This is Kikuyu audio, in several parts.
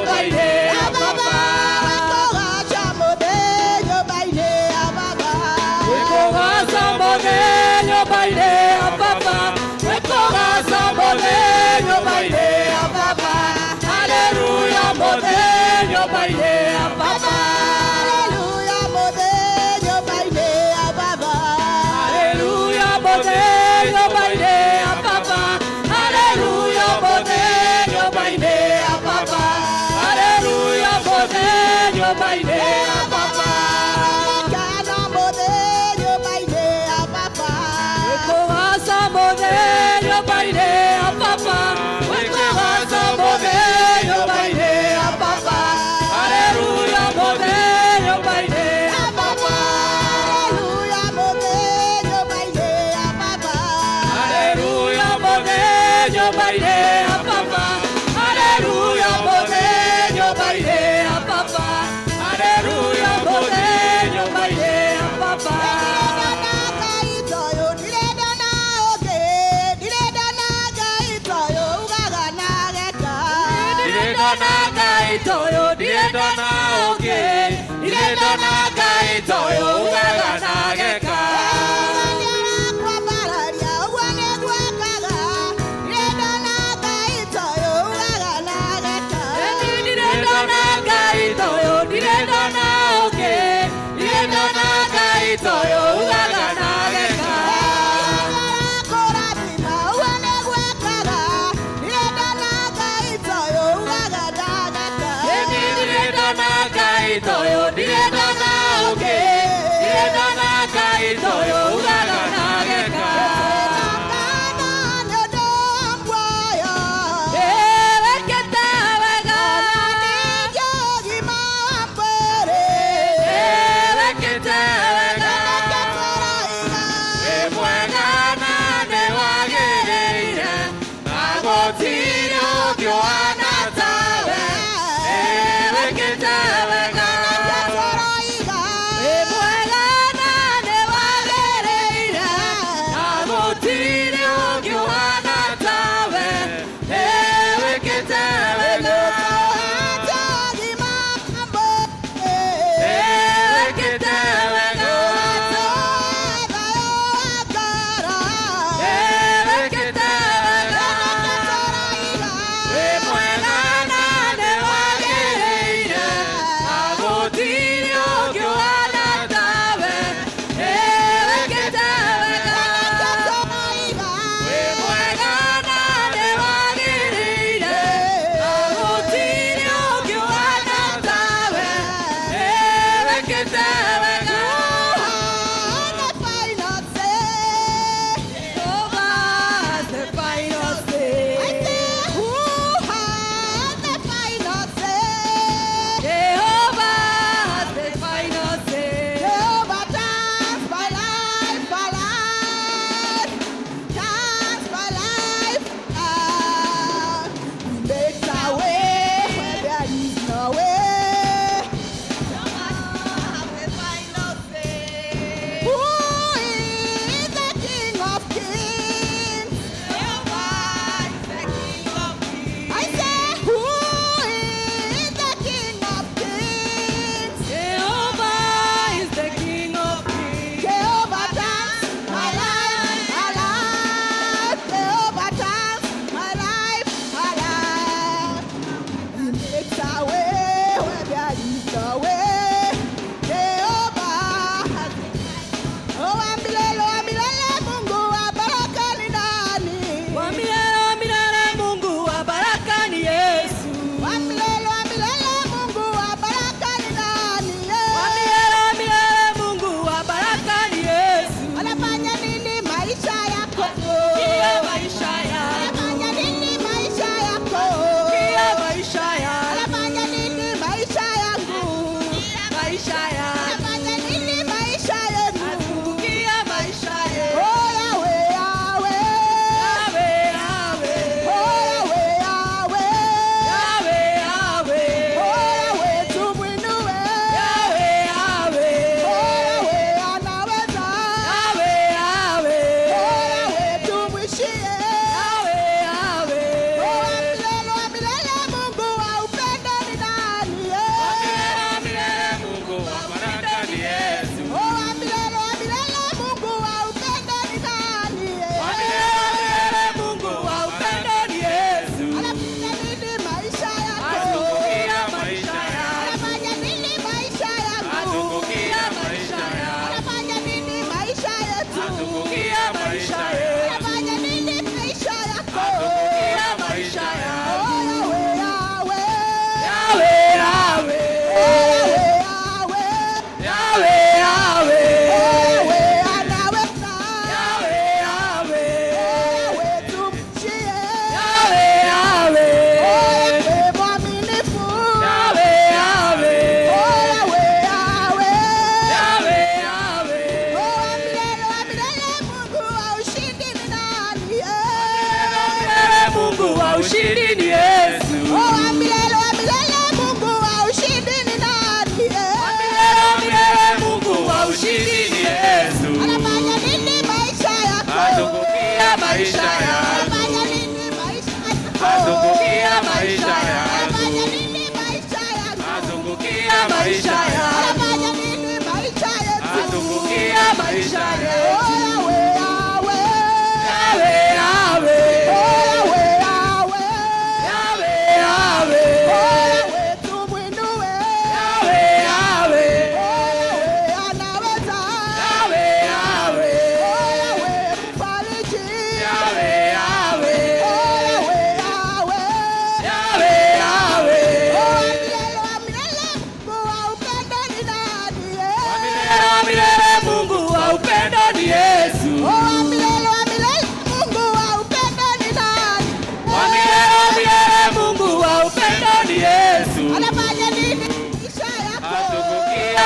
nyũmba-inĩ ya baba. Kũgaca mũthĩ nyũmba-inĩ ya baba. Wĩkũgaca mũthĩ nyũmba-inĩ ya baba. Wĩkũgaca mũthĩ nyũmba-inĩ ya baba. Haleluya mũthĩ nyũmba-inĩ ya baba. Haleluya mũthĩ nyũmba-inĩ ya baba. Haleluya mũthĩ nyũmba-inĩ ya baba. Haleluya mũthĩ nyũmba-inĩ ya baba. Haleluya mũthĩ nyũmba-inĩ ya baba. Kana mũthĩ nyũmba-inĩ ya baba. Wĩkũgaca mũthĩ nyũmba-inĩ ya baba. Wĩkũgaca mũthĩ nyũmba-inĩ ya baba. Haleluya mũthĩ nyũmba-inĩ ya baba. Haleluya mũthĩ nyũmba-inĩ ya baba. Haleluya mũthĩ nyũmba-inĩ ya baba. Haleluya mũthĩ nyũmba-inĩ ya baba. Haleluya mũthĩ nyũmba-inĩ ya baba. Ngai toyũ ndirenda na ũngĩ, ndirenda na Ngai toyũ ugaga na geka. Ndirenda na Ngai toyũ, ndirenda na ũngĩ, ndirenda na Ngai toyũ ugaga na geka. Kwambararia ũguo nĩguo ekaga, ndirenda na Ngai toyũ ugaga na geka. Ndirenda na Ngai toyũ, ndirenda na ũngĩ, ndirenda na Ngai toyũ ugaga na geka. Kũrathima ũguo nĩguo ekaga, ndirenda na Ngai toyũ ugaga na geka. Ndirenda na Ngai toyũ, ndirenda na ũngĩ, ndirenda na Ngai toyũ.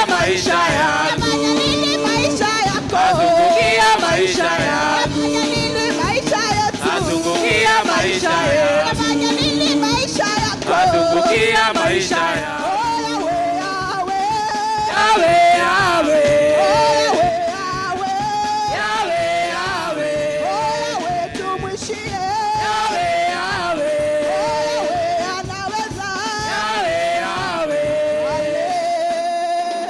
maisha yangu. Nafanya nini maisha yako? Azungukia maisha yangu. Nafanya nini maisha yetu? Azungukia maisha yangu. Nafanya nini maisha yako? Azungukia maisha yangu. Oh, Yahweh, Yahweh. Yahweh, Yahweh. Oh, Yahweh, Yahweh. Yahweh, Yahweh. Oh, Yahweh, tumwishie. Yahweh, Yahweh. Oh, Yahweh, anaweza. Yahweh, Yahweh.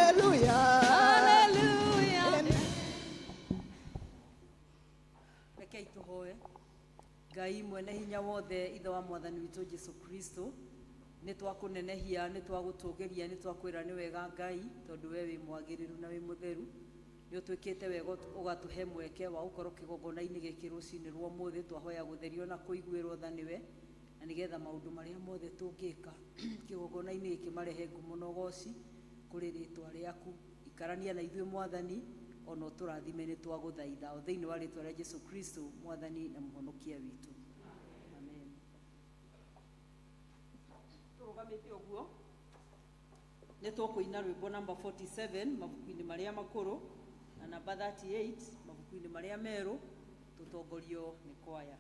Hallelujah. Hallelujah. Rekei tũhoe. Ngai mwene hinya wothe, ithe wa mwathani witũ Jesu Kristo, nĩ twakũnenehia, nĩ twagũtũgĩria, nĩ twakwĩra nĩ wega Ngai, tondũ we wĩ mwagĩrĩru na wĩ mũtheru. Nĩ ũtwĩkĩte wega ũgatũhe mweke wa gũkorwo kĩgongona-inĩ gĩkĩ rũcinĩ rwa ũmũthĩ. Twahoya gũtherio na kũiguĩrwo tha nĩwe, na nĩgetha maũndũ marĩa mothe tũngĩka kĩgongona-inĩ gĩkĩ marehe ngumo na ũgoci kũrĩ rĩtwa rĩaku. Ikarania na ithuĩ mwathani, ona ũtũrathime, nĩ twagũthaitha o thĩinĩ wa rĩtwa rĩa Jesu Kristo, mwathani na mũhonokia witũ, amen. Tũrũgamĩte ũguo, nĩ tũkũina rwĩmbo namba 47 mabuku-inĩ marĩa makũrũ na namba 38 mabuku-inĩ marĩa merũ, tũtongorio nĩ kwaya.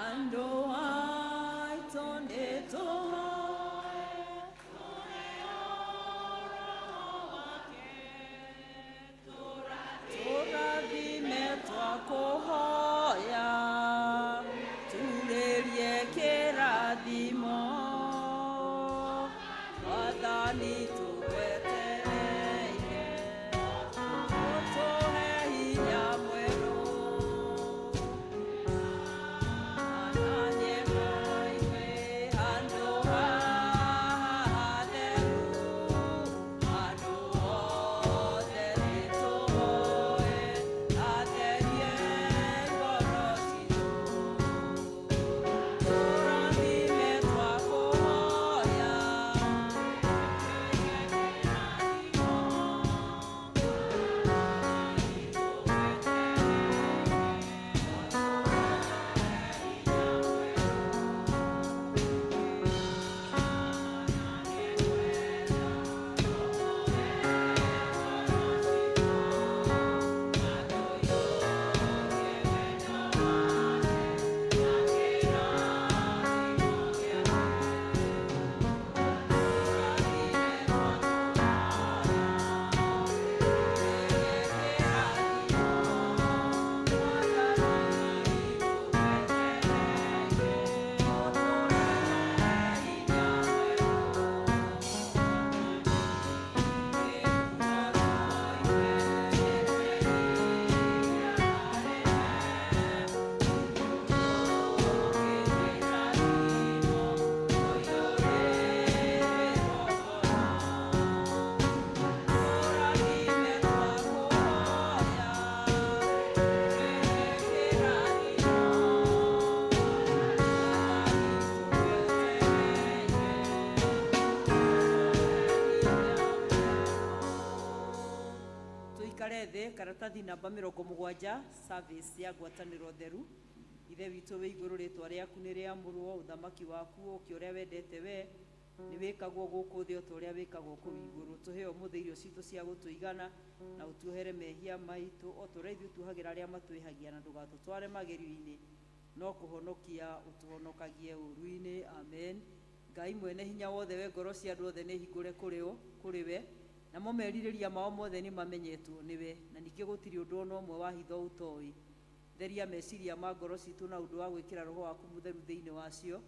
Andũ aitũ nĩtũhoe. Tũrathime twakũhoya, turĩrie kĩrathimo, Mwathani tũgwetereire, ũtũhe hinya mwerũ. Ananie moime handũ haha hatheru, andũ othe nĩtũhoe, atherie ngoro citũ. Tũrathime twakũhoya. Tũikare thĩ. Karatathi namba 70, service ya ngwatanĩro theru. Ithe witũ wĩ igũrũ, rĩtwa rĩaku nĩ rĩamũrwo, ũthamaki waku ũke, ũrĩa wendete we nĩ wĩkagwo gũkũ thĩ o ta ũrĩa wĩkagwo kũu igũrũ. Tũhe ũmũthĩ irio citũ cia gũtũigana, na ũtuohere mehia maitũ o ta ũrĩa ithuĩ tuohagĩra arĩa matwĩhagia, na ndũgatũtware magerio-inĩ, no kũhonokia ũtũhonokagie ũũru-inĩ. Amen. Ngai mwene hinya wothe, we ngoro cia andũ othe nĩ hingũre kũrĩ we, namo merirĩria mao mothe nĩ mamenyetwo nĩwe, na ningĩ gũtirĩ ũndũ ona ũmwe wa hitho ũtoĩ. Theria meciria ma ngoro citũ na ũndũ wa gwĩkĩra roho waku mũtheru thĩinĩ wacio,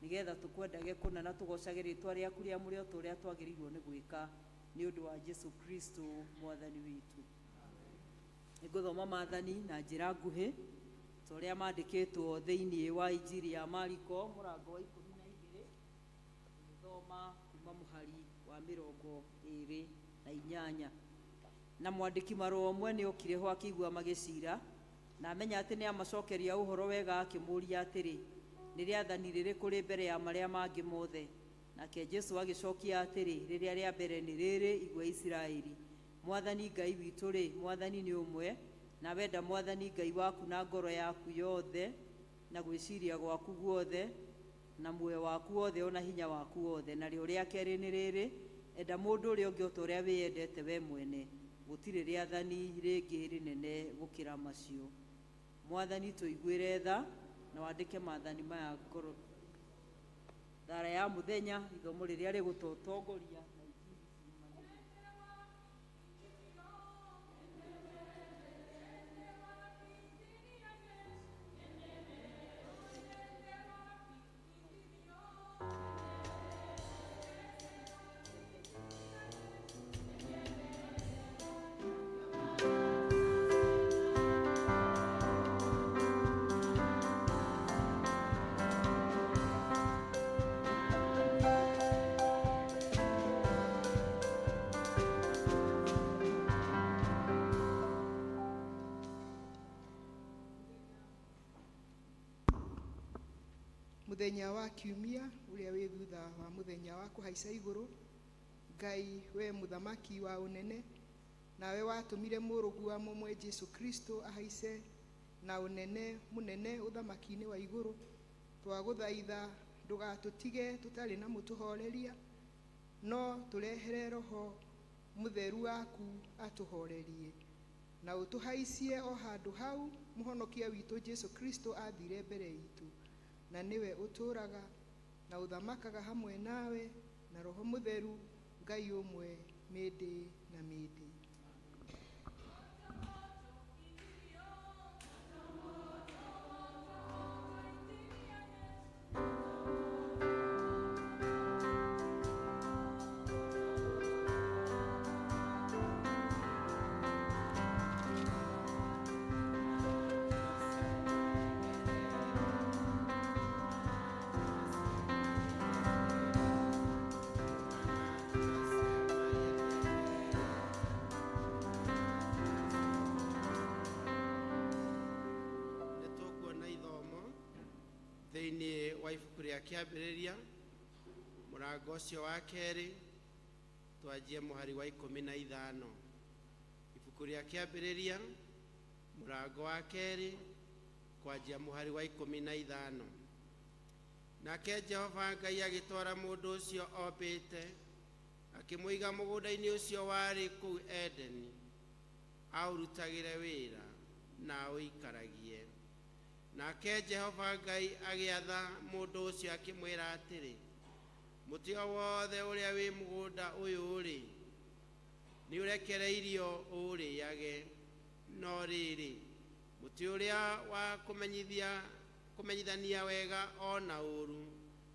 nĩgetha tũkwendage kũna na tũgocage rĩtwa rĩaku rĩamũre o ta ũrĩa twagĩrĩirwo nĩ gwĩka, nĩ ũndũ wa Jesu Kristo mwathani witũ. Nĩngũthoma maathani na njĩra nguhĩ ta ũrĩa mandĩkĩtwo thĩinĩ wa Injiri ya Mariko, mũrango wa 12, tũgĩthoma kuma mũhari wa 28. Na mwandĩki marũa ũmwe nĩ okire ho akĩigua magĩcira, na amenya atĩ nĩ amacokeria ũhoro wega, akĩmũũria atĩrĩ, "Nĩ rĩathani rĩrĩkũ rĩ mbere ya marĩa mangĩ mothe?" Nake Nake Jesũ agĩcokia atĩrĩ, rĩrĩa rĩa mbere nĩ rĩrĩ, igua Isiraeli, Mwathani Ngai witũ-rĩ, Mwathani nĩ ũmwe, na wenda Mwathani Ngai waku na ngoro yaku yothe, na gwĩciria gwaku guothe, na muoyo waku wothe ona hinya waku wothe. Narĩo rĩa kerĩ nĩ rĩrĩ, enda mũndũ ũrĩa ũngĩ o ta ũrĩa wĩyendete we mwene. Gũtirĩ rĩathani rĩngĩ rĩnene gũkĩra macio. Mwathani tũiguĩre tha na wandĩke maathani maya ngoro. Thara ya mũthenya, ithomo rĩrĩa rĩgũtũtongoria na injiri ciumanĩte. Muthenya wa kiumia uria wi thutha wa muthenya wa kuhaica iguru, Ngai we muthamaki wa unene, nawe watumire murugu wa mumwe Jesu Kristo ahaice na unene munene uthamaki-ini wa iguru. Twaguthaitha ndugatutige tutari na mutuhoreria, no turehere roho mutheru waku atuhorerie na utuhaicie o handu hau muhonokia witu Jesu Kristo athire mbere itu, na niwe uturaga na uthamakaga hamwe nawe na roho mutheru Ngai umwe mĩndĩ na mĩndĩ. Nĩtũkuona ithomo thĩinĩ wa ibuku rĩa kĩambĩrĩria mũrango ũcio wa kerĩ, twanjie mũhari wa 15. Ibuku rĩa kĩambĩrĩria mũrango wa kerĩ kwanjia mũhari wa 15. Nake Jehova Ngai agĩtwara mũndũ ũcio ombĩte akĩmũiga mũgũnda-inĩ ũcio warĩ kũu Edeni, aũrutagĩre wĩra na aũikaragie. Nake Jehova Ngai agĩatha mũndũ ũcio akĩmwĩra atĩrĩ, mũtĩ o wothe ũrĩa wĩ mũgũnda ũyũ-rĩ, nĩũrekereirio ũũrĩage, no rĩrĩ, mũtĩ ũrĩa wa kũmenyithania wega o na ũũru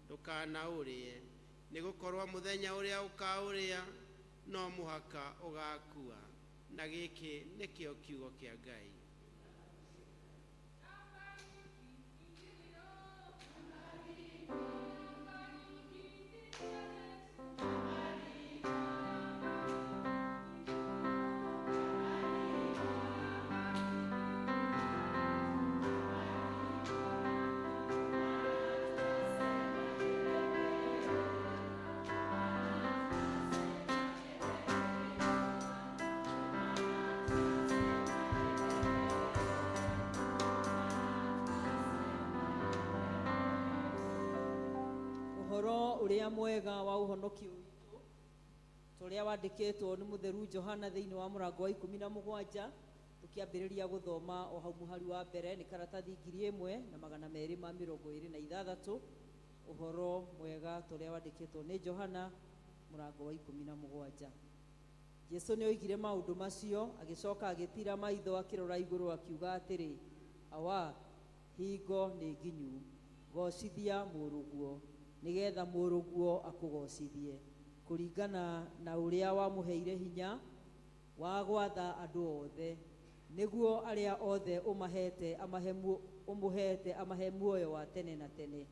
ndũkanaũrĩe, nĩgũkorwo mũthenya ũrĩa ũkaũrĩa no mũhaka ũgakua. Na gĩkĩ nĩkĩo kiugo kĩa Ngai. Ũhoro ũrĩa mwega wa ũhonokio witũ ta ũrĩa wandĩkĩtwo nĩ mũtheru Johana thĩinĩ wa mũrango wa 17, tũkĩambĩrĩria gũthoma o hau mũhari wa mbere, nĩ karatathi 1226. Ũhoro mwega ta ũrĩa wandĩkĩtwo nĩ Johana mũrango wa 17. Jesũ nĩoigire maũndũ macio, agĩcoka agĩtira maitho akĩrora igũrũ akiuga atĩrĩ, Awa, hingo nĩ nginyu, gocithia mũrũguo, nĩgetha mũrũguo akũgocithie, kũringana na ũrĩa wamũheire hinya wa gwatha andũ othe, nĩguo arĩa othe ũmũhete amahe muoyo wa tene na tene.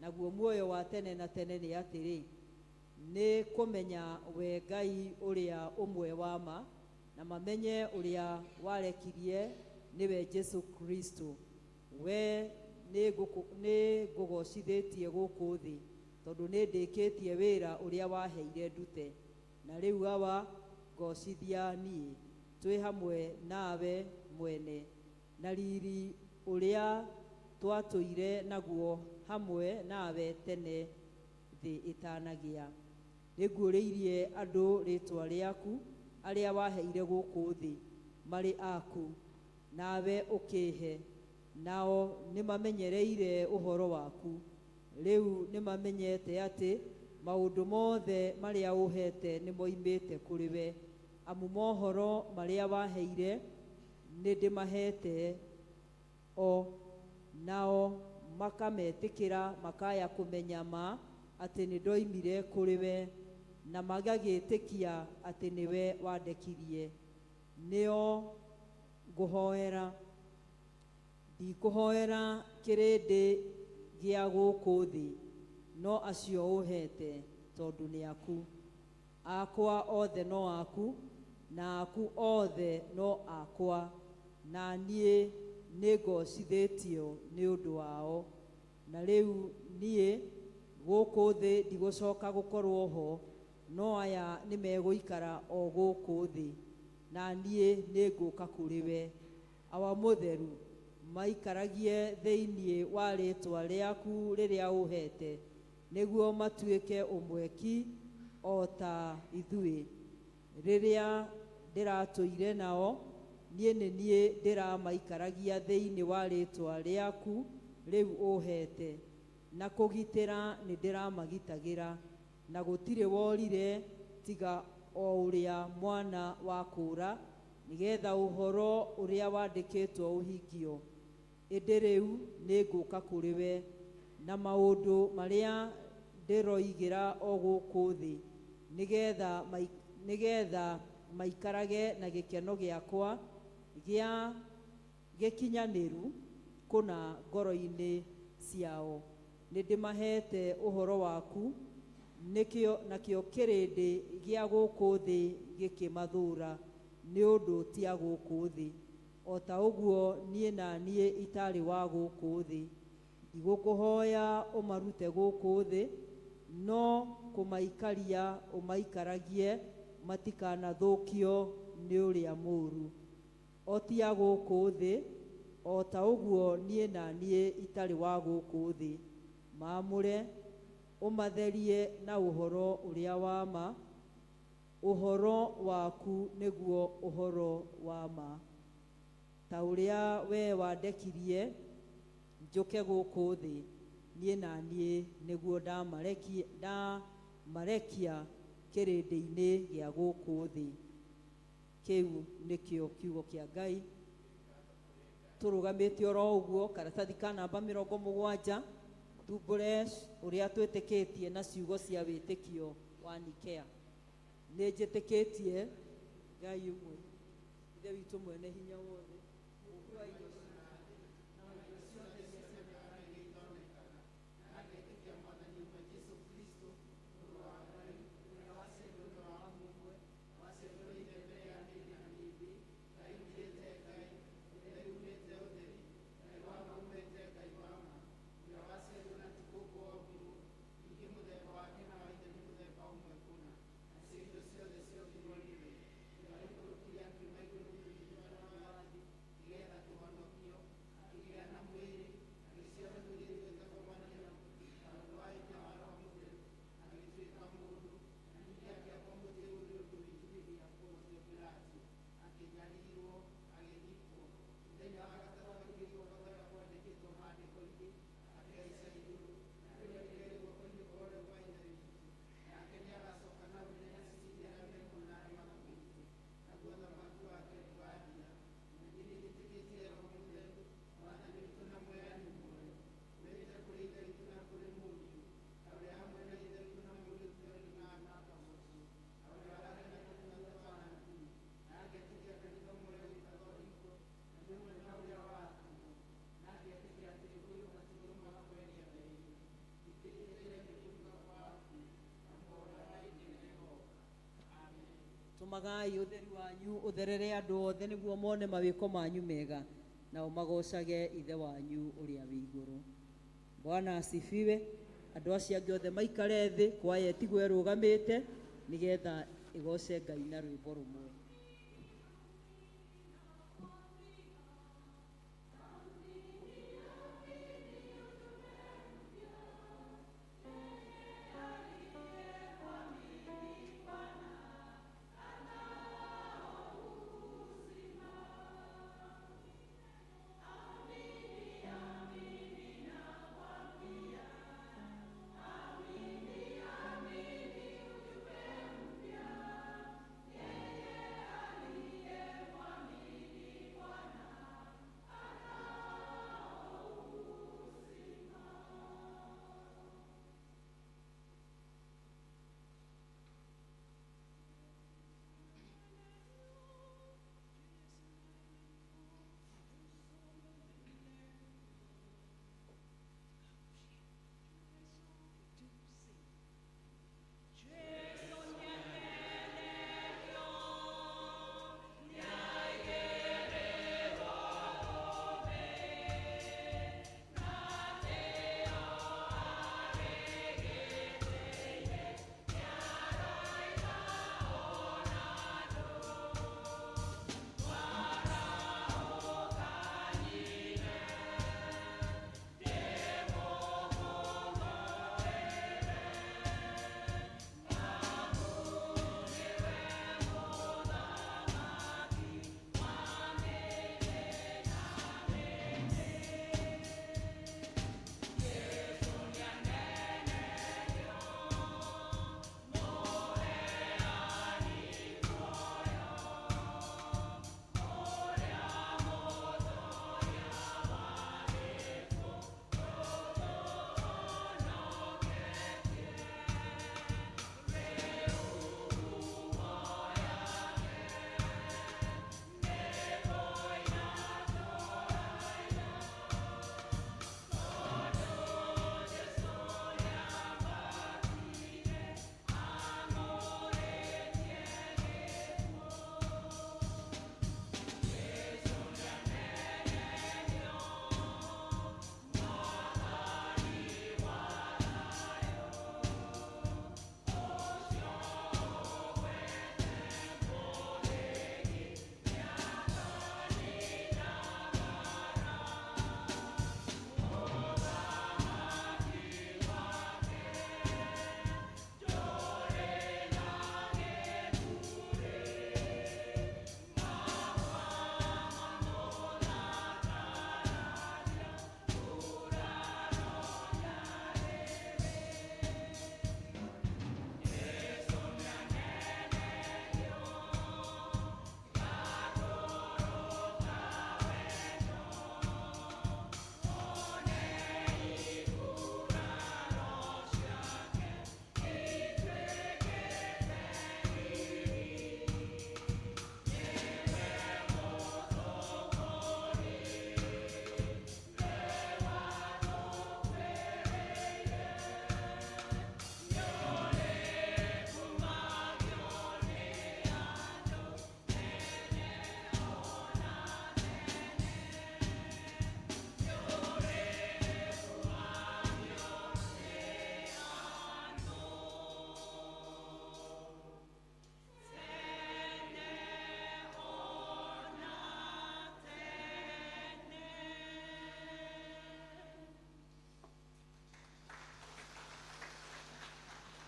Naguo muoyo wa tene na tene nĩ atĩrĩ, nĩ kũmenya we Ngai ũrĩa ũmwe wa ma, na mamenye ũrĩa warekirie nĩwe Jesu Kristo. We nĩ ngũgocithĩtie gũkũ thĩ, Tondũ nĩ ndĩkĩtie wĩra ũrĩa waheire ndute. Na rĩu Awa, ngocithia niĩ, twĩ hamwe nawe mwene, na riri ũrĩa twatũire naguo hamwe nawe tene thĩ ĩtanagĩa. Nĩnguũrĩirie andũ rĩĩtwa rĩaku arĩa waheire gũkũ thĩ marĩ aku, nawe ũkĩhe, nao nĩmamenyereire ũhoro waku. Rĩu nĩmamenyete atĩ maũndũ mothe marĩa ũhete nĩmoimĩte kũrĩ we, amu mohoro marĩa waheire nĩndĩmahete o, nao makametĩkĩra makaya kũmenya ma atĩ nĩndoimire kũrĩ we, na magagĩtĩkia atĩ nĩwe wandekirie. Nĩo ngũhoera, ndikũhoera kĩrĩndĩ gĩa gũkũ thĩ, no acio ũhete tondũ nĩ aku. Akwa othe no aku, na aku othe no akwa, na niĩ nĩngocithĩtio nĩ ũndũ wao. Na rĩu niĩ gũkũ thĩ ndigũcoka gũkorwo ho, no aya nĩmegũikara o gũkũ thĩ, na niĩ nĩngũka kũrĩ we. Awa mũtheru, maikaragie thĩinĩ wa rĩĩtwa rĩaku rĩrĩa ũhete, nĩguo matuĩke ũmwe ki o ta ithuĩ. Rĩrĩa ndĩratũire nao, niĩ nĩ niĩ ndĩramaikaragia thĩinĩ wa rĩĩtwa rĩaku rĩu ũhete, na kũgitĩra nĩ ndĩramagitagĩra, na gũtirĩ worire tiga o ũrĩa mwana wa kũũra, nĩgetha ũhoro ũrĩa wandĩkĩtwo ũhingio. Ĩndĩ rĩu nĩngũka kũrĩ we, na maũndũ marĩa ndĩroigĩra o gũkũ thĩ, nĩgetha maikarage na gĩkeno gĩakwa gĩa gĩkinyanĩru kũna ngoro-inĩ ciao. Nĩndĩmahete ũhoro waku, nĩkĩo nakĩo kĩrĩndĩ gĩa gũkũ thĩ gĩkĩmathũũra, nĩ ũndũ ti a gũkũ thĩ, o ta ũguo niĩ na niĩ itarĩ wa gũkũ thĩ. Ndigũkũhoya ũmarute gũkũ thĩ, no kũmaikaria ũmaikaragie matikanathũkio nĩ ũrĩa mũũru. O ti a gũkũ thĩ, o ta ũguo niĩ na niĩ itarĩ wa gũkũ thĩ. Maamũre, ũmatherie na ũhoro ũrĩa wa ma. Ũhoro waku nĩguo ũhoro wa ma. Ta ũrĩa we wandekirie njũke gũkũ thĩ, niĩ na niĩ nĩguo ndamarekia kĩrĩndĩ-inĩ gĩa gũkũ thĩ. Kĩu nĩkĩo kiugo kĩa Ngai. Tũrũgamĩte oro ũguo karatathi ka namba 70, tumbũre ũrĩa twĩtĩkĩtie na ciugo cia wĩtĩkio wa Nikea. Nĩ njĩtĩkĩtie Ngai ũmwe, Ithe witũ mwene hinya wothe, Mũũmbi wa indo ciothe na wa indo ciothe iria cionekaga na iria itonekaga, na ngetĩkia Mwathani ũmwe Jesũ Kristo, Mũrũ wa Ngai, ũrĩa waciarirwo nĩ wa mũmwe, waciarirwo nĩ Ithe mbere ya mĩĩrĩ na mĩĩrĩ, Ngai uumĩte Ngai, ũtheri uumĩte ũtheri, Ngai wa ma uumĩte Ngai wa ma, ũrĩa waciarirwo na ti gũkũ ombirwo, ningĩ mũthemba wake na wa Ithe nĩ mũthemba ũmwe kũna, nacio indo ciothe ciombirwo nĩwe, ũrĩa waikũrũkire akiuma igũrũ gũthiĩ mwena wa thĩ, nĩgeetha tũhonokio, akĩgĩa na mwĩrĩ, agĩciarwo mũirĩtu wetagwo Mariamu, na ũndũ wa hinya wa Roho Mũtheru, agĩtuĩka mũndũ, na ningĩ akĩambwo mũtĩ igũrũ nĩ ũndũ witũ hĩndĩ ya Pontio Pilato, akĩnyariirwo, agĩthikwo, mũthenya wa gatatũ akĩriũka o ta ũrĩa kwandĩkĩtwo maandĩko-inĩ, akĩhaica igũrũ, na rĩu aikarĩte guoko-inĩ kwa ũrĩo kwa Ithe witũ, nake nĩagacooka na ũnene aciirĩre arĩa me muoyo na arĩa makuĩte, naguo ũthamaki wake ndũgaathira. Na niĩ nĩnjĩtĩkĩtie Roho Mũtheru, Mwathani witũ na Mũheani muoyo, uumĩte kũrĩ Ithe witũ na kũrĩ Mũriũ, na ũrĩa hamwe na Ithe witũ na Mũriũ tũtheremaga na akagoocwo, na ũrĩa waragia na tũnua twa anabii, na ngetĩkia kanitha ũmwe ũrĩa Gatoriko, na nĩ ũmwe na ũrĩa wa atũmwo, na ngetĩkia atĩ nĩ kũrĩ ũbatithio ũmwe wa kweheria mehia, njĩtĩkĩtie kũriũka kwa akuũ, na muoyo ũrĩa wa hĩndĩ ĩrĩa ĩgooka. Amen. Tũmagai ũtheri wanyu ũtherere andũ othe, nĩguo mone mawĩko manyu mega, nao magocage Ithe wanyu ũrĩa wĩ igũrũ. Bwana asifiwe. Andũ acio angĩ othe maikare thĩ, kwaya ĩtigwo ĩrũgamĩte nĩgetha ĩgoce Ngai na rwĩmbo rũmwe.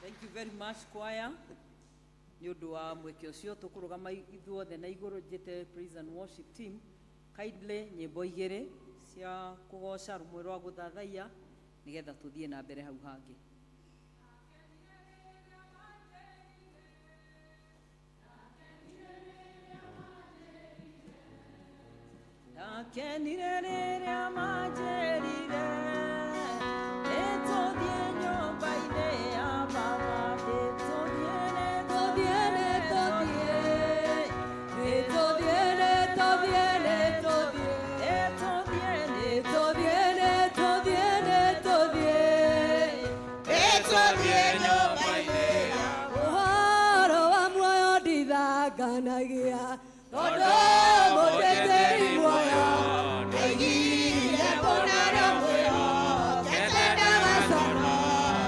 Thank you very much, choir. Nĩ ũndũ wa mweke ũcio tũkũrũgama ithuothe na igũrũ njĩte praise and worship team kindly nyĩmbo igĩrĩ cia kũgoca, rũmwe rwa gũthathaiya nĩgetha tũthiĩ na mbere hau hangĩ. Ndakenire rĩrĩa manjĩrire nĩtũthiĩ nyũmba-inĩ ya baba, nĩtũthiĩ, nĩtũthiĩ, nĩtũthiĩ, nĩtũthiĩ, nĩtũthiĩ, nĩtũthiĩ, nĩtũthiĩ, nĩtũthiĩ, nĩtũthiĩ, nĩtũthiĩ, nĩtũthiĩ nyũmba-inĩ ya Ũhoro wa muoyo ndithanganagia tondũ mũtĩtĩri muoyo Aigire kũnara mwĩhokete ndagaconoka.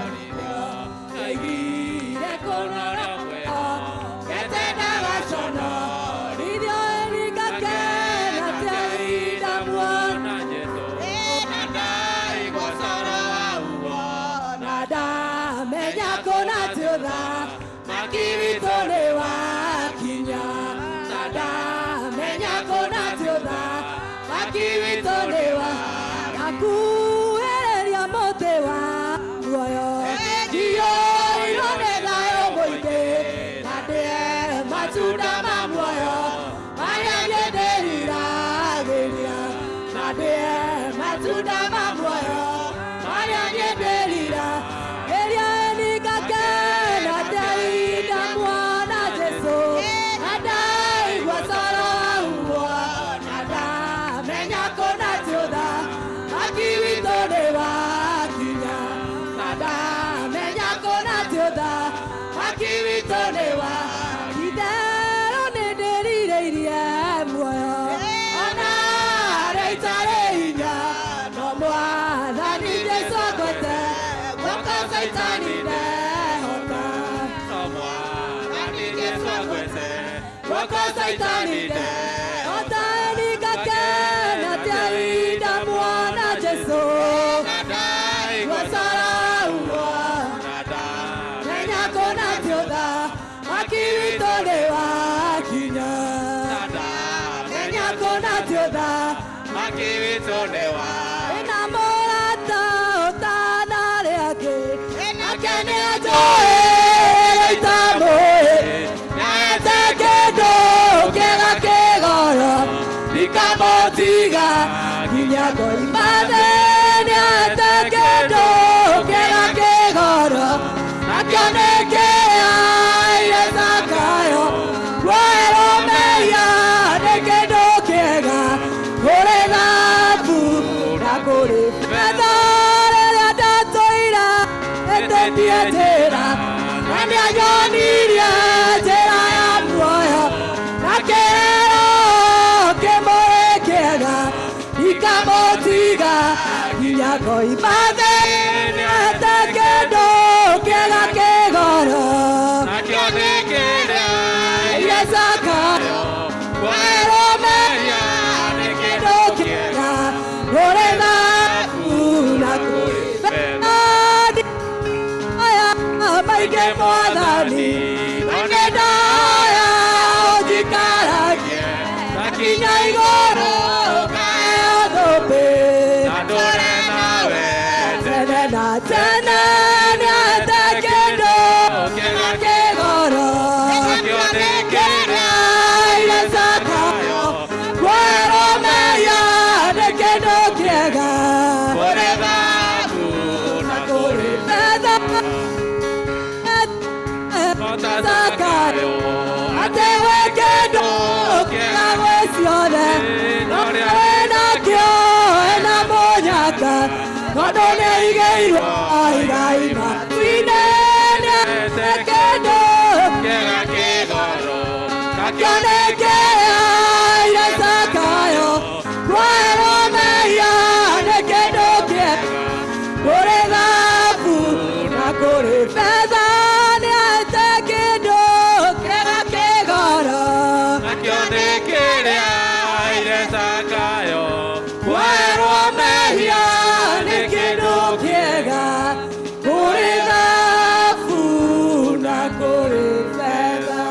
Matunda ma muoyo marĩa niĩ ndĩriragĩria, na ndĩe matunda ma muoyo marĩa niĩ ndĩriragĩria. Ningakena ndĩrinda muona Jesũ, na ndaigua coro wahuhwo, na ndamenya kũna ti ũthamaki witũ nĩ wakinya, na ndamenya kũna ti ũthamaki witũ nĩ wa itherũ. Nĩ ndĩrirĩirie muoyo ona harĩa itarĩ hinya, no Mwathani Jesũ angwete guoko, Caitani ndehota. No Mwathani Jesũ agwete guoko, Caitani ndehota. Ningakena ndĩrinda muona Jesũ, na ndaigua gwacarahuo, na ndamenya menya kũna ti ũthamaki witũ nĩ wakinya, na ndamenya menya kũna ti ũthamaki ũthamaki witũ nĩ wa Ĩna mũrata ũtanarĩ angĩ, nake nĩ anjũĩ itamũĩ, nete kĩndũ kĩega kĩgoro, ndikamũtiga nginya ngoima thĩ. Nĩete kĩndũ kĩega kĩgoro, nakĩo nĩ kĩrĩa ire Zakayo. Kuoherwo mehia nĩ kĩndũ kĩega kũrĩ thahabu na kũrĩ betha. Rĩrĩa ndatũire ĩtĩtie njĩra, na nĩanyonirie njĩra ya muoyo, na kĩheo kĩmũrĩ kĩega, ndikamũtiga nginya ngoima thĩ. Nĩete kĩndũ kĩega kĩgoro, nakĩo nĩ kĩrĩa ire Zakayo. Kuoherwo mehia nĩ kĩndũ kĩega kũrĩ thahabu na kũrĩ betha. Aya maingĩ Mwathani, maingĩ ndaya ũnjikaragie nginya igũrũ, ngaheo thũmbĩ na ndũre nawe tene na tene. Nĩete kĩndũ kĩega kĩgoro, nakĩo nĩ kĩrĩa ire Zakayo. Kuoherwo mehia nĩ kĩndũ kĩega kũrĩ thahabu na kũrĩ betha. ta Zakayo, atĩ gwĩ kĩndũ kĩega gwĩ ciothe, no wĩnakĩo ena mũnyaka, tondũ nĩaigĩirwo igai matu-inĩ. Nĩete kĩndũ kĩega kĩgoro, nakĩo nakĩo nĩ kĩrĩa ire Zakayo. Kuoherwo mehia nĩ kĩndũ kĩega kũrĩ thahabu na kũrĩ betha. Nĩete kĩndũ kĩega kĩgoro, nakĩo nĩ kĩrĩa ire Zakayo. Kuoherwo mehia nĩ kĩndũ kĩega kũrĩ thahabu na kũrĩ betha.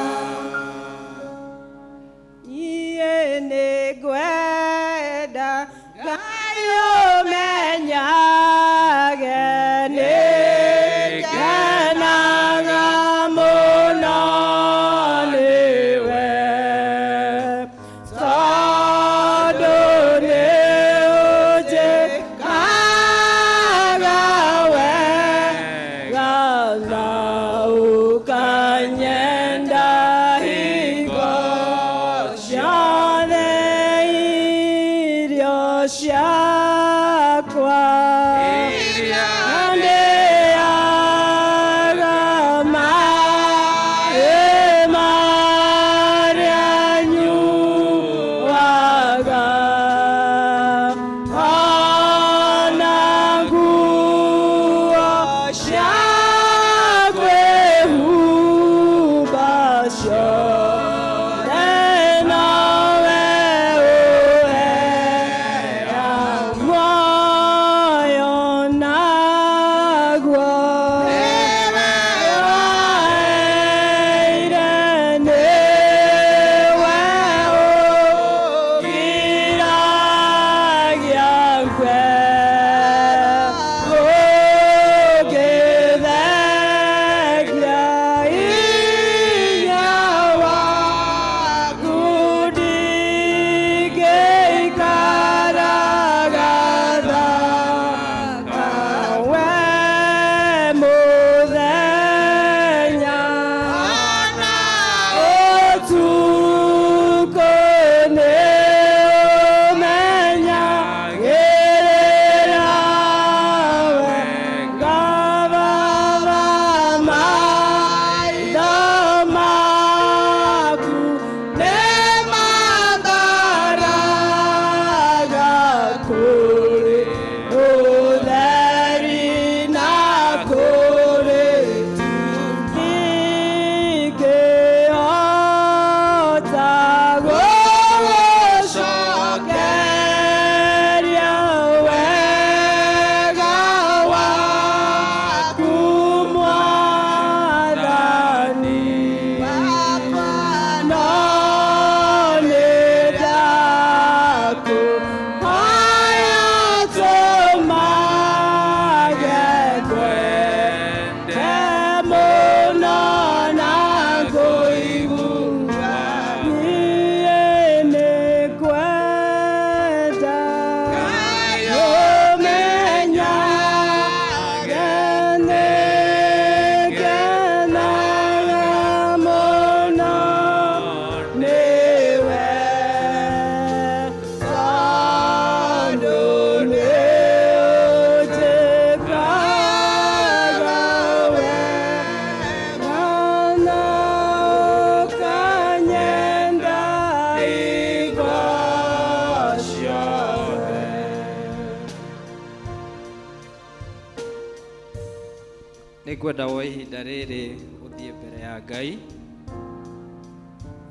Nĩngwenda woe ihinda rĩrĩ ũthiĩ mbere ya Ngai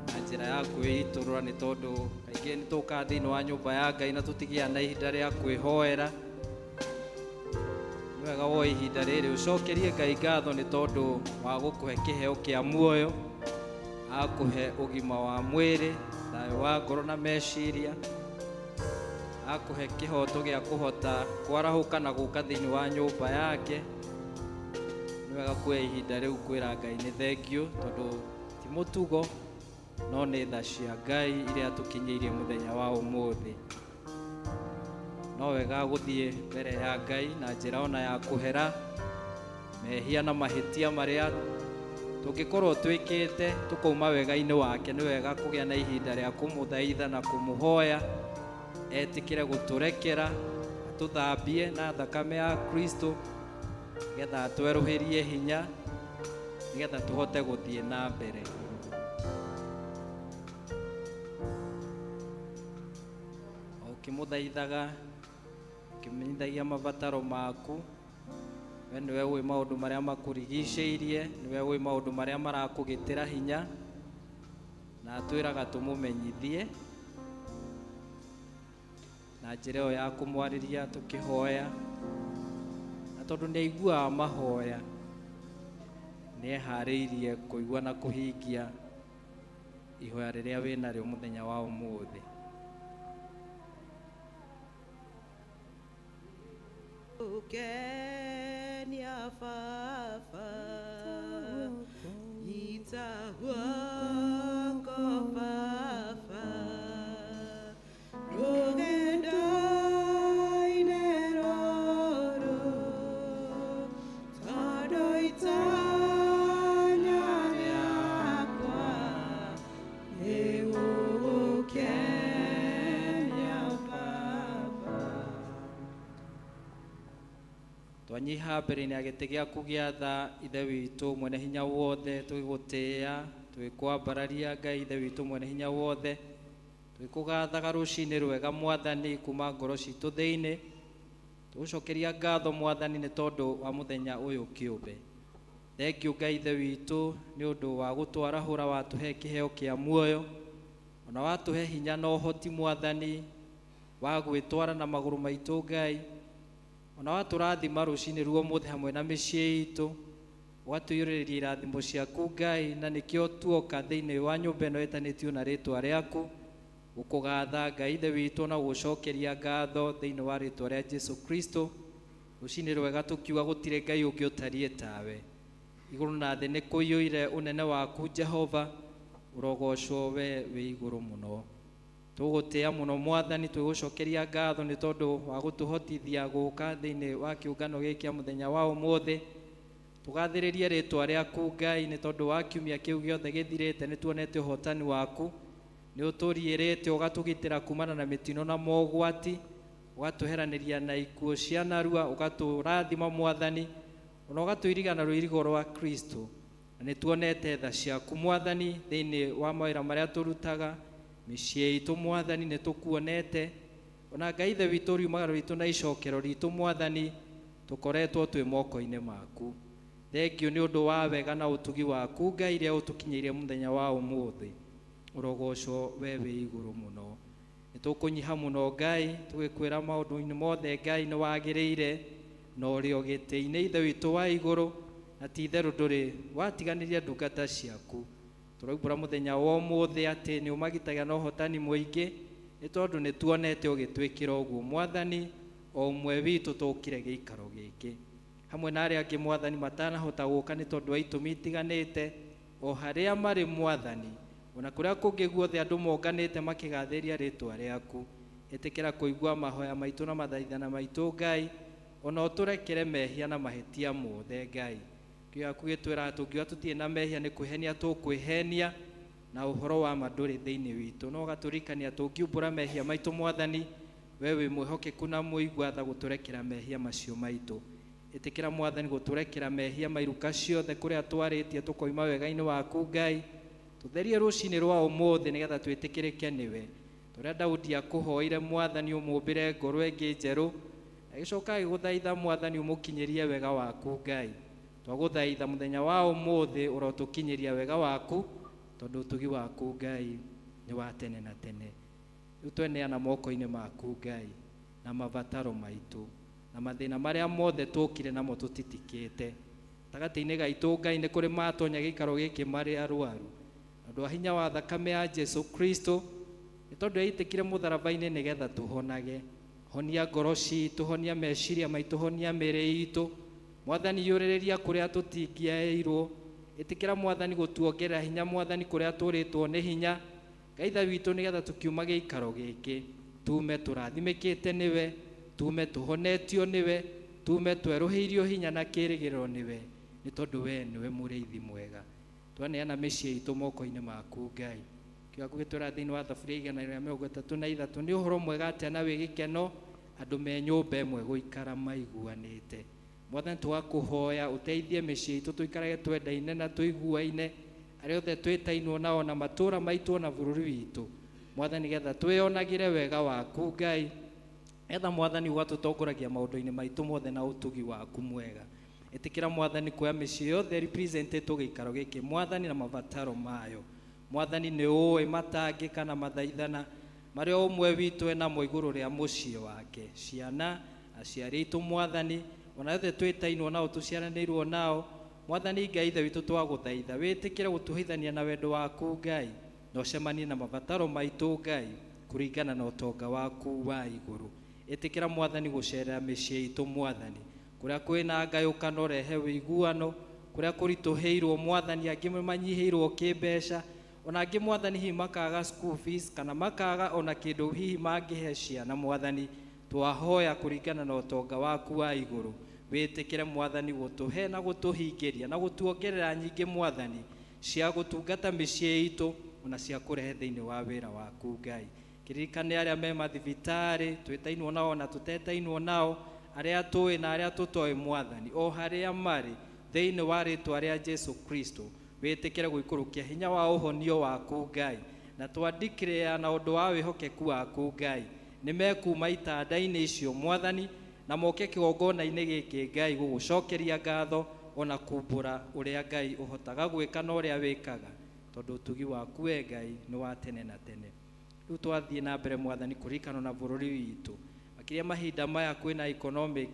na njĩra ya kwĩitũrũra, nĩ tondũ kaingĩ nĩ tũkaga thĩinĩ wa nyũmba ya Ngai na tũtigĩaga na ihinda rĩa kwĩhoera. Nĩ wega woe ihinda rĩrĩ ũcokerie Ngai ngatho nĩ tondũ wa gũkũhe kĩheo kĩa muoyo, akũhe ũgima wa mwĩrĩ, thayũ wa ngoro na meciria, akũhe kĩhoto gĩa kũhota kwarahũka na gũka thĩinĩ wa nyũmba yake. Nĩ wega kuoya ihinda rĩu kwĩra Ngai nĩ thengiũ, tondũ ti mũtugo no nĩ tha cia Ngai iria tũkinyĩirie mũthenya wa ũmũthĩ. No wega gũthiĩ mbere ya Ngai na njĩra ona ya kũhera mehia na mahĩtia marĩa tũngĩkorwo twĩkĩte tũkauma wega-inĩ wake. Nĩ wega kũgĩa na ihinda rĩa kũmũthaitha na kũmũhoya etĩkĩre gũtũrekera, atũthambie na thakame ya Kristo, nĩgetha atwerũhĩrie hinya, nĩgetha tũhote gũthiĩ na mbere. O ũkĩmũthaithaga, ũkĩmenyithagia mabataro maku, we nĩwe ũĩ maũndũ marĩa makũrigicĩirie, nĩwe ũĩ maũndũ marĩa marakũgĩtĩra hinya, na atwĩraga tũmũmenyithie na njĩra ĩyo ya kũmwarĩria tũkĩhoya. Na tondũ nĩ aiguaga mahoya, nĩ eharĩirie kũigua na kũhingia ihoya rĩrĩa wĩnarĩo mũthenya wa ũmũthĩ. Kenya baba, nyita guoko baba, rũgendo-inĩ rũrũ, tondũ itanya rĩakwa nĩ gũgũkenia baba. Twanyiha mbere-inĩ ya gĩtĩ gĩaku gĩa tha, Ithe witũ mwene hinya wothe, tũgĩgũtĩĩa, tũgĩkwambararia Ngai Ithe witũ mwene hinya wothe, tũgĩkũgathaga rũcinĩ rwega Mwathani kuma ngoro citũ thĩinĩ, tũgũcokeria ngatho Mwathani nĩ tondũ wa mũthenya ũyũ kĩũmbe. Thengiũ Ngai Ithe witũ nĩ ũndũ wa gũtwarahũra, watũhe kĩheo kĩa muoyo, ona watũhe hinya na ũhoti Mwathani wa gwĩtwara na magũrũ maitũ Ngai, ona watũrathima rũcinĩ ruo ũmũthĩ hamwe na mĩciĩ itũ, ũgatũiyũrĩrĩria irathimo ciaku Ngai, na nĩkĩo tuoka thĩinĩ wa nyũmba ĩno ĩtanĩtio na rĩtwa rĩaku gũkũgatha Ngai Ithe witũ na gũgũcokeria ngatho thĩinĩ wa rĩtwa rĩa Jesu Kristo. Rũcinĩ rwega tũkiuga gũtirĩ Ngai ũngĩ ũtariĩ tawe, igũrũ na thĩ nĩ kũiyũire ũnene waku Jehova, ũrogocwo we wĩ igũrũ mũno. Tũgũtĩĩa mũno Mwathani, twĩgũcokeria ngatho nĩ tondũ wa gũtũhotithia gũka thĩinĩ wa kĩũngano gĩkĩ kĩa mũthenya wa ũmũthĩ. Tũgathĩrĩrie rĩtwa rĩaku Ngai nĩ tondũ wa kiumia kĩu gĩothe gĩthirĩte nĩ tuonete ũhotani waku, nĩ ũtũriĩrĩte ũgatũgitĩra kumana na mĩtino na mogwati, ũgatũheranĩria na ikuũ cia narua, ũgatũrathima Mwathani, ona ũgatũiriga na rũirigo rwa Kristo. Na nĩ tuonete tha ciaku Mwathani thĩinĩ wa mawĩra marĩa tũrutaga, mĩciĩ itũ Mwathani nĩ tũkuonete, ona Ngai Ithe witũ riumagaro ritũ na icokero ritũ Mwathani tũkoretwo twĩ moko-inĩ maku. Thengiũ nĩ ũndũ wa wega na ũtugi waku Ngai iria ũtũkinyĩirie mũthenya wa ũmũthĩ, ũrogocwo we wĩ igũrũ mũno. Nĩ tũkũnyiha mũno Ngai tũgĩkwĩra maũndũ-inĩ mothe Ngai nĩ wagĩrĩire na ũrĩ o gĩtĩ-inĩ Ithe witũ wa igũrũ, na ti itherũ ndũrĩ watiganĩria ndungata ciaku. Tũraumbũra mũthenya wa ũmũthĩ atĩ nĩ ũmagitagia na ũhotani mũingĩ, nĩ tondũ nĩ tuonete ũgĩtwĩkĩra ũguo Mwathani, o ũmwe witũ tũkire gĩikaro gĩkĩ hamwe na arĩa angĩ Mwathani matanahota gũka nĩ tondũ wa itũmi itiganĩte, o harĩa marĩ Mwathani, ona kũrĩa kũngĩ guothe andũ monganĩte makĩgathĩria rĩtwa rĩaku. Ĩtĩkĩra kũigua mahoya maitũ na mathaithana maitũ Ngai, ona ũtũrekere mehia na mahĩtia mothe Ngai. Kiugo gĩaku gĩtwĩraga tũngiuga tũtirĩ na mehia nĩ kwĩhenia tũkwĩhenia, na ũhoro wa ma ndũrĩ thĩinĩ witũ. No ũgatũririkania tũngiumbũra mehia maitũ Mwathani, we wĩ mwĩhokeku na mũigua tha gũtũrekera mehia macio maitũ. Ĩtĩkĩra Mwathani gũtũrekera mehia ma iruka ciothe kũrĩa twarĩtie tũkoima wega-inĩ waku Ngai, tũtherie rũcinĩ rwa ũmũthĩ nĩgetha twĩtĩkĩrĩke nĩwe. Tũrĩa Daudi akũhoire Mwathani ũmũmbĩre ngoro ĩngĩ njerũ, agĩcoka agĩgũthaitha Mwathani ũmũkinyĩrie wega waku Ngai. Twagũthaitha mũthenya wa ũmũthĩ ũrotũkinyĩria wega waku, tondũ ũtugi waku Ngai nĩ wa tene na tene. Rĩu tweneana moko-inĩ maku Ngai, na mabataro maitũ na mathĩna marĩa mothe tũkire namo tũtitikĩte gatagatĩ-inĩ gaitũ. Ngai, nĩ kũrĩ matonya gĩikaro gĩkĩ marĩ arwaru, na ũndũ wa hinya wa thakame ya Jesu Kristo, nĩ tondũ yaitĩkire mũtharaba-inĩ nĩgetha tũhonage. Honia ngoro citũ, honia meciria maitũ, honia mĩĩrĩ itũ Mwathani. Yũrĩrĩria kũrĩa tũtingĩaĩirwo. Ĩtĩkĩra Mwathani gũtuongerera hinya, Mwathani, kũrĩa tũrĩtwo nĩ hinya. Ngai Ithe witũ, nĩgetha tũkiuma gĩikaro gĩkĩ tume tũrathimĩkĩte nĩwe, tume tũhonetio nĩwe, tume twerũhĩirio hinya na kĩĩrĩgĩrĩro nĩwe, nĩ tondũ we nĩwe mũrĩithi mwega. Twaneana mĩciĩ itũ moko-inĩ maku Ngai. Kiugo gĩtwĩra thĩinĩ wa Thaburia 133, nĩ ũhoro mwega atĩa na wĩ gĩkeno andũ me nyũmba ĩmwe gũikara maiguanĩte. Mwathani, tũgakũhoya ũteithie mĩciĩ itũ tũikarage twendaine na tũiguaine, arĩa othe twĩtainwo nao na matũũra maitũ na bũrũri witũ Mwathani, getha twĩonagĩre wega waku Ngai, getha Mwathani ũgatũtongoragia maũndũ-inĩ maitũ mothe na ũtugi waku mwega. Ĩtĩkĩra Mwathani kuoya mĩciĩ yothe representetwo gĩikaro gĩkĩ Mwathani, na mabataro mayo. Mwathani, nĩ ũĩ matangĩka na mathaithana marĩa o ũmwe witũ enamo igũrũ rĩa mũciĩ wake, ciana, aciari aitũ Mwathani, ona othe twĩtainwo nao, tũciaranĩirwo nao Mwathani. Ngai Ithe witũ, twagũthaitha wĩtĩkĩre gũtũhithania na wendo waku Ngai, na ũcemanie na mabataro maitũ Ngai, kũringana na ũtonga waku wa igũrũ. Ĩtĩkĩra Mwathani gũcerera mĩciĩ itũ Mwathani, kũrĩa kwĩna ngayũkano rehe ũiguano, kũrĩa kũritũhĩirwo Mwathani, angĩ manyihĩirwo kĩmbeca, ona angĩ Mwathani hihi makaga school fees kana makaga ona kĩndũ hihi mangĩhe ciana. Mwathani, twahoya kũringana na ũtonga waku wa igũrũ, wĩtĩkĩre Mwathani gũtũhe na gũtũhingĩria na gũtuongerera nyingĩ Mwathani, cia gũtungata mĩciĩ itũ ona cia kũrehe thĩinĩ wa wĩra waku Ngai. Kĩririkane arĩa me mathibitarĩ, twĩtainwo nao na tũtetainwo nao, arĩa tũĩ na arĩa tũtoĩ Mwathani, o harĩa marĩ, thĩinĩ wa rĩtwa rĩa Jesu Kristo, wĩtĩkĩre gũikũrũkia hinya wa ũhonio waku Ngai, na twandikĩrĩa na ũndũ wa wĩhokeku waku Ngai, nĩ mekuma itanda-inĩ icio Mwathani, na moke kĩgongona-inĩ gĩkĩ Ngai, gũgũcokeria ngatho ona kumbũra ũrĩa Ngai ũhotaga gwĩka na ũrĩa wĩkaga, tondũ ũtugi waku we Ngai nĩ wa tene na tene. Rĩu twathiĩ na mbere Mwathani kũririkana na bũrũri witũ, makĩria mahinda maya kwĩna economic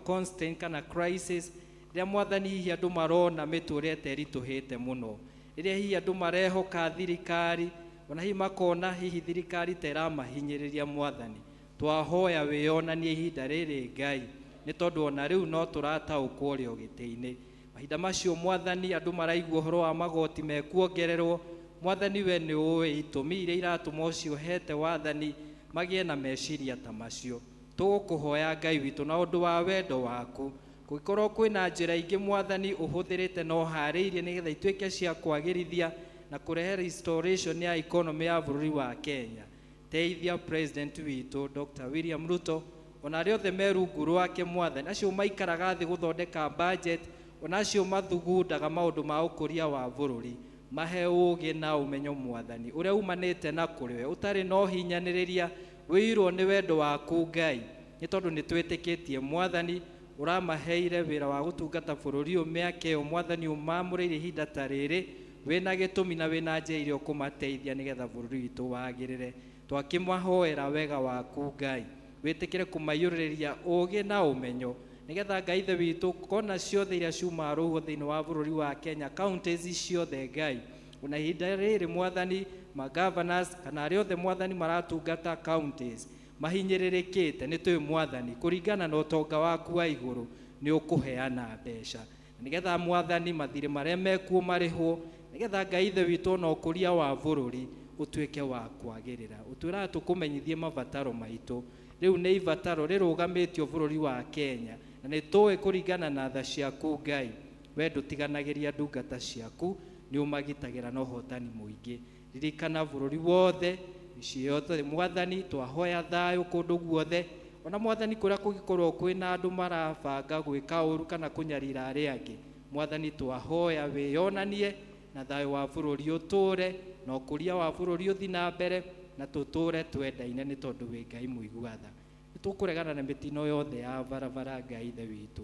constant kana crisis, rĩrĩa Mwathani hihi andũ marona mĩtũrĩre ta ĩritũhĩte mũno, rĩrĩa hihi andũ marehoka thirikari, ona hihi makona hihi thirikari ta ĩramahinyĩrĩria. Mwathani, twahoya wĩyonanie ihinda rĩrĩ Ngai, nĩ tondũ ona rĩu no tũrataũkwo ũrĩ o gĩtĩ-inĩ. Mahinda macio Mwathani andũ maraigua ũhoro wa magoti mekuongererwo, Mwathani, we nĩ ũĩ itũmi iria iratũma ũcio ũhete wathani magĩe na meciria ta macio. Tũgũkũhoya Ngai witũ, na ũndũ wa wendo waku, kũngĩkorwo kwĩna njĩra ingĩ Mwathani ũhũthĩrĩte na ũharĩirie nĩgetha ituĩke cia kwagĩrithia na kũrehe restoration ya economy ya bũrũri wa Kenya, teithia president witũ Dr. William Ruto, ona arĩa othe me rungu rwake Mwathani, acio maikaraga thĩ gũthondeka budget, ona acio mathugundaga maũndũ ma ũkũria wa bũrũri, mahe ũũgĩ na ũmenyo Mwathani, ũrĩa umanĩte na kũrĩ we, ũtarĩ na ũhinyanĩrĩria, wĩirwo nĩ wendo waku Ngai, nĩ tondũ nĩ twĩtĩkĩtie Mwathani ũramaheire wĩra wa gũtungata bũrũri ũyũ mĩaka ĩyo. Mwathani, ũmamũrĩire ihinda ta rĩrĩ wĩna gĩtũmi na wĩna njĩra iria ũkũmateithia nĩgetha bũrũri witũ wagĩrĩre. Twakĩmahoera wega waku Ngai, wĩtĩkĩre kũmaiyũrĩrĩria ũũgĩ na ũmenyo, nĩgetha Ngai Ithe witũ, kona ciothe iria ciumaga rũhuho thĩinĩ wa bũrũri wa Kenya, counties ciothe Ngai, ona ihinda rĩrĩ Mwathani, magovernors kana arĩa othe Mwathani maratungata counties mahinyĩrĩrĩkĩte, nĩ tũĩ Mwathani kũringana na ũtonga waku wa igũrũ nĩ ũkũheana mbeca, nĩgetha Mwathani mathirĩ marĩa mekuo marĩhwo, nĩgetha Ngai Ithe witũ ona ũkũria wa bũrũri ũtuĩke wa kwagĩrĩra. Ũtwĩraga tũkũmenyithie mabataro maitũ. Rĩu nĩ ibataro rĩrũgamĩtio bũrũri wa Kenya, na nĩ tũĩ kũringana na tha ciaku Ngai, we ndũtiganagĩria ndungata ciaku, nĩ ũmagitagĩra na ũhotani mũingĩ. Ririkana bũrũri wothe, mĩciĩ yothe Mwathani, twahoya thayũ kũndũ guothe, ona Mwathani kũrĩa kũngĩkorwo kwĩna andũ marabanga gwĩka ũru kana kũnyarira arĩa angĩ, Mwathani twahoya wĩyonanie na thayũ wa bũrũri ũtũre, na ũkũria wa bũrũri ũthi na mbere, na tũtũre twendaine, nĩ tondũ wĩ Ngai mũigua tha. Nĩ tũkũregana na mĩtino yothe ya barabara Ngai Ithe witũ.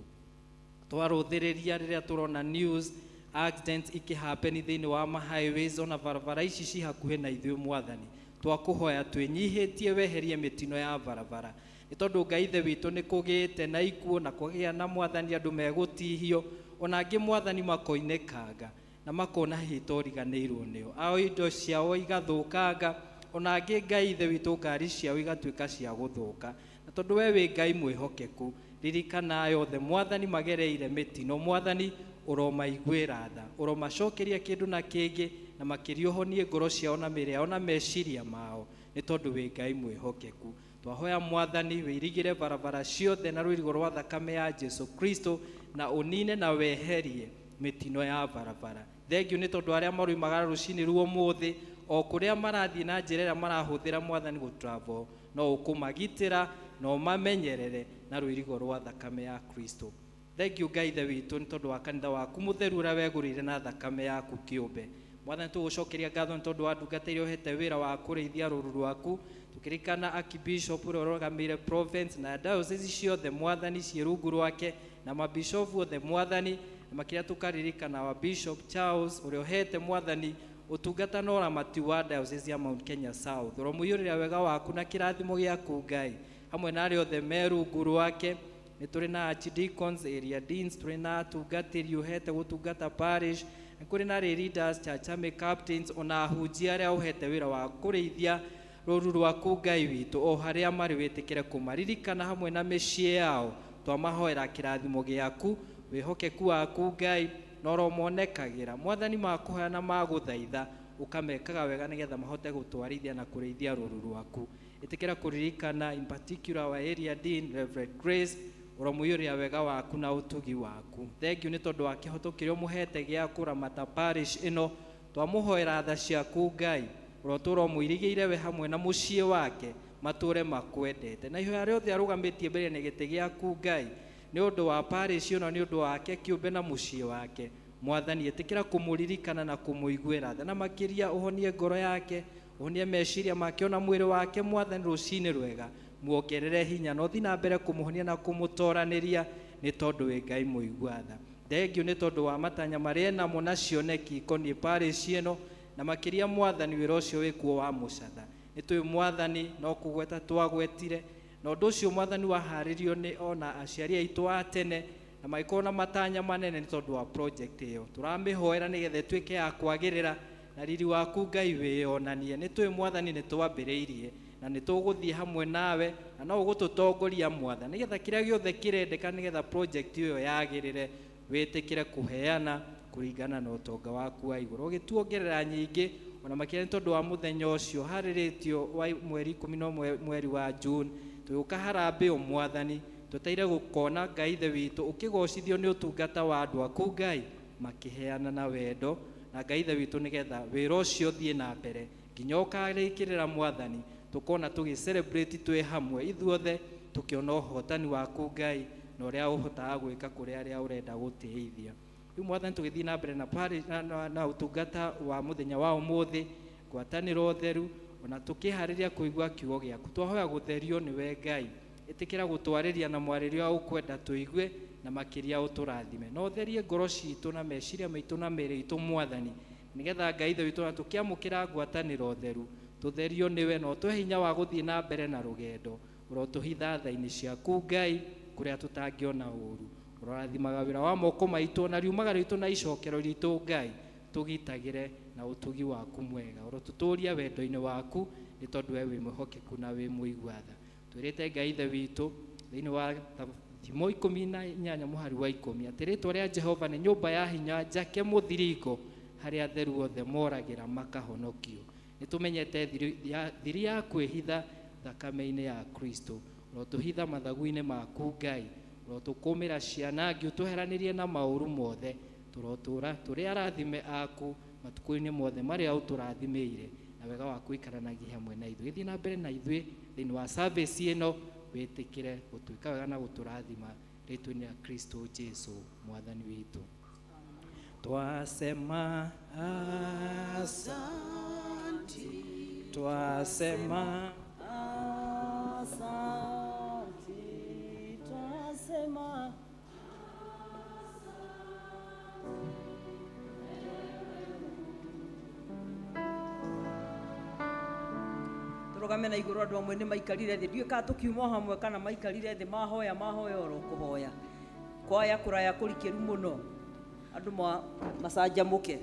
Twarũthĩrĩria rĩrĩa tũrona news, accidents ikĩhappen thĩinĩ wa ma highways ona barabara ici ci hakuhĩ na ithuĩ, Mwathani, twakũhoya twĩnyihĩtie weherie mĩtino ya barabara, nĩ tondũ Ngai Ithe witũ nĩ kũgĩte na ikuũ na kũgĩa na, Mwathani, andũ megũtihio, ona angĩ, Mwathani, makoinĩkanga na makona hihi toriganĩirwo nĩo ao, indo ciao igathũkanga, ona angĩ, Ngai Ithe witũ, ngari ciao igatuĩka cia gũthũka. Na tondũ we wĩ Ngai mwĩhokeku, ririkana aya othe, Mwathani, magereire mĩtino. Mwathani, ũromaiguĩra tha, ũromacokeria kĩndũ na kĩngĩ, na makĩria ũhonie ngoro ciao na mĩĩrĩ yao na meciria mao, nĩ tondũ wĩ Ngai mwĩhokeku. Twahoya, Mwathani, wĩirigĩre barabara ciothe na rũirigo rwa thakame ya Jesu Kristo, na ũnine na weherie mĩtino ya barabara. Thengiũ nĩ tondũ arĩa maroimaga rũcinĩ ruo mũthĩ o kũrĩa marathiĩ na njĩra ĩrĩa marahũthĩra, Mwathani, gũtravel, no ũkũmagitĩra na ũmamenyerere na rũirigo rwa thakame ya Kristo. Thengiũ, Ngai Ithe witũ, nĩ tondũ wa kanitha waku mũtheru ũrĩa wegũrĩire na thakame yaku kĩũmbe. Mwathani, tũgũcokeria ngatho nĩ tondũ wa ndungata iria ũhete wĩra wa kũrĩithia rũru rwaku, tũkĩririkana Archbishop ũrĩa ũrũgamĩrĩire province na diocese ciothe, Mwathani, ciĩ rungu rwake, na mabishopu othe, Mwathani, na makĩria tũkaririkana wa Bishop Charles ũrĩa ũhete, Mwathani, ũtungata na ũramati wa diocese ya Mount Kenya South. Ũromũiyũrĩra wega waku na kĩrathimo gĩaku, Ngai, hamwe na arĩa othe me rungu rwake. Nĩ tũrĩ na archdeacons, area deans, tũrĩ na atungatĩri ũhete gũtungata parish, nĩ kũrĩ na lay leaders, church army captains, ona ahunjia arĩa ũhete wĩra wa kũrĩithia rũru rwaku. Ngai witũ, o harĩa marĩ, wĩtĩkĩre kũmaririkana hamwe na mĩciĩ yao. Twamahoera kĩrathimo gĩaku, wĩhokeku waku, Ngai, na ũromonekagĩra. Mwathani, makũhoya na magũthaitha ũkamekaga wega nĩgetha mahote gũtwarithia na kũrĩithia rũru rwaku. Ĩtĩkĩra kũririkana in particular our area dean, Reverend Grace, ũromũiyũrĩra wega waku na ũtugi waku. Thengiũ nĩ tondũ wa kĩhoto kĩrĩa ũmũhete gĩa kũramata parish ĩno. Twamũhoera tha ciaku, Ngai, ũrotũra ũmũirigĩire we hamwe na mũciĩ wake, matũre makwendete, na ihoya rĩothe arũgamĩtie mbere na gĩtĩ gĩaku, Ngai, nĩ ũndũ wa parish ĩno, nĩ ũndũ wake kĩũmbe na mũciĩ wake. Mwathani, ĩtĩkĩra kũmũririkana na kũmũiguĩra tha, na makĩria ũhonie ngoro yake, ũhonie meciria make ona mwĩrĩ wake. Mwathani, rũcinĩ rwega muongerere hinya na ũthiĩ na mbere kũmũhonia na kũmũtoranĩria, nĩ tondũ wĩ Ngai mũigua tha. Thengiũ nĩ tondũ wa matanya marĩa enamo na cioneki ikoniĩ parish ĩno, na makĩria, Mwathani, wĩra ũcio wĩkuo wa mũcatha. Nĩ tũĩ, Mwathani, no kũgweta twagwetire, na ũndũ ũcio, Mwathani, waharĩrio nĩ ona aciari aitũ a tene na magĩkorwo na matanya manene. Nĩ tondũ wa project ĩyo, tũramĩhoera nĩgetha ĩtuĩke ya kwagĩrĩra na riri waku, Ngai, wĩyonanie. Nĩ tũĩ, Mwathani, nĩ twambĩrĩirie na nĩ tũgũthiĩ hamwe nawe, na no ũgũtũtongoria, Mwathani, nĩgetha kĩrĩa gĩothe kĩrendeka nĩgetha project ĩyo yagĩrĩre, wĩtĩkĩre kũheana kũringana na ũtonga waku wa igũrũ, ũgĩtuongerera nyingĩ ona makĩria, nĩ tondũ wa mũthenya ũcio harĩrĩtio wa mweri 11 mweri wa June, tũgĩũka harambĩ o, Mwathani, tweteire gũkona Ngai Ithe witũ ũkĩgocithio nĩ ũtungata wa andũ aku, Ngai, makĩheana na wendo na Ngai Ithe witũ, nĩgetha wĩra ũcio ũthiĩ na mbere nginya ũkarĩkĩrĩra. Mwathani, tũkona tũgĩ celebrate twĩ hamwe ithuothe, tũkĩona ũhotani waku, Ngai, na ũrĩa ũhotaga gwĩka kũrĩ arĩa ũrenda gũtĩithia. Rĩu, Mwathani, tũgĩthiĩ na mbere na, na ũtungata wa mũthenya wa ũmũthĩ, ngwatanĩro theru, ona tũkĩharĩria kũigua kiugo gĩaku, twahoya gũtherio nĩwe. Ngai, ĩtĩkĩra gũtwarĩria na mwarĩrio wa ũkwenda tũigue, na makĩria ũtũrathime na ũtherie ngoro citũ na meciria maitũ na mĩĩrĩ itũ, Mwathani, nĩgetha, Ngai Ithe witũ, na tũkĩamũkĩra ngwatanĩro theru, tũtherio nĩwe na ũtũhe hinya wa gũthiĩ na mbere na rũgendo. Ũrotũhitha tha-inĩ ciaku, Ngai, kũrĩa tũtangĩona ũru. Ũrorathimaga wĩra wa moko maitũ na riumaga ritũ na icokero ritũ. Ngai, tũgitagĩre na ũtugi waku mwega. Ũrotũtũria wendo-inĩ waku, nĩ tondũ we wĩ mwĩhokeku na wĩ mũigua tha. Twĩrĩte, Ngai Ithe witũ, thĩinĩ wa Thimo 18 mũhari wa 10 atĩ rĩtwa rĩa Jehova nĩ nyũmba ya hinya njake mũthiringo, harĩa atheru othe moragĩra makahonokio. Nĩ tũmenyete thiri ya kwĩhitha thakame-inĩ ya Kristo. Ũrotũhitha mathagu-inĩ maku, Ngai, ũrotũkũmĩra ciana ngĩ, ũtweheranĩrie na maũru mothe. Tũrotũra tũrĩ arathime aku matukũ-inĩ mothe marĩa ũtũrathimĩire, na wega waku ikaranagie hamwe na ithuĩ. Gĩthiĩ na mbere na ithuĩ thĩinĩ wa service ĩno, wĩtĩkĩre gũtuĩka wega na gũtũrathima, rĩtwa-inĩ rĩa Kristo Jesu Mwathani witũ. Twasema asante, twasema Asante, twasema. Tũrũgame na igũrũ andũ amwe nĩ maikarire thĩ, ndiũĩ kana tũkiuma o hamwe kana maikarire thĩ mahoya mahoya oro kũhoya kwaya kũraya kũrikĩru mũno andũ macanjamũke.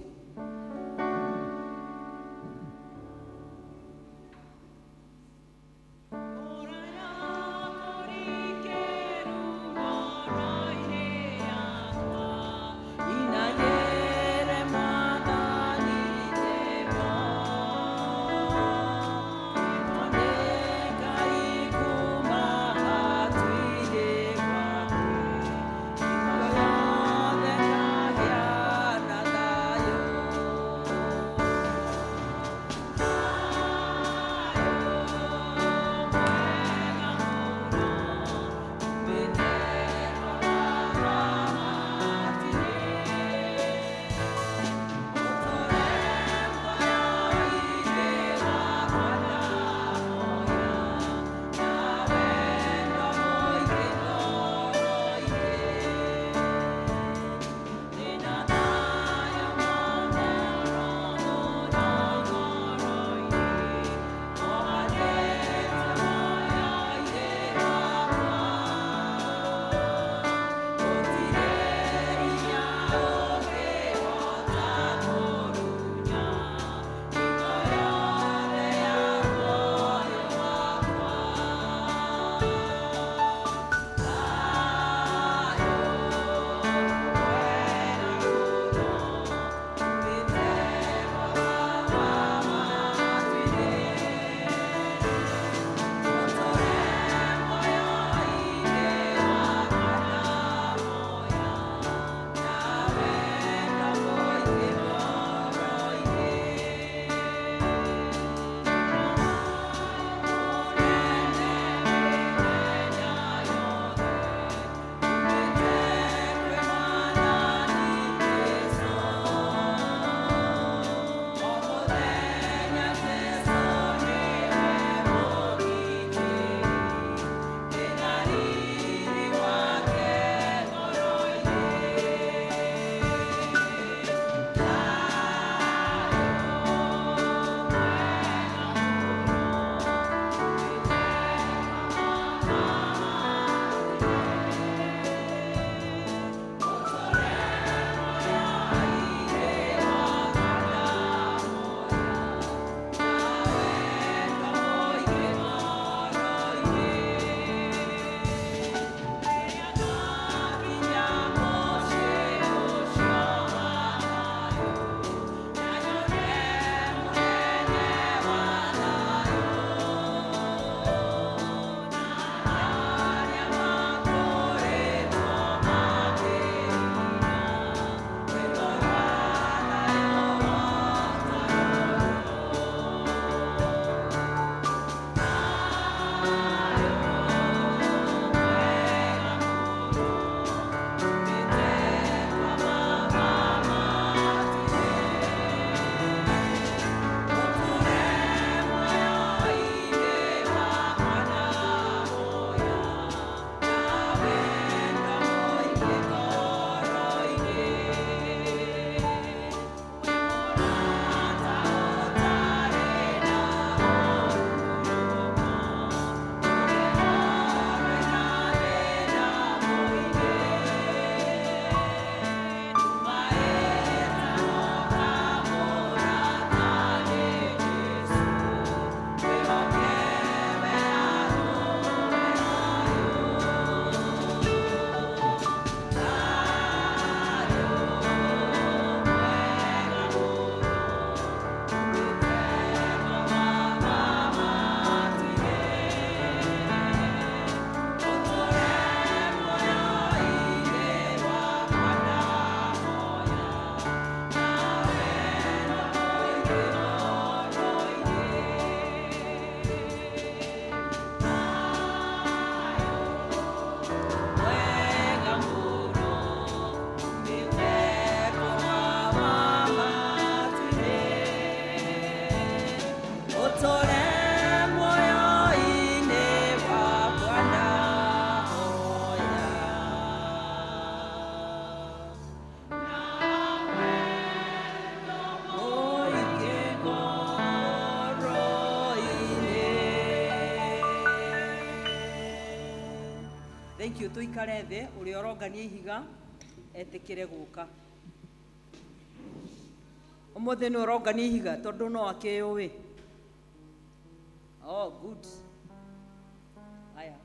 Thank you. Tuikare thĩ, ũrĩa ũrongania ihiga etĩkĩre gũka. Ũmũthĩ nĩ ũrongania ihiga tondũ no akĩyũĩ. Oh, good. Aya.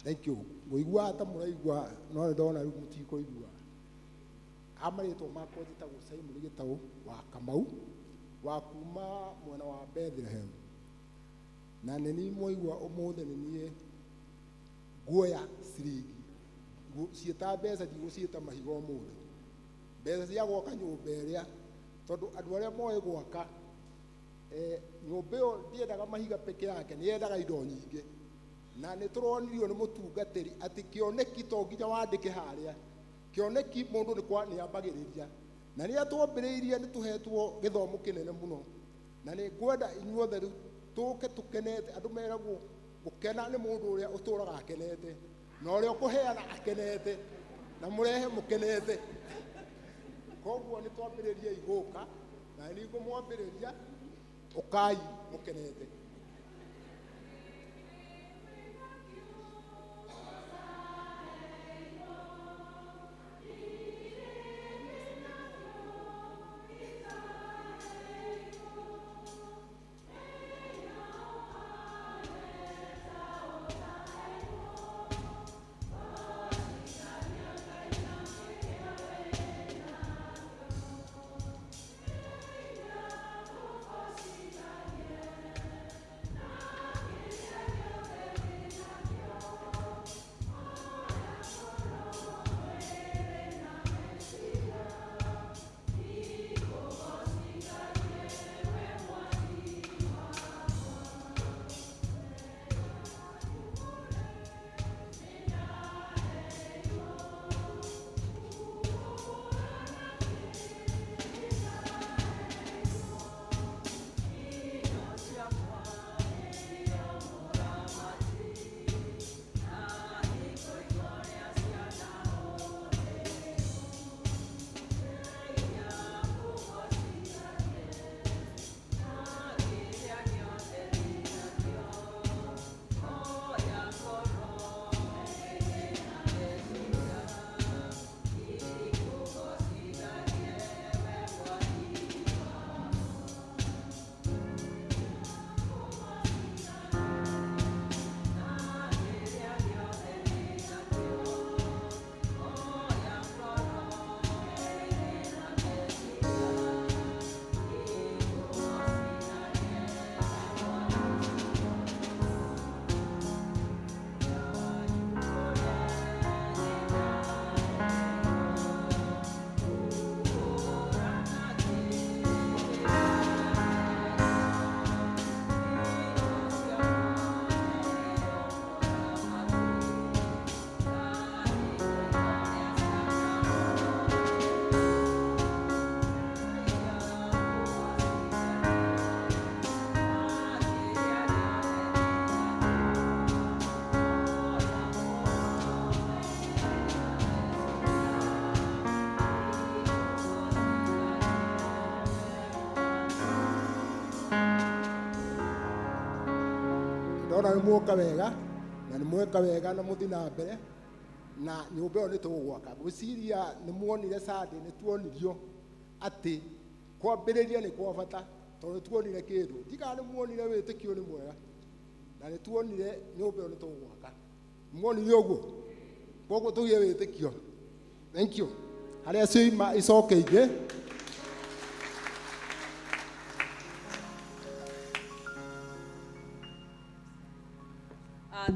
Thank you. Ngũigua ta mũraigua no nĩ ndona rĩu mũtikũigua. A marĩtwa makwa njĩtagwo Simon Gĩtaũ wa Kamau wa kuma mwena wa Bethlehem. Na nĩ niĩ mwaigua ũmũthĩ nĩ niĩ nguoya ciringi. Ciĩta mbeca ndigũciĩta mahiga ũmũthĩ. Mbeca cia gwaka nyũmba ĩrĩa tondũ andũ arĩa moĩ gwaka nyũmba ĩyo ndĩendaga mahiga peke yake, nĩ yendaga indo nyingĩ. Na nĩ tũronirio nĩ mũtungatĩri atĩ kĩoneki to nginya wandĩke harĩa. Kĩoneki mũndũ nĩ kwa nĩ ambagĩrĩria. Na rĩrĩa twambĩrĩirie nĩ tũhetwo gĩthomo kĩnene mũno. Na nĩ ngwenda inyuothe rĩu tũke tũkenete. Andũ meragwo gũkena nĩ mũndũ ũrĩa ũtũraga akenete, na ũrĩa ũkũheana akenete, na mũrehe mũkenete. Koguo nĩ twambĩrĩriei gũka, na nĩ ngũmwambĩrĩria ũkai mũkenete. Ndona nĩ muoka wega na nĩ mweka wega na mũthi na mbere na nyũmba ĩyo nĩ tũgwaka. Ngwĩciria nĩ muonire Sunday nĩ tuonirio atĩ kwambĩrĩria nĩ kwa bata tondũ nĩ tuonire kĩndũ. Ndiũĩ kana nĩ muonire wĩtĩkio nĩ mwega. Na nĩ tuonire nyũmba ĩyo nĩ tũgwaka. Muonire ũguo? Koguo tũgĩe wĩtĩkio. Thank you. Harĩa cioima icoke ingĩ.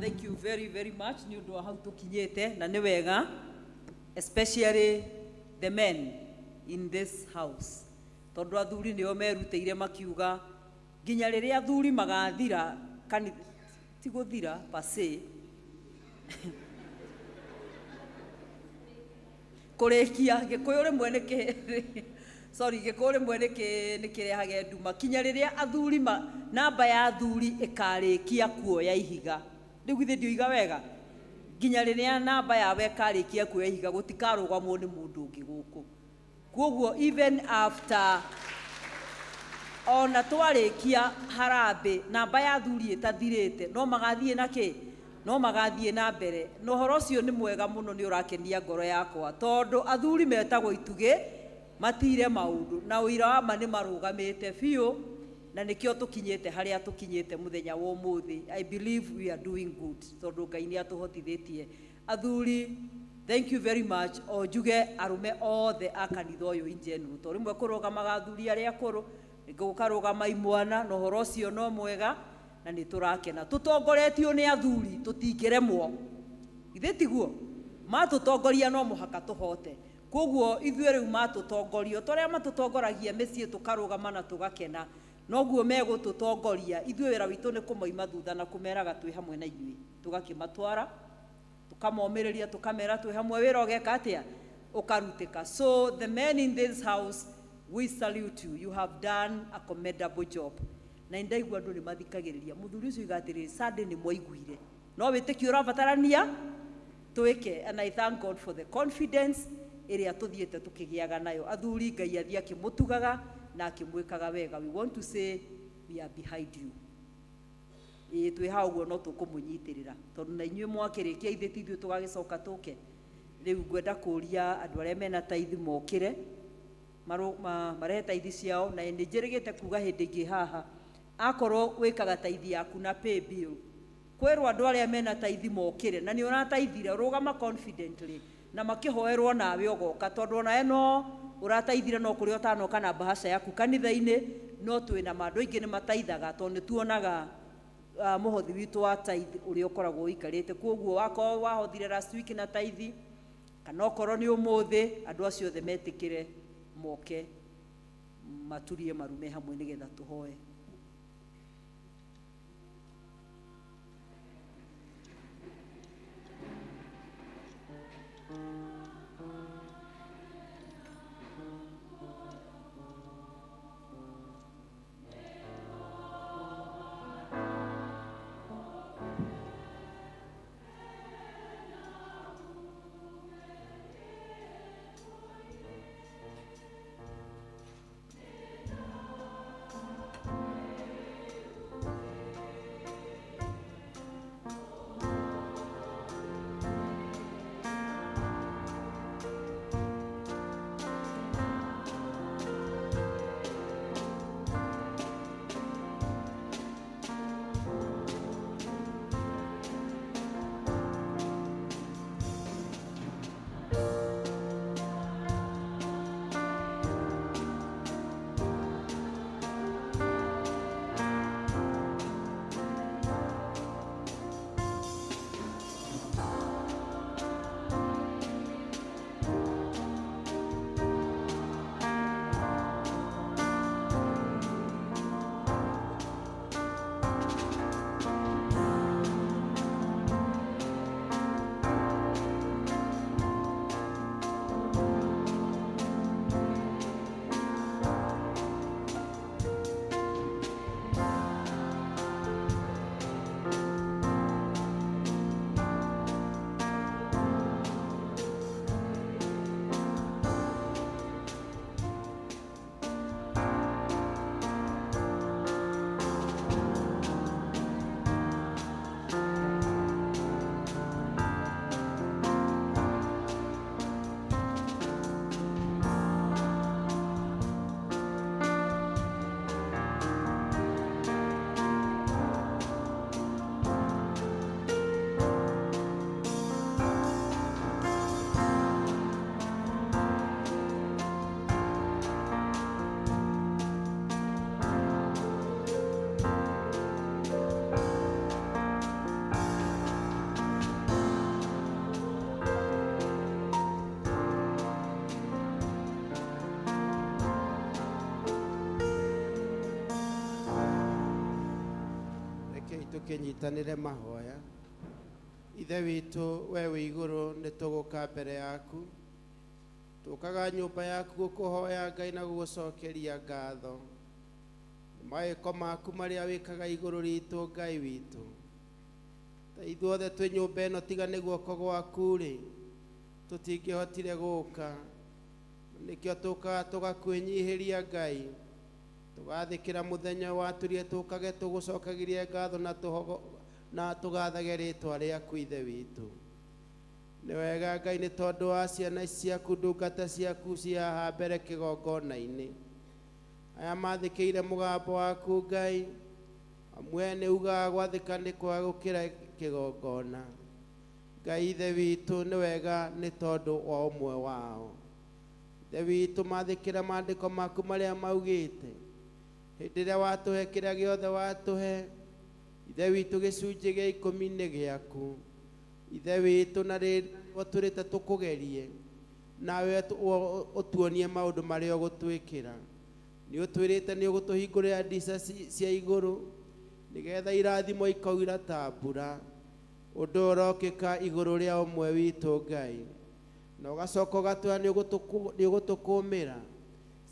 Thank you very very much nĩ ũndũ wa hau tũkinyĩte na nĩ wega, especially the men in this house, tondũ athuri nĩo merutĩire makiuga nginya rĩrĩa athuri magathira kanitha, ti gũthira per se, kũrĩkia Gĩkũyũ rĩmwe nĩ kĩ sorry, Gĩkũyũ rĩmwe nĩ kĩrehage nduma, kinya rĩrĩa athuri namba ya athuri ĩkarĩkia kuoya ihiga. Rĩu githĩ ndioiga wega? Nginya rĩrĩa namba yawe ĩkarĩkia kuoya ihiga, gũtikarũgamwo nĩ mũndũ ũngĩ gũkũ. Koguo even after ona twarĩkia harambĩ, namba ya athuri ĩtathirĩte, no magathiĩ na kĩ, no magathiĩ na mbere. Na ũhoro ũcio nĩ mwega mũno, nĩ ũrakenia ngoro yakwa, tondũ athuri metagwo itugĩ matire maũndũ, na ũira wa ma nĩ marũgamĩte biũ, na nĩkĩo tũkinyĩte harĩa tũkinyĩte mũthenya wa ũmũthĩ. I believe we are doing good, tondũ Ngai nĩ atũhotithĩtie. Athuri, thank you very much. O njuge arũme othe a kanitha ũyũ in general, tondũ rĩmwe kũrũgamaga athuri arĩa akũrũ, rĩngĩ gũkarũgama imwana, na ũhoro ũcio no mwega na nĩ tũrakena. Tũtongoretio nĩ athuri tũtingĩremwo, githĩ tiguo? Matũtongoria no mũhaka tũhote. Koguo ithuĩ rĩu matũtongoria, ta ũrĩa matũtongoragia mĩciĩ tũkarũgama na tũgakena, noguo megũtũtongoria ithuĩ. Wĩra witũ nĩ kũmoima thutha na kũmeraga twĩ hamwe na inyuĩ, tũgakĩmatwara, tũkamomĩrĩria, tũkamera twĩ hamwe, wĩra ũgeka atĩa, ũkarutĩka. So the men in this house, we salute you. You have done a commendable job. Na ndaigua andũ nĩ mathikagĩrĩria mũthuri ũcio iga atĩrĩrĩ, Sunday nĩ mwaiguire, no wĩtĩkio ũrabatarania twĩke. And I thank God for the confidence ĩrĩa tũthiĩte tũkĩgĩaga nayo. Athuri, Ngai athiĩ akĩmũtugaga na akĩmwĩkaga wega. We want to say we are behind you. Ĩĩ, twĩ ha ũguo, no tũkũmũnyitĩrĩra, tondũ na inyuĩ mwakĩrĩkia ithuĩ ti ithuĩ tũgagĩcoka tũke. Rĩu ngwenda kũria andũ arĩa mena taithi mokĩre, marehe taithi ciao. Na nĩ njĩrĩgĩte kuga hĩndĩ ĩngĩ haha, akorwo wĩkaga taithi yaku na pay bill, kwĩrwo andũ arĩa mena taithi mokĩre, na nĩ ũrataithire, rũgama confidently na makĩhoerwo nawe ũgoka, tondũ onawe no ũrataithire, no kũrĩa ũtanoka na bahasha yaku kanitha-inĩ. No twĩna ma andũ aingĩ nĩ mataithaga, tondũ nĩ tuonaga mũhothi witũ wa tithe ũrĩa ũkoragwo ũikarĩte. Koguo wakorwo wahothire last week na tithe, kana okorwo nĩ ũmũthĩ, andũ acio othe metĩkĩre moke maturie marume hamwe nĩgetha tũhoe. Tũkĩnyitanĩre mahoya. Ithe witũ we wĩ igũrũ, nĩ tũgũka mbere yaku, tũkaga nyũmba yaku gũkũhoya Ngai na gũgũcokeria ngatho nĩ mawĩko maku marĩa wĩkaga igũrũ ritũ. Ngai witũ, ta ithuothe twĩ nyũmba ĩno, tiga nĩ guoko gwaku rĩ, tũtingĩhotire gũka. Nĩkĩo tũkaga tũgakwĩnyihĩria Ngai, tũgathĩkĩra mũthenya waturie tũkage tũgũcokagĩrie ngatho na tũhogo na tũgathage rĩtwa rĩaku. Ithe witũ, nĩ wega Ngai, nĩ tondũ wa ciana ciaku, ndungata ciaku ci haha mbere kĩgongona-inĩ, aya mathĩkĩire mũgambo waku Ngai. Amwe nĩ ugaga gwathĩka nĩ kwaga gũkĩra kĩgongona. Ngai Ithe witũ, nĩ wega nĩ tondũ wa ũmwe wao. Ithe witũ, mathĩkĩra maandĩko maku marĩa maugĩte hĩndĩ ĩrĩa watũhe kĩrĩa gĩothe watũhe. Ithe witũ, gĩcunjĩ gĩa ikũmi nĩ gĩaku, Ithe witũ, na rĩrĩa tũrĩte tũkũgerie nawe ũtuonie maũndũ marĩa ũgũtwĩkĩra. Nĩ ũtwĩrĩte nĩ ũgũtũhingũrĩra ndica cia igũrũ nĩgetha irathimo ikaura ta mbura. Ũndũ ũrokĩka igũrũ rĩa ũmwe witũ, Ngai, na ũgacoka ũgatwĩra nĩ ũgũtũkũmĩra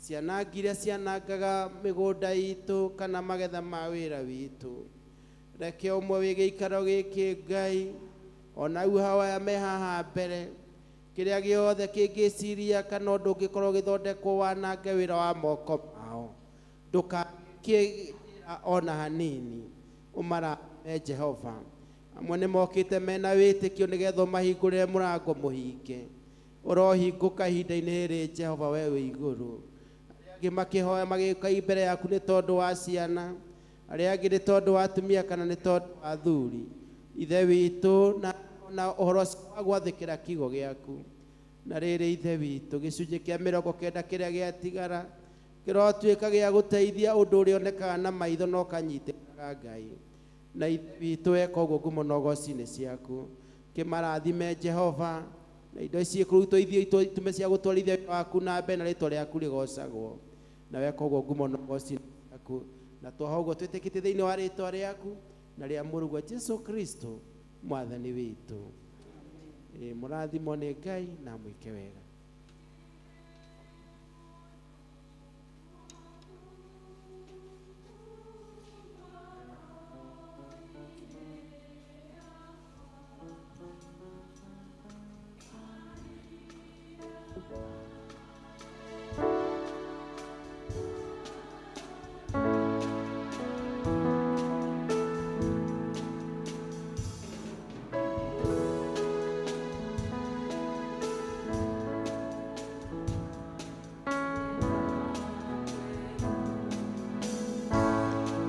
cianangi iria cianangaga mĩgũnda itũ kana magetha ma wĩra witũ. Reke ũmwe wĩ gĩikaro gĩkĩ, Ngai, ona u hawa me haha mbere, kĩrĩa gĩothe kĩngĩciria kana ũndũ ũngĩkorwo ũgĩthondekwo wanange wĩra wa moko mao, ndũkakie ona hanini, ũmarathime Jehova. Amwe nĩ mokĩte mena wĩtĩkio nĩgetha ũmahingũrĩre mũrango mũhinge, ũrohingũka ihinda-inĩ rĩrĩ, Jehova we wĩ igũrũ. Arĩa angĩ makĩhoya magĩũka mbere yaku nĩ tondũ wa ciana, arĩa angĩ nĩ tondũ wa atumia kana nĩ tondũ wa athuri, Ithe witũ, na ũhoro ũcio wa gwathĩkĩra kiugo gĩaku. Na rĩrĩ, Ithe witũ, gĩcunjĩ kĩa 90 kĩrĩa gĩatigara kĩrotuĩka gĩa gũteithia ũndũ ũrĩa ũonekaga na maitho na ũkanyitĩkaga, Ngai. Na Ithe witũ, eka ũguo, ngumo na ũgoci-inĩ ciaku. Kĩmarathime Jehova, na indo ici ikũrutwo ithiĩ itume cia gũtwarithia wĩra waku na mbere na rĩtwa rĩaku rĩgocagwo. Na weka ũguo, ngumo na ũgoci ciaku. Na twaha ũguo twĩtĩkĩtie thĩinĩ wa rĩtwa rĩaku na rĩa mũrũguo Jesu Kristo mwathani witũ. Mũrathimwo nĩ Ngai na mwĩke wega.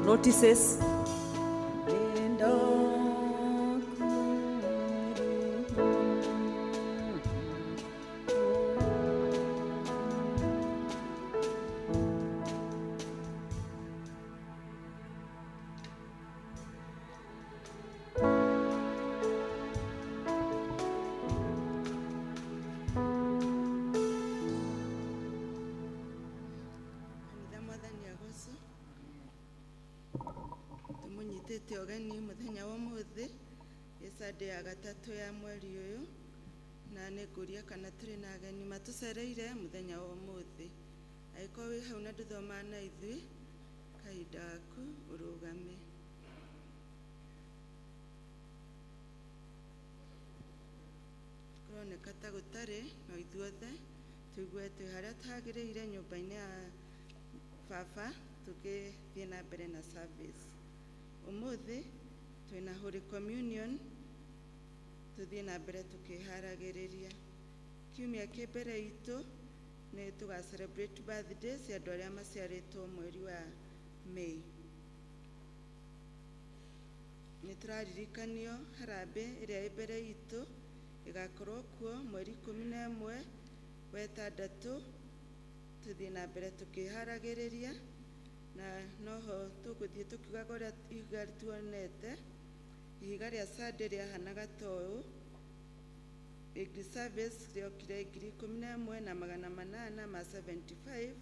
Notices. Kanitha, mwathani agocwo. Tũmũnyitĩte ũgeni mũthenya wa ũmũthĩ ĩ Sunday ya gatatũ ya mweri ũyũ, na nĩ ngũria kana tũrĩ na ageni matũcereire mũthenya wa ũmũthĩ. Angĩkorwo wĩ hau na ndũthomaga na ithuĩ, kahinda gaku ũrũgame. Kũroneka ta gũtarĩ, no ithuothe tũigue twĩ harĩa twagĩrĩire nyũmba-inĩ ya baba tũgĩthiĩ na mbere na service. Ũmũthĩ twĩna Holy Communion, tũthiĩ na mbere tũkĩharagĩrĩria. Kiumia kĩ mbere itũ nĩ tũga celebrate birthday cia andũ arĩa maciarĩtwo mweri wa May. Nĩ tũraririkanio harambĩ ĩrĩa ĩ mbere itũ ĩgakorwo kuo mweri 11 wa ĩtandatũ. Tũthiĩ na mbere tũkĩharagĩrĩria, na noho tũgũthiĩ tũkiugaga ũrĩa ihiga tuonete. Ihiga rĩa Sunday rĩahanaga ta ũũ: English service rĩokire 11,875,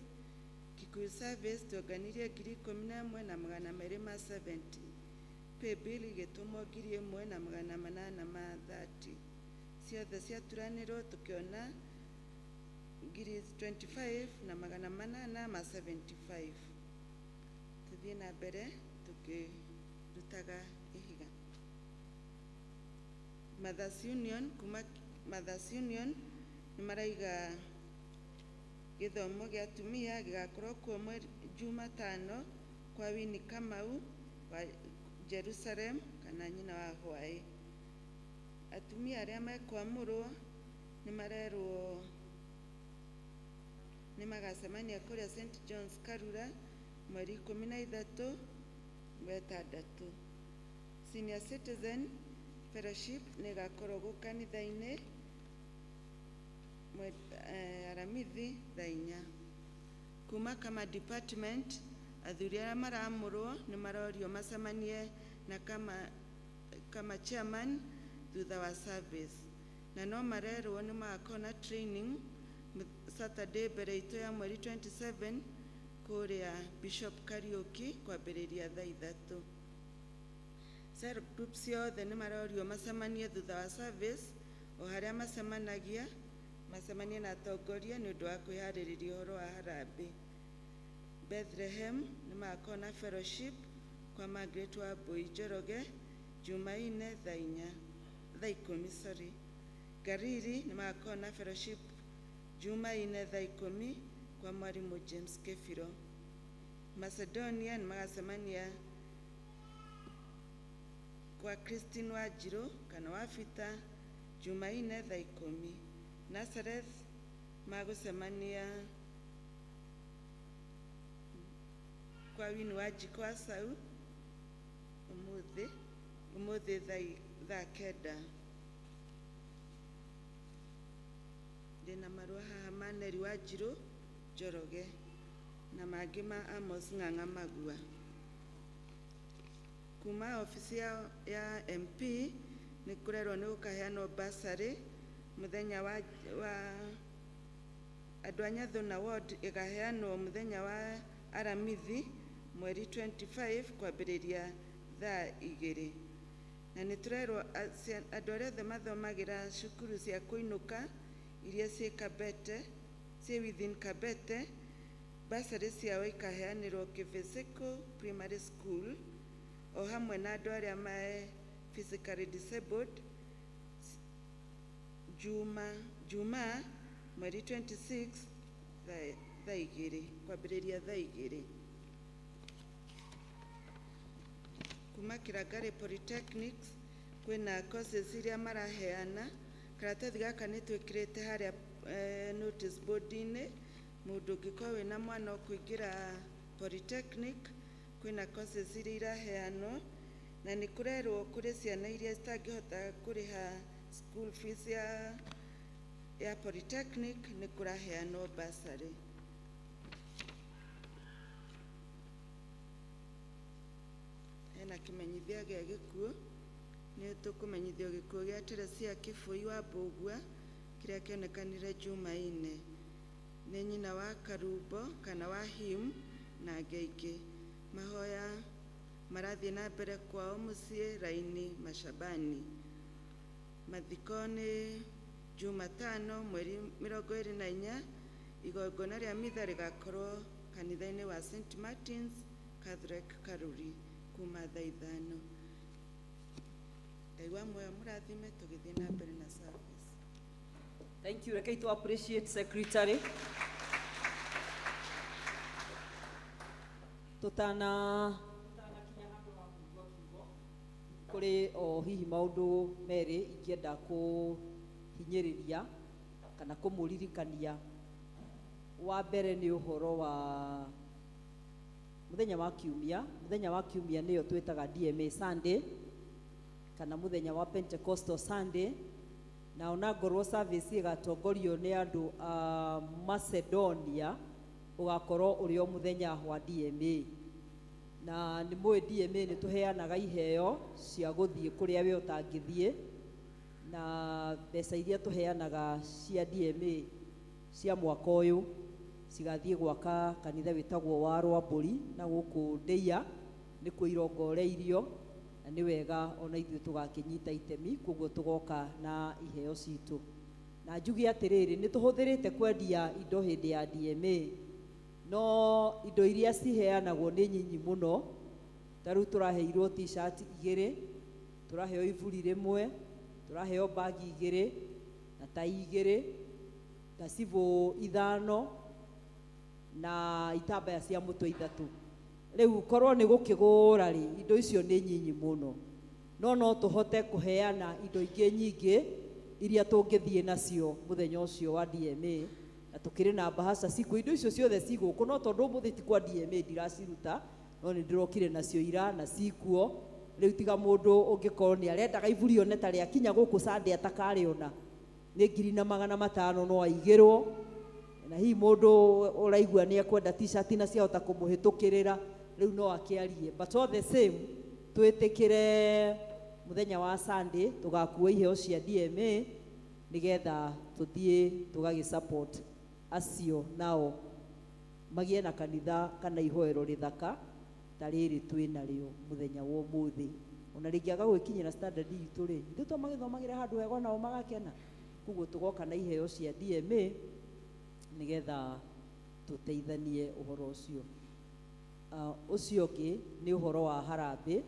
Kikuyu service tuonganirie 11,270. Paybill igĩtũmwo 1830. Ciothe ciaturanĩrwo tũkĩona 25,875. Tũthiĩ na mbere tũkĩrutaga ihiga. Mothers Union, kuma Mothers Union nĩ maraiga gĩthomo gĩa atumia gĩgakorwo kuo mweri Jumatano kwa Winnie Kamau wa Jerusalem kana nyina wa Hwaĩ. Atumia arĩa mekwamũrwo nĩ marerwo nĩ magacemania kũrĩa St John's Karura mweri 13 wetandatũ. Senior Citizen Fellowship nĩ ĩgakorwo gũkũ kanitha-inĩ Aramithi thaa 4. Kuma kama department athuri arĩa maramũrwo nĩ marorio macemanie na kama chairman thutha wa service, na no marerwo nĩ magakorwo na training Saturday mbere itũ ya mweri 27 kũrĩa Bishop Kariuki kwambĩrĩria thaa 3. Cell group ciothe nĩ marorio macemanie thutha wa service o harĩa macemanagia, macemanie na atongoria nĩ ũndũ wa kwĩharĩrĩria ũhoro wa harambee. Bethlehem nĩ magakorwo na fellowship kwa Margaret wa Mbui Njoroge Jumaine thaa 4, thaa 10, sorry. Gariri nĩ magakorwo na fellowship Jumaine thaa 10 kwa mwarimũ James Kebiro. Macedonia nĩ magacemania kwa Christine Wanjirũ kana Wabita Jumaine thaa 10. Nazareth magũcemania kwa Winnie Wanjikũ wa Sau ũmũthĩ thaa 9. Ndĩna marũa haha ma Neri Wanjirũ Njoroge na mangĩ ma Amos Ng'ang'a Magua. Kuma obici ya MP nĩ kũrerwo nĩ gũkaheanwo bursary mũthenya wa andũ a Nyathuna ward, ĩkaheanwo mũthenya wa Aramithi mweri 25 kwambĩrĩria thaa 2. Na nĩ tũrerwo andũ arĩa othe mathomagĩra cukuru cia kũinũka iria ciĩ Kabete, ciĩ within Kabete, bursary ciao ikaheanĩrwo Kĩvĩsĩkũ Primary School o hamwe na andũ arĩa me physically disabled Juma mweri 26 thaa 2, kwambĩrĩria thaa 2. Kuma Kĩrangari Polytechnics kwĩna courses iria maraheana. Karatathi gaka nĩ twĩkĩrĩte harĩa notice board-inĩ. Mũndũ ũngĩkorwo wĩna mwana ũkũingĩra polytechnic, kwĩna courses iria iraheanwo, na nĩ kũrerwo kũrĩ ciana iria citangĩhota kũrĩha school fees ya polytechnic, nĩ kũraheanwo bursary. Hena kĩmenyithia gĩa gĩkuũ, nĩ tũkũmenyithio gĩkuũ gĩa Teresia Kĩbũi wa Mbũgua kĩrĩa kĩonekanire Jumaine. Nĩ nyina wa Karumbo kana wa Him na angĩ aingĩ. Mahoya marathiĩ na mbere kwao mũciĩ Raini Mashabani. Mathiko nĩ Jumatano mweri 24, igongona rĩa mitha rĩgakorwo kanitha-inĩ wa St Martins Catholic Karuri kuma thaa 5. Ngai wa muoyo mũrathime tũgĩthiĩ na mbere na service. Thank you. Rekei to appreciate secretary. Tutana tutanakinya handũ ha kũigua kiugo kũrĩ o hihi maũndũ merĩ ingĩenda kũhinyĩrĩria kana kũmũririkania. Wa mbere nĩ ũhoro wa mũthenya wa kiumia. Mũthenya wa kiumia nĩyo twĩtaga DMA Sunday kana mũthenya wa Pentecostal Sunday, na ona ngorwo service ĩgatongorio nĩ andũ a Macedonia, ũgakorwo ũrĩ o mũthenya wa DMA. Na nĩ mũĩ DMA nĩ tũheanaga iheo cia gũthiĩ kũrĩa we ũtangĩthiĩ, na mbeca iria tũheanaga cia DMA cia mwaka ũyũ cigathiĩ gwaka kanitha wĩtagwo wa Rwambũri na gũkũ Ndĩia nĩkuo irongoreirio, Na nĩ wega ona ithuĩ tũgakĩnyita itemi, koguo tũgoka na iheo citũ. Na njuge atĩrĩrĩ, nĩ tũhũthĩrĩte kwendia indo hĩndĩ ya DMA, no indo iria ciheanagwo nĩ nyinyi mũno. Ta rĩu tũraheirwo t-shirt igĩrĩ, tũraheo iburi rĩmwe, tũraheo bagi igĩrĩ na tai igĩrĩ, ngacibũ ithano na itambaya cia mũtwe ithatũ. Rĩu korwo nĩ gũkĩgũra rĩ, indo icio nĩ nyinyi mũno, no no tũhote kũheana indo ingĩ nyingĩ iria tũngĩthiĩ nacio mũthenya ũcio wa DMA. Na tũkĩrĩ na bahasha cikuo, indo icio ciothe ci gũkũ, no tondũ ũmũthĩ ti kwa DMA ndiraciruta, no nĩ ndĩrokire nacio ira na cikuo. Rĩu tiga mũndũ ũngĩkorwo nĩ arendaga iburi one ta rĩakinya gũkũ Sunday atakarĩona, nĩ 1500 no aigĩrwo. Na hihi mũndũ ũraigua nĩ ekwenda t-shirt na ciahota kũmũhĩtũkĩrĩra, rĩu no akĩarie. But all the same, twĩtĩkĩre mũthenya wa Sunday tũgakua iheo cia DMA nĩgetha tũthiĩ tũgagĩ support acio nao magĩe na kanitha kana ihoero rĩthaka ta rĩrĩ twĩ narĩo mũthenya wa ũmũthĩ. Ona rĩngĩaga gwĩkinyĩra standard itũ rĩ, ithuĩ to magĩthomagĩra handũ hega onao magakena. Koguo tũgoka na iheo cia DMA nĩgetha tũteithanie ũhoro ũcio. Ũcio ũngĩ nĩ ũhoro wa harambĩ.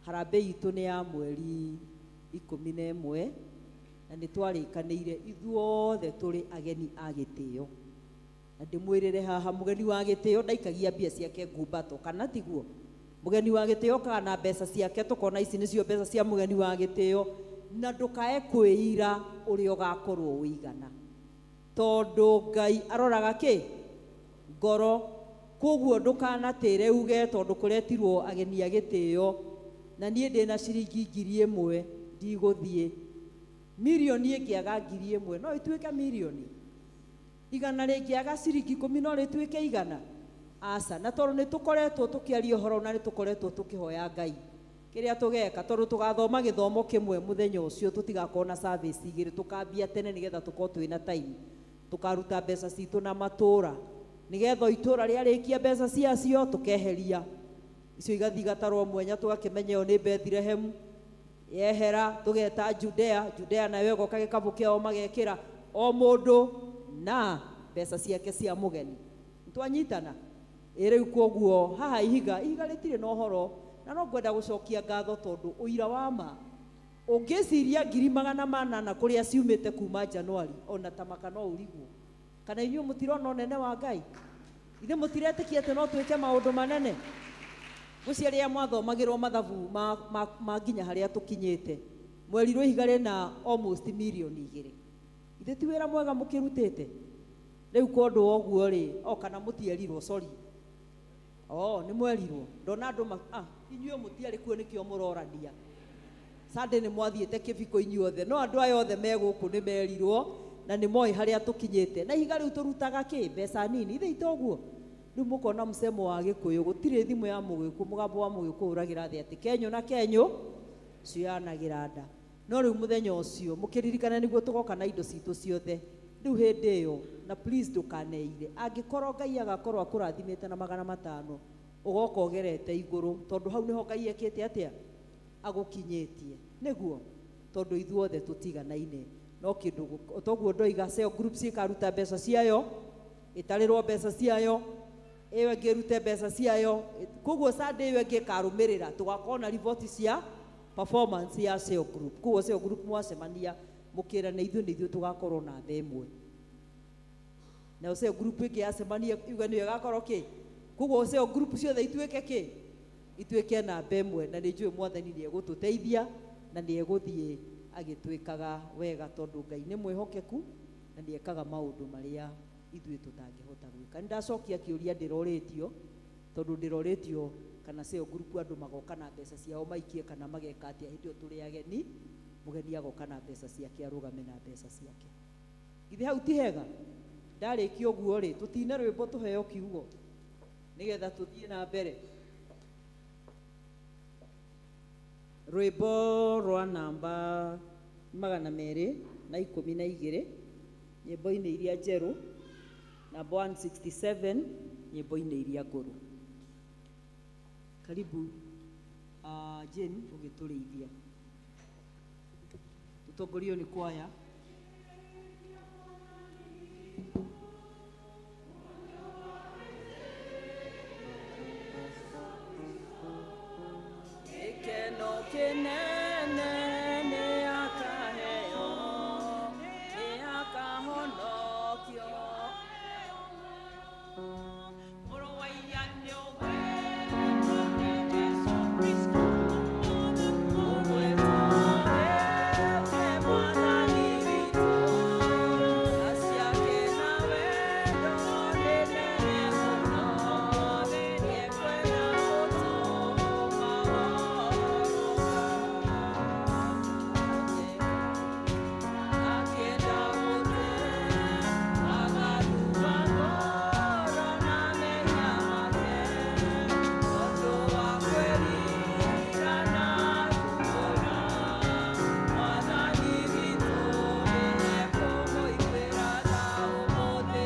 Harambĩ itũ nĩ ya mweri 11, na nĩ twarĩkanĩire ithuothe tũrĩ ageni a gĩtĩo. Na ndĩmwĩrĩre haha, mũgeni wa gĩtĩo ndaikagia mbia ciake ngumbato, kana tiguo? Mũgeni wa gĩtĩo okaga na mbeca ciake, tũkona ici nĩcio mbeca cia mũgeni wa gĩtĩo, na ndũkae kwĩira ũrĩa ũgakorwo ũigana, tondũ Ngai aroraga kĩ? Ngoro. Koguo ndũkanatĩre uge tondũ kũretirwo ageni a gĩtĩo na niĩ ndĩna ciringi 1000 ndigũthiĩ. Mirioni ĩngĩaga 1000 no ĩtuĩke mirioni, igana rĩngĩaga ciringi 10 no rĩtuĩke igana. Aca. Na tondũ nĩ tũkoretwo tũkĩaria ũhoro na nĩ tũkoretwo tũkĩhoya Ngai kĩrĩa tũgeka, tondũ tũgathoma gĩthomo kĩmwe mũthenya ũcio, tũtigakorwo na service igĩrĩ, tũkambia tene nĩgetha tũkorwo twĩna time. Tũkaruta mbeca citũ na matũra nĩgetha o itũra rĩarĩkia mbeca ciacio tũkeheria icio, igathiĩ igatarwo mwenya, tũgakĩmenya ĩyo nĩ Bethlehem yehera, tũgeta Judea, Judea nayo ĩgoka gĩkabũ kĩao, magekĩra o mũndũ na mbeca ciake cia mũgeni. Twanyitana ĩ rĩu. Koguo haha ihiga ihiga rĩtirĩ na ũhoro, na no ngwenda gũcokia ngatho tondũ ũira wa ma ũngĩciria 800,000 kũrĩa ciumĩte kuma Januari, ona ta maka no ũrigwo kana inyuĩ mũtirona ũnene wa Ngai. Ithuĩ mũtiretĩkia atĩ no twĩke maũndũ manene. Ngwĩciria rĩrĩa mwathomagĩrwo mathabu ma nginya harĩa tũkinyĩte, mwerirwo ihiga rĩna almost mirioni 2. Ithe ti wĩra mwega mũkĩrutĩte? Rĩu kwa ũndũ wa ũguo rĩ, o kana mũtierirwo? Sorry, oh, nĩ mwerirwo. Ndona andũ inyuĩ mũtiarĩ kuo, nĩkĩo mũrorania. Sunday nĩ mwathiĩte kĩbiko inyuothe, no andũ aya othe me gũkũ nĩ merirwo na nĩ moĩ harĩa tũkinyĩte. Na ihiga rĩu tũrutaga kĩ mbeca nini ithe itoguo. Rĩu mũkona msemo wa Gĩkũyũ, gũtirĩ thimũ ya Mũgĩkũyũ, mũgambo wa Mũgĩkũyũ ũragĩra thĩ atĩ kenyũ na kenyũ cioyanagĩra nda. No rĩu mũthenya ũcio mũkĩririkana nĩguo tũgoka na indo citũ ciothe rĩu hĩndĩ ĩyo. Na please ndũkaneire, angĩkorwo Ngai agakorwo akũrathimĩte na 500, ũgoka ũgerete igũrũ, tondũ hau nĩho Ngai ekĩte atĩa, agũkinyĩtie. Nĩguo tondũ ithuothe tũtiganaine, no kĩndũ toguo ndoiga, cell groups ĩkaruta mbeca ciayo, ĩtarĩrwo mbeca ciayo, ĩyo ĩngĩ ĩrute mbeca ciayo. Koguo Sunday ĩyo ĩngĩ ĩkarũmĩrĩra tũgakorwo na riboti cia performance ya cell group. Koguo cell group mwacemania mũkĩrane ithuĩ nĩ ithuĩ tũgakorwo namba ĩmwe, nayo cell group ĩngĩ yacemania yuge nĩyo ĩgakorwo kĩ. Koguo cell group ciothe ituĩke kĩ, ituĩke namba ĩmwe. Na nĩ njũĩ Mwathani nĩ egũtũteithia na nĩ egũthiĩ agĩtwĩkaga wega, tondũ Ngai nĩ mwĩhokeku na nĩ ekaga maũndũ marĩa ithuĩ tũtangĩhota gwĩka. Nĩ ndacokia kĩũria ndĩrorĩtio, tondũ ndĩrorĩtio kana cell group andũ magoka na mbeca ciao maikie kana mageka atĩa hĩndĩ ĩyo tũrĩ ageni. Mũgeni agoka na mbeca ciake, arũgame na mbeca ciake. Githĩ hau ti hega? Ndarĩkia ũguo rĩ, tũtine rwĩmbo tũheo kiugo nĩgetha tũthiĩ na mbere. Rwĩmbo rwa namba 212 nyĩmbo-inĩ iria njerũ, namba 167 nyĩmbo-inĩ iria ngũrũ. Karibu. Jane ũgĩtũrĩithia. Tũtongorio nĩ kwaya. Gĩkeno kĩnene nĩ akaheo, nĩ akahonokio. Mũrũ wa inya nĩ ũgwĩtwo nĩ Jesũ Kristo, ũgwĩtwo wĩke Mwathani witũ. Tha ciake na wendo nĩ nene mũno, nĩekwenda gũtũma Akienda gũte agatua ngoro na mehia make, tondũ wa kwĩrira na kuona Mwathani witũ nĩekũmũiguĩra tha ũmũthĩ.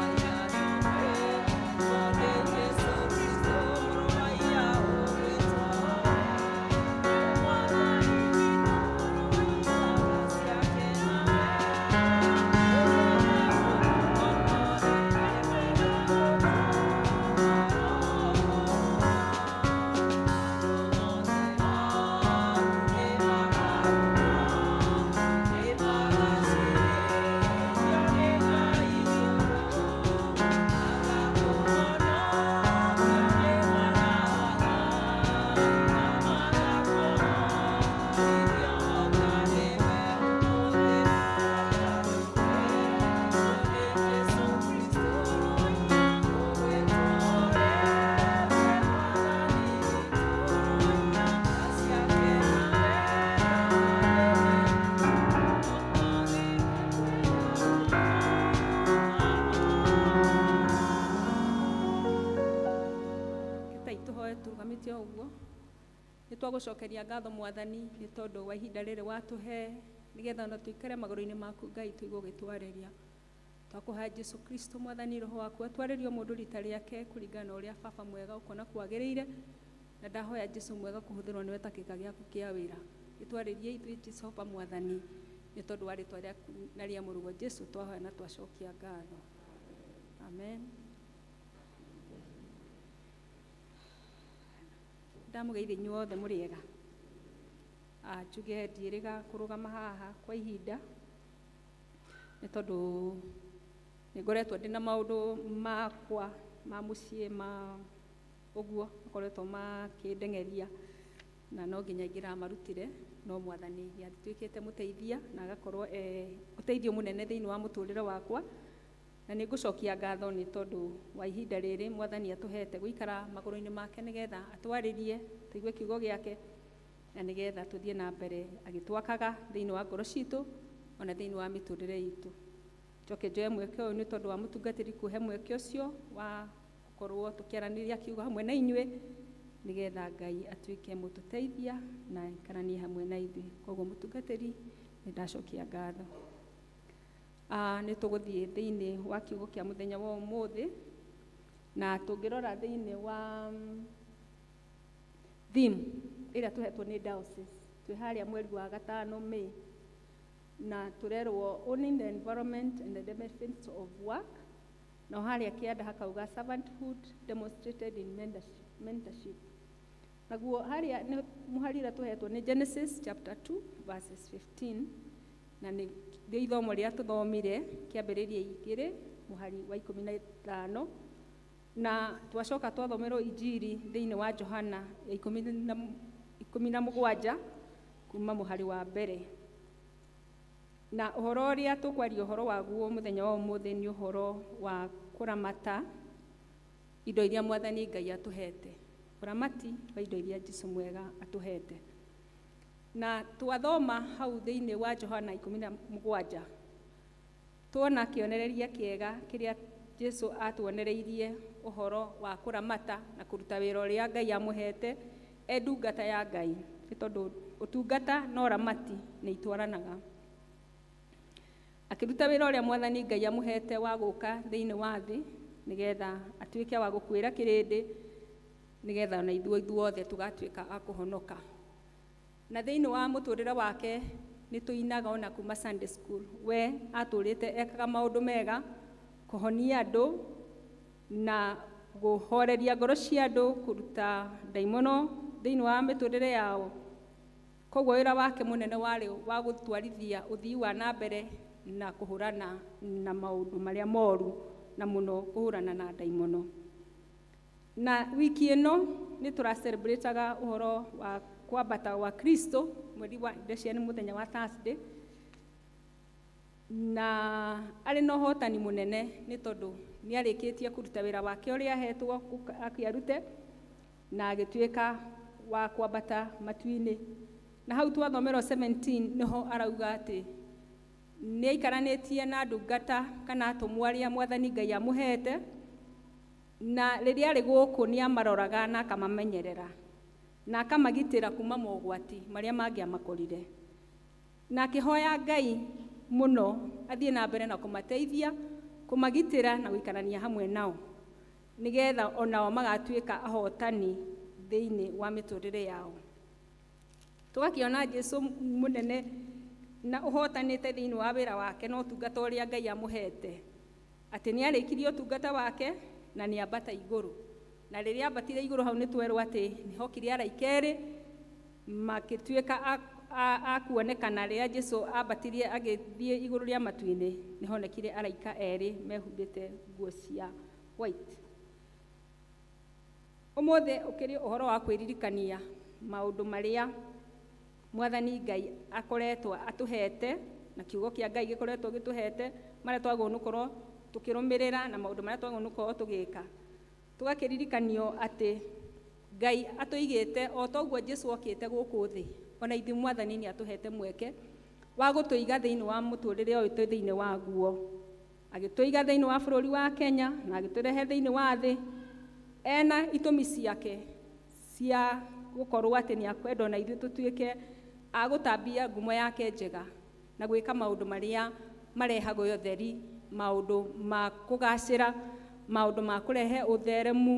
Aya nĩũgwĩtwo nĩ Jesũ Kristo, mũrũ wa Iya ũgwĩtwo Mwathani witũ, tha ciake na Kĩtai tũhoe tũrũgamĩte o ũguo. Nĩ twagũcokeria ngatho Mwathani nĩ tondũ wa ihinda rĩrĩ watũhe nĩgetha ona tũikare magũrũ-inĩ maku Ngai tũigue ũgĩtwarĩria. Twakũhoya Jesu Kristo Mwathani roho waku atwarĩrie o mũndũ rita rĩake kũringana na ũrĩa baba mwega ũkona kwagĩrĩire, na ndahoya Jesu mwega kũhũthĩrwo nĩwe ta kĩga gĩaku kĩa wĩra. Gĩtwarĩrie ithuĩ Jehova Mwathani nĩ tondũ wa rĩtwa rĩaku na rĩa mũrũguo Jesu twahoya na twacokia ngatho. Amen. Ndamũgeithia inyuothe mũrĩ ega. Njuge ndiĩrĩga kũrũgama haha kwa ihinda nĩ tondũ nĩ ngoretwo ndĩna maũndũ makwa ma mũciĩ ma ũguo makoretwo makĩndeng'eria na no nginya ingĩramarutire, no Mwathani nĩ atuĩkĩte mũteithia na agakorwo e ũteithio mũnene thĩinĩ wa mũtũrĩre wakwa, na nĩ ngũcokia ngatho nĩ tondũ wa ihinda rĩrĩ Mwathani atũhete gũikara magũrũ-inĩ make nĩgetha atwarĩrie tũigue kiugo gĩake na nĩgetha tũthiĩ na mbere agĩtwakaga thĩinĩ wa ngoro citũ ona thĩinĩ wa mĩtũrĩre itũ. Njoke njoe mweke ũyũ nĩ tondũ wa mũtungatĩri kũhe mweke ũcio wa gũkorwo tũkĩaranĩria kiugo hamwe na inyuĩ nĩgetha Ngai atuĩke mũtũteithia na aikaranie hamwe na ithuĩ. Koguo mũtungatĩri nĩ ndacokia ngatho. Nĩ tũgũthiĩ thĩinĩ wa kiugo kĩa mũthenya wa ũmũthĩ, na tũngĩrora thĩinĩ wa theme ĩrĩa tũhetwo nĩ diocese, twĩ harĩa mweri wa gatano May, na tũrerwo owning the environment and the benefits of work, na harĩa kĩanda hakauga servanthood demonstrated in mentorship. Naguo harĩa nĩ mũhari ũrĩa tũhetwo nĩ Genesis chapter 2 verses 15, na nĩ ithomo rĩrĩa tũthomire kĩambĩrĩria igĩrĩ mũhari wa 15, na twacoka twathomerwo injiri thĩinĩ wa Johana ya 17 kuma mũhari wa mbere. Na ũhoro ũrĩa tũkwaria ũhoro waguo mũthenya wa ũmũthĩ nĩ ũhoro wa kũramata indo iria Mwathani Ngai atũhete, ũramati wa indo iria Jesũ mwega atũhete. Na twathoma hau thĩinĩ wa Johana 17 tuona kĩonereria kĩega kĩrĩa Jesũ atuonereirie ũhoro wa kũramata na kũruta wĩra ũrĩa Ngai amũhete e ndungata ya Ngai, nĩ tondũ ũtungata na ũramati nĩ itwaranaga. Akĩruta wĩra ũrĩa Mwathani Ngai amũhete wa gũka thĩinĩ wa thĩ nĩgetha atuĩke wa gũkuĩra kĩrĩndĩ, Nĩgetha ona ithuĩ ithuothe tũgatuĩka a kũhonoka. Na thĩinĩ wa mũtũrĩre wake nĩ tũinaga ona kuma Sunday school, we atũrĩte ekaga maũndũ mega, kũhonia andũ na kũhoreria ngoro cia andũ, kũruta ndaimono thĩinĩ wa mĩtũrĩre yao. Koguo wĩra wake mũnene warĩ wa gũtwarithia ũthii wa na mbere na kũhũrana na maũndũ marĩa moru, na mũno kũhũrana na ndaimono. Na wiki ĩno nĩ tũracelebrataga ũhoro wa kwambata gwa Kristo, mweri wa ndeciria nĩ mũthenya wa Thursday, na arĩ na ũhotani mũnene nĩ tondũ nĩ arĩkĩtie kũruta wĩra wake ũrĩa ahetwo akĩarute, na agĩtuĩka wa kwambata matu-inĩ. Na hau twathomerwo 17 nĩho arauga atĩ nĩ aikaranĩtie na ndungata kana atũmwo arĩa Mwathani Ngai amũhete, na rĩrĩa arĩ gũkũ nĩ amaroraga na akamamenyerera na akamagitĩra kuma mogwati marĩa mangĩamakorire, na akĩhoya Ngai mũno athiĩ na mbere na kũmateithia, kũmagitĩra na gũikarania hamwe nao, nĩgetha onao magatuĩka ahotani thĩinĩ wa mĩtũrĩre yao. Tũgakĩona Jesu mũnene na ũhotanĩte thĩinĩ wa wĩra wake na ũtungata ũrĩa Ngai amũhete, atĩ nĩ arĩkirie ũtungata wake na nĩ ambata igũrũ. Na rĩrĩa ambatire igũrũ hau nĩ twerwo atĩ nĩ hokire araika erĩ makĩtuĩka a kuonekana. Rĩrĩa Jesu ambatirie agĩthiĩ igũrũ rĩa matu-inĩ, nĩ honekire araika erĩ mehumbĩte nguo cia white. Ũmũthĩ ũkĩrĩ ũhoro wa kwĩririkania maũndũ marĩa Mwathani Ngai akoretwo atũhete, na kiugo kĩa Ngai gĩkoretwo gĩtũhete, marĩa twagĩrĩirwo nĩ gũkorwo tũkĩrũmĩrĩra na maũndũ marĩa twagĩrĩirwo nĩ gũkorwo tũgĩka. Tũgakĩririkanio atĩ Ngai atũigĩte o toguo Jesu okĩte gũkũ thĩ, ona ithuĩ Mwathani nĩ atũhete mweke wa gũtũiga thĩinĩ wa mũtũrĩre ũyũ twĩ thĩinĩ waguo, agĩtũiga thĩinĩ wa bũrũri wa Kenya na agĩtũrehe thĩinĩ wa thĩ ena itũmi ciake cia gũkorwo atĩ nĩ akwenda ona ithuĩ tũtuĩke a gũtambia ngumo yake njega na gwĩka maũndũ marĩa marehaga ũtheri, maũndũ ma kũgacĩra, maũndũ ma kũrehe ũtheremu,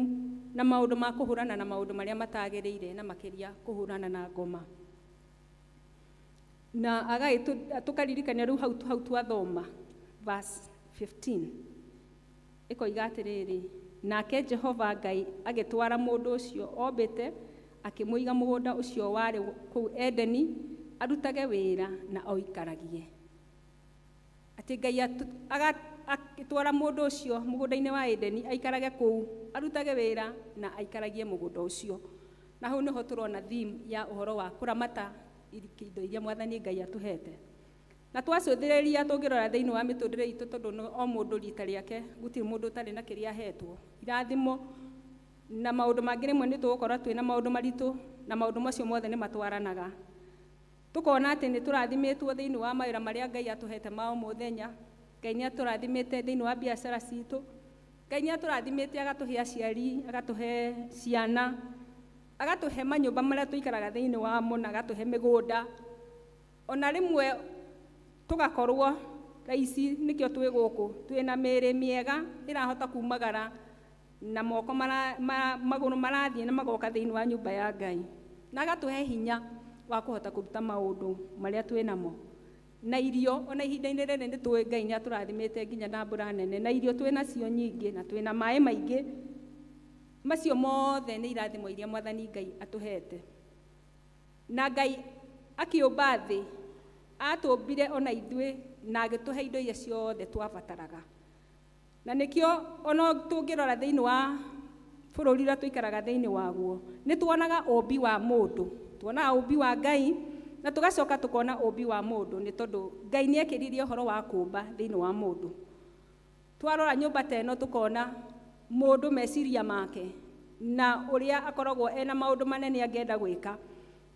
na maũndũ ma kũhũrana na maũndũ marĩa matagĩrĩire, na makĩria kũhũrana na ngoma. Na tũkaririkania rĩu hau twathoma verse 15 ĩkoiga atĩrĩrĩ, nake Jehova Ngai agĩtwara mũndũ ũcio ombĩte, akĩmũiga mũgũnda ũcio warĩ kũu Edeni, arutage wĩra na oikaragie. Atĩ Ngai agĩtwara mũndũ ũcio mũgũnda-inĩ wa Edeni aikarage kũu, arutage wĩra na aikaragie mũgũnda ũcio. Na hau nĩho tũrona theme ya ũhoro wa kũramata indo iria Mwathani Ngai atũhete. Na twacũthĩrĩria tũngĩrora thĩinĩ wa mĩtũrĩre itũ, tondũ o mũndũ rita rĩake, gũtirĩ mũndũ ũtarĩ na kĩrĩa ahetwo, irathimo na maũndũ mangĩ. Rĩmwe nĩ tũgũkorwo twĩna maũndũ maritũ, na maũndũ macio mothe nĩ matwaranaga. Tũkona atĩ nĩ tũrathimĩtwo thĩinĩ wa mawĩra marĩa Ngai atũhete ma o mũthenya. Ngai nĩ atũrathimĩte thĩinĩ wa biacara citũ. Ngai nĩ atũrathimĩte agatũhe aciari, agatũhe ciana, agatũhe manyũmba marĩa tũikaraga thĩinĩ wamo, na agatũhe mĩgũnda. Ona rĩmwe tũgakorwo thaa ici nĩkĩo twĩ gũkũ twĩna mĩĩrĩ mĩega ĩrahota kumagara na moko magũrũ marathiĩ na magoka thĩinĩ wa nyũmba ya Ngai, na agatũhe hinya wa kũhota kũruta maũndũ marĩa twĩ namo na irio. Ona ihinda-inĩ rĩrĩ nĩ tũĩ Ngai nĩ atũrathimĩte nginya na mbura nene, na irio twĩ nacio nyingĩ, na twĩ na maĩ maingĩ. Macio mothe nĩ irathimo iria Mwathani Ngai atũhete. Na Ngai akĩũmba thĩ, atũmbire ona ithuĩ na agĩtũhe indo iria ciothe twabataraga. Na nĩkĩo ona tũngĩrora thĩinĩ wa bũrũri ũrĩa tũikaraga thĩinĩ waguo, nĩ tuonaga ũmbi wa mũndũ, tuonaga ũmbi wa Ngai, na tũgacoka tũkona ũmbi wa mũndũ, nĩ tondũ Ngai nĩ ekĩririe ũhoro wa kũmba thĩinĩ wa mũndũ. Twarora nyũmba ta ĩno, tũkona mũndũ meciria make na ũrĩa akoragwo ena maũndũ manene angĩenda gwĩka.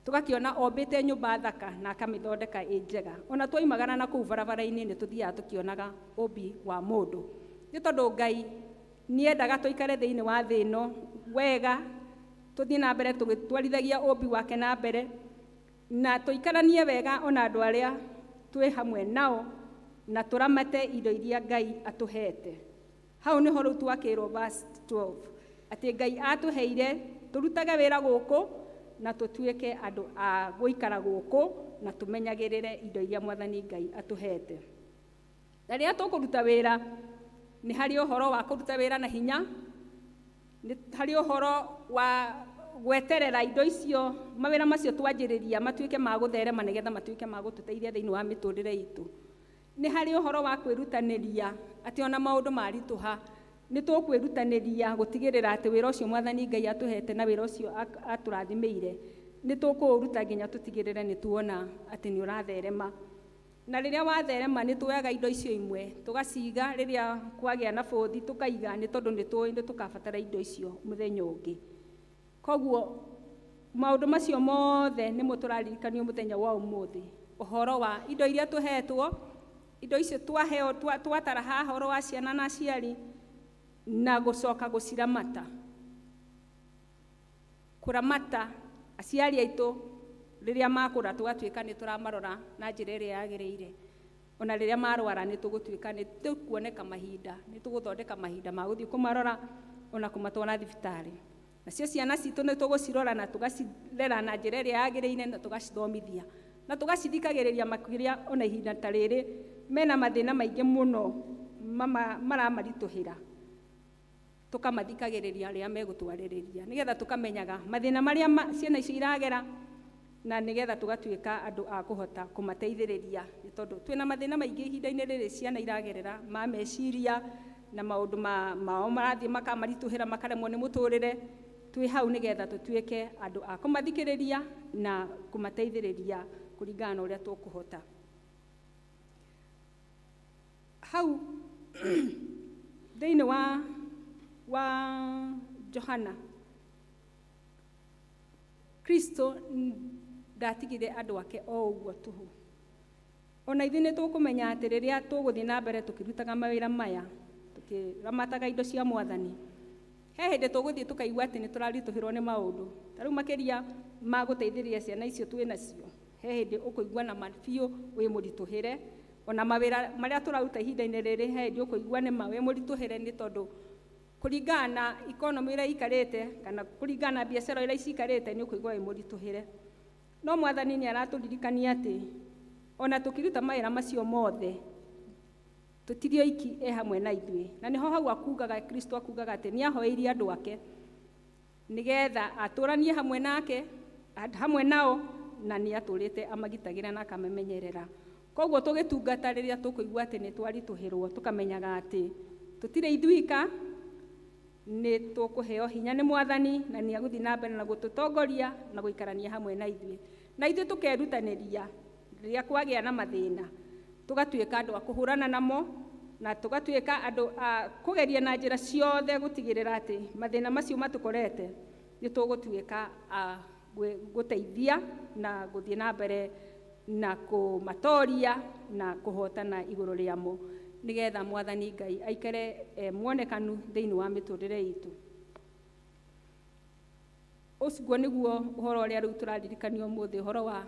Tũgakĩona ombĩte nyũmba thaka na akamĩthondeka ĩ njega. Ona twoimagara na kũu barabara-inĩ, nĩ tũthiaga tũkĩonaga ũmbi wa mũndũ, nĩ tondũ Ngai nĩendaga tũikare thĩinĩ wa thĩ ĩno wega, tũthiĩ na mbere tũgĩtwarithagia ũmbi wake na mbere, na tũikaranie wega ona andũ arĩa twĩ hamwe nao, na tũramate indo iria Ngai atũhete. Hau nĩho rĩu twakĩrwo verse 12 atĩ Ngai atũheire Tũrutage wĩra gũkũ na tũtuĩke andũ a gũikara gũkũ na tũmenyagĩrĩre indo iria Mwathani Ngai atũhete. Na rĩrĩa tũkũruta wĩra, nĩ harĩ ũhoro wa kũruta wĩra na hinya, nĩ harĩ ũhoro wa gweterera indo icio, mawĩra macio twanjĩrĩria matuĩke ma gũtherema nĩgetha matuĩke ma gũtũteithia thĩinĩ wa mĩtũrĩre itũ. Nĩ harĩ ũhoro wa kwĩrutanĩria atĩ ona maũndũ maritũha, nĩ tũkwĩrutanĩria gũtigĩrĩra atĩ wĩra ũcio Mwathani Ngai atũhete na wĩra ũcio atũrathimĩire, nĩ tũkũũruta nginya tũtigĩrĩre nĩ tuona atĩ nĩ ũratherema. Na rĩrĩa watherema nĩ tuoyaga indo icio imwe tũgaciga, rĩrĩa kwagĩa na bũthi tũkaiga, nĩ tondũ nĩ tũĩ nĩ tũkabatara indo icio mũthenya ũngĩ. Koguo maũndũ macio mothe nĩmo tũraririkanio mũthenya wa ũmũthĩ, ũhoro wa indo iria tũhetwo, indo icio twaheo, twatara haha ũhoro wa ciana na aciari, na gũcoka gũciramata. Kũramata aciari aitũ rĩrĩa makũra tũgatuĩka nĩ tũramarora na njĩra ĩrĩa yagĩrĩire. Ona rĩrĩa marwara nĩ tũgũtuĩka nĩ tũkuoneka mahinda, nĩ tũgũthondeka mahinda ma gũthiĩ kũmarora ona kũmatwara thibitarĩ. Nacio ciana citũ nĩ tũgũcirora na tũgacirera na njĩra ĩrĩa yagĩrĩire na tũgacithomithia na tũgacithikagĩrĩria, makĩria ona ihinda ta rĩrĩ mena mathĩna maingĩ mũno maramaritũhĩra, tũkamathikagĩrĩria rĩrĩa megũtwarĩrĩria, nĩgetha tũkamenyaga mathĩna marĩa ciana icio iragera, na nĩgetha tũgatuĩka andũ a kũhota kũmateithĩrĩria, nĩ tondũ twĩna mathĩna maingĩ ihinda-inĩ rĩrĩ ciana iragerera ma meciria na maũndũ mao marathiĩ makamaritũhĩra, makaremwo nĩ mũtũrĩre. Twĩ hau nĩgetha tũtuĩke andũ a kũmathikĩrĩria na kũmateithĩrĩria kũringana na ũrĩa tũkũhota. Hau thĩinĩ wa Johana, Kristo ndatigire andũ ake o ũguo tũhũ. Ona ithuĩ nĩ tũkũmenya atĩ rĩrĩa tũgũthiĩ na mbere tũkĩrutaga mawĩra maya, tũkĩramataga indo cia Mwathani, he hĩndĩ tũgũthiĩ tũkaigua atĩ nĩ tũraritũhĩrwo nĩ maũndũ. Ta rĩu makĩria ma gũteithĩrĩria ciana icio twĩ nacio, he hĩndĩ ũkũigua na ma biũ wĩ mũritũhĩre. Ona mawĩra marĩa tũraruta ihinda-inĩ rĩrĩ, he hĩndĩ ũkũigua nĩ ma wĩ mũritũhĩre, nĩ tondũ kũringana na economy ũrĩa ĩikarĩte kana kũringana na biacara ũrĩa ciikarĩte, nĩ ũkũigua wĩ mũritũhĩre. No Mwathani nĩ aratũririkania atĩ ona tũkĩruta mawĩra macio mothe, tũtirĩ oiki, e hamwe na ithuĩ. Na nĩho hau akugaga, Kristo akugaga atĩ nĩ ahoeirie andũ ake nĩgetha atũranie hamwe nake, hamwe nao, na nĩ atũrĩte amagitagĩra na akamamenyerera. Koguo tũgĩtungata, rĩrĩa tũkũigua atĩ nĩ twaritũhĩrwo, tũkamenyaga atĩ tũtirĩ ithuika, nĩ tũkũheo hinya nĩ Mwathani, na nĩ agũthiĩ na mbere na gũtũtongoria na gũikarania hamwe na ithuĩ. Na ithuĩ tũkerutanĩria rĩrĩa kwagĩa na mathĩna, tũgatuĩka andũ a kũhũrana namo, na tũgatuĩka andũ a kũgeria na njĩra ciothe gũtigĩrĩra atĩ mathĩna macio matũkorete nĩ tũgũtuĩka a gũteithia na gũthiĩ na mbere na kũmatoria na kũhotana igũrũ rĩamo, nĩgetha Mwathani Ngai aikare muonekanu thĩinĩ wa mĩtũrĩre itũ. Ũcio nĩguo ũhoro ũrĩa rĩu tũraririkanio ũmũthĩ, ũhoro wa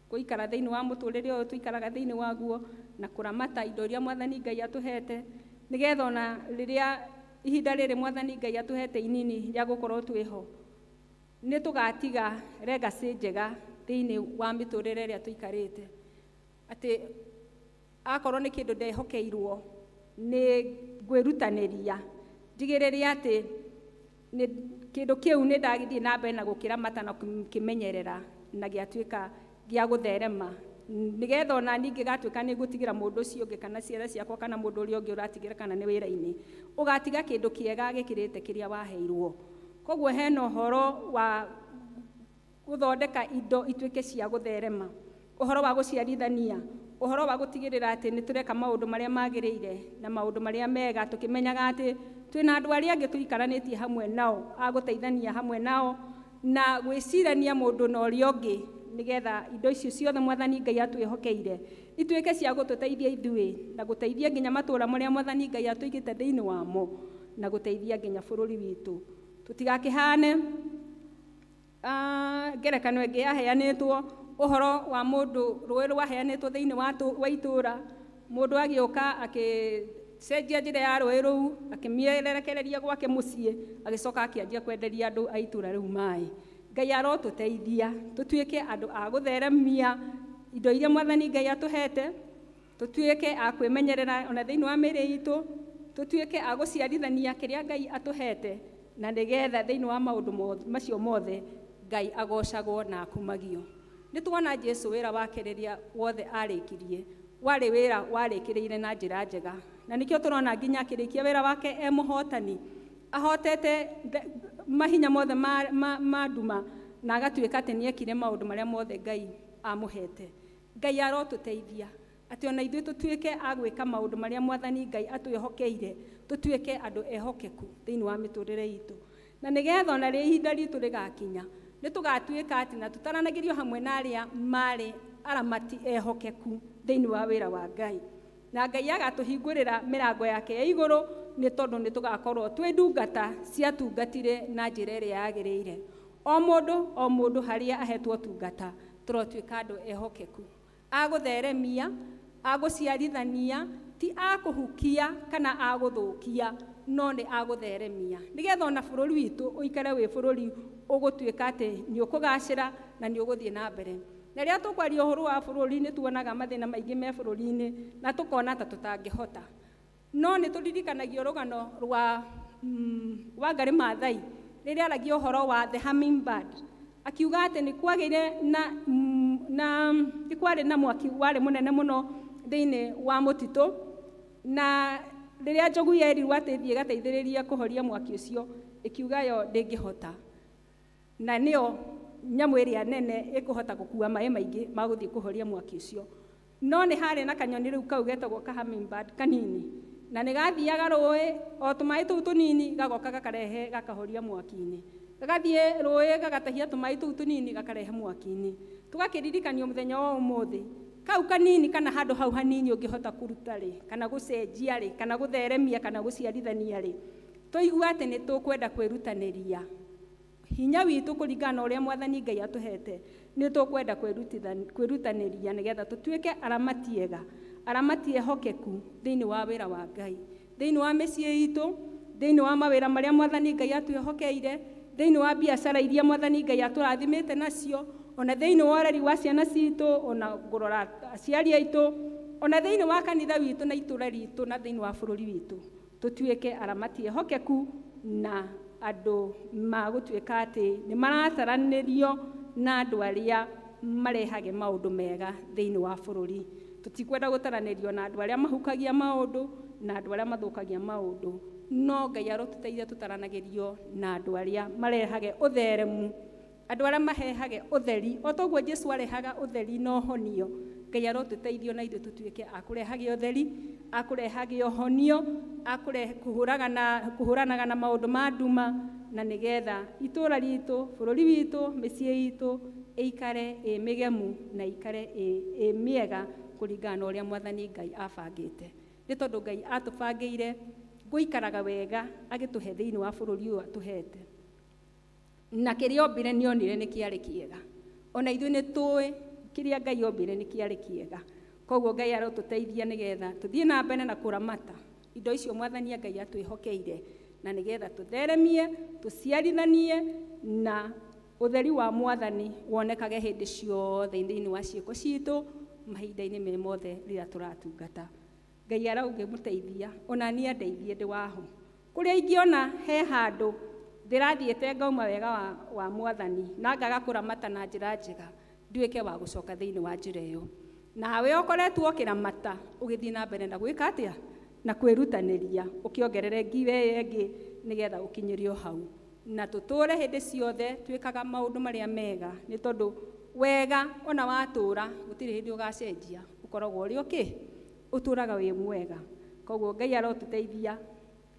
gũikara thĩinĩ wa mũtũrĩre ũyũ tũikaraga thĩinĩ waguo, na kũramata indo iria Mwathani Ngai atũhete, nĩgetha ona rĩrĩa ihinda rĩrĩ Mwathani Ngai atũhete inini rĩa gũkorwo twĩho, nĩ tũgatiga legacy njega thĩinĩ wa mĩtũrĩre ĩrĩa tũikarĩte. Atĩ akorwo nĩ kĩndũ ndehokeirwo, nĩ ngwĩrutanĩria ndigĩrĩre atĩ nĩ kĩndũ kĩu nĩ ndagĩthiĩ na mbere na gũkĩramata na kũkĩmenyerera, na gĩatuĩka gĩa gũtherema, nĩgetha ona ningĩ gatuĩka nĩ ngũtigĩra mũndũ ũcio ũngĩ, kana ciana ciakwa, kana mũndũ ũrĩa ũngĩ ũratigĩra, kana nĩ wĩra-inĩ, ũgatiga kĩndũ kĩega gĩkĩrĩte kĩrĩa waheirwo. Koguo hena ũhoro wa gũthondeka indo ituĩke cia gũtherema, ũhoro wa gũciarithania, ũhoro wa gũtigĩrĩra atĩ nĩ tũreka maũndũ marĩa magĩrĩire na maũndũ marĩa mega, tũkĩmenyaga atĩ twĩna andũ arĩa angĩ tũikaranĩtie hamwe nao, a gũteithania hamwe nao na gwĩcirania mũndũ na ũrĩa ũngĩ, nĩgetha indo icio ciothe Mwathani Ngai atwĩhokeire ituĩke cia gũtũteithia ithuĩ, na gũteithia nginya matũũra marĩa Mwathani Ngai atũigĩte thĩinĩ wamo, na gũteithia nginya bũrũri witũ. Tũtigakĩhane ngerekano ĩngĩ yaheanĩtwo, ũhoro wa mũndũ, rũĩ rwaheanĩtwo thĩinĩ wa itũũra, mũndũ agĩũka. Agĩcenjia njĩra ya rũĩ rũu, akĩmĩerekereria gwake mũciĩ, agĩcoka akĩanjia kwenderia andũ a itũũra rĩu maĩ. Ngai arotũteithia tũtuĩke andũ a gũtheremia indo iria Mwathani Ngai atũhete, tũtuĩke a kwĩmenyerera ona thĩinĩ wa mĩĩrĩ itũ, tũtuĩke a gũciarithania kĩrĩa Ngai atũhete, na nĩgetha thĩinĩ wa maũndũ macio mothe Ngai agocagwo na akumagio. Nĩ tuona Jesu wĩra wake rĩrĩa wothe arĩkirie, warĩ wĩra warĩkĩrĩire na njĩra njega, na nĩkĩo tũrona nginya akĩrĩkia wĩra wake e mũhotani, ahotete mahinya mothe ma nduma, na agatuĩka atĩ nĩekire maũndũ marĩa mothe Ngai amũhete. Ngai arotũteithia atĩ ona ithuĩ tũtuĩke a gwĩka maũndũ marĩa Mwathani Ngai atwĩhokeire, tũtuĩke andũ ehokeku thĩinĩ wa mĩtũrĩre itũ, na nĩgetha ona rĩrĩa ihinda ritũ rĩgakinya nĩ tũgatuĩka atĩ na tũtaranagĩrio hamwe na arĩa marĩ aramati ehokeku thĩinĩ wa wĩra wa Ngai, na Ngai agatũhingũrĩra mĩrango yake ya igũrũ, nĩ tondũ nĩ tũgakorwo twĩ ndungata ciatungatire na njĩra ĩrĩa yagĩrĩire. O mũndũ o mũndũ harĩa ahetwo tungata, tũrotuĩka andũ ehokeku, a gũtheremia, a gũciarithania, ti a kũhukia kana a gũthũkia, no nĩ a gũtheremia, nĩgetha ona bũrũri witũ ũikare wĩ bũrũri ũgũtuĩka atĩ nĩ ũkũgacĩra na nĩ ũgũthiĩ na mbere. Na rĩrĩa tũkwaria ũhoro wa bũrũri nĩ tuonaga mathĩna maingĩ me bũrũri-inĩ na tũkona ta tũtangĩhota, no nĩ tũririkanagio rũgano rwa Wangari Maathai rĩrĩa aragia ũhoro wa the hummingbird, akiuga atĩ nĩ kwagĩire na nĩ kwarĩ na mwaki warĩ mũnene mũno thĩinĩ wa mũtitũ, na rĩrĩa njogu yerirwo atĩ ĩthiĩ ĩgateithĩrĩrie kũhoria mwaki ũcio, ĩkiuga yo ndĩngĩhota, na nĩyo nyamũ ĩrĩa nene ĩkũhota gũkua maĩ maingĩ ma gũthiĩ kũhoria mwaki ũcio. No nĩ harĩ na kanyoni rĩu kau getagwo ka hummingbird kanini, na nĩ gathiaga rũĩ o tũmaĩ tũu tũnini, gagoka gakarehe gakahoria mwaki-inĩ, gagathiĩ rũĩ gagatahia tũmaĩ tũu tũnini gakarehe mwaki-inĩ. Tũgakĩririkanio mũthenya wa ũmũthĩ, kau kanini kana handũ hau hanini ũngĩhota kũruta rĩ, kana gũcenjia rĩ, kana gũtheremia kana gũciarithania rĩ, tũigue atĩ nĩ tũkwenda kwĩrutanĩria hinya witũ kũringana na ũrĩa Mwathani Ngai atũhete, nĩ tũkwenda kwĩrutanĩria nĩgetha tũtuĩke aramati ega, aramati ehokeku thĩinĩ wa wĩra wa Ngai, thĩinĩ wa mĩciĩ itũ, thĩinĩ wa mawĩra marĩa Mwathani Ngai atwĩhokeire, thĩinĩ wa biacara iria Mwathani Ngai atũrathimĩte nacio, ona thĩinĩ wa ũreri wa ciana citũ, ona kũrora aciari aitũ, ona thĩinĩ wa kanitha witũ na itũũra ritũ na thĩinĩ wa bũrũri witũ, tũtuĩke aramati ehokeku na andũ magũtuĩka atĩ nĩ marataranĩrio na andũ arĩa marehage maũndũ mega thĩinĩ wa bũrũri. Tũtikwenda gũtaranĩrio na andũ arĩa mahukagia maũndũ na andũ arĩa mathũkagia maũndũ, no Ngai arotũteithia tũtaranagĩrio na andũ arĩa marehage ũtheremu, andũ arĩa mahehage ũtheri, o toguo Jesu arehaga ũtheri na ũhonio. Ngai arotũteithio na ithuĩ tũtuĩke a kũrehage ũtheri, a kũrehage ũhonio, a kũhũranaga na maũndũ ma nduma, na nĩgetha itũũra ritũ, bũrũri witũ, mĩciĩ itũ ĩikare ĩ mĩgemu na ĩikare ĩ mĩega kũringana na ũrĩa Mwathani Ngai abangĩte. Nĩ tondũ Ngai atũbangĩire gũikaraga wega agĩtũhe thĩinĩ wa bũrũri ũyũ atũhete, na kĩrĩa ombire nĩ onire nĩ kĩarĩ kĩega. Ona ithuĩ nĩ tũĩ kĩrĩa Ngai ombire nĩ kĩarĩ kĩega. Koguo Ngai arotũteithia nĩgetha tũthiĩ na mbere na kũramata indo icio Mwathani Ngai atwĩhokeire, na nĩgetha tũtheremie, tũciarithanie, na ũtheri wa Mwathani wonekage hĩndĩ ciothe thĩinĩ wa ciĩko citũ mahinda-inĩ me mothe rĩrĩa tũratungata. Ngai araũngĩmũteithia ona niĩ andeithie ndĩ waho, kũrĩa ingĩona he handũ ndĩrathiĩte ngauma wega wa Mwathani na ngaga kũramata na njĩra njega, nduĩke wa gũcoka thĩinĩ wa njĩra ĩyo. Nawe ũkoretwo ũkĩramata ũgĩthiĩ na mbere na gwĩka atĩa, na kwĩrutanĩria ũkĩongerere ngiwe ĩyo ĩngĩ nĩgetha ũkinyĩrio hau, na tũtũre hĩndĩ ciothe twĩkaga maũndũ marĩa mega, nĩ tondũ wega ona watũra gũtirĩ hĩndĩ ũgacenjia, ũkoragwo ũrĩ okay, ũtũraga wĩ mwega. Koguo Ngai arotũteithia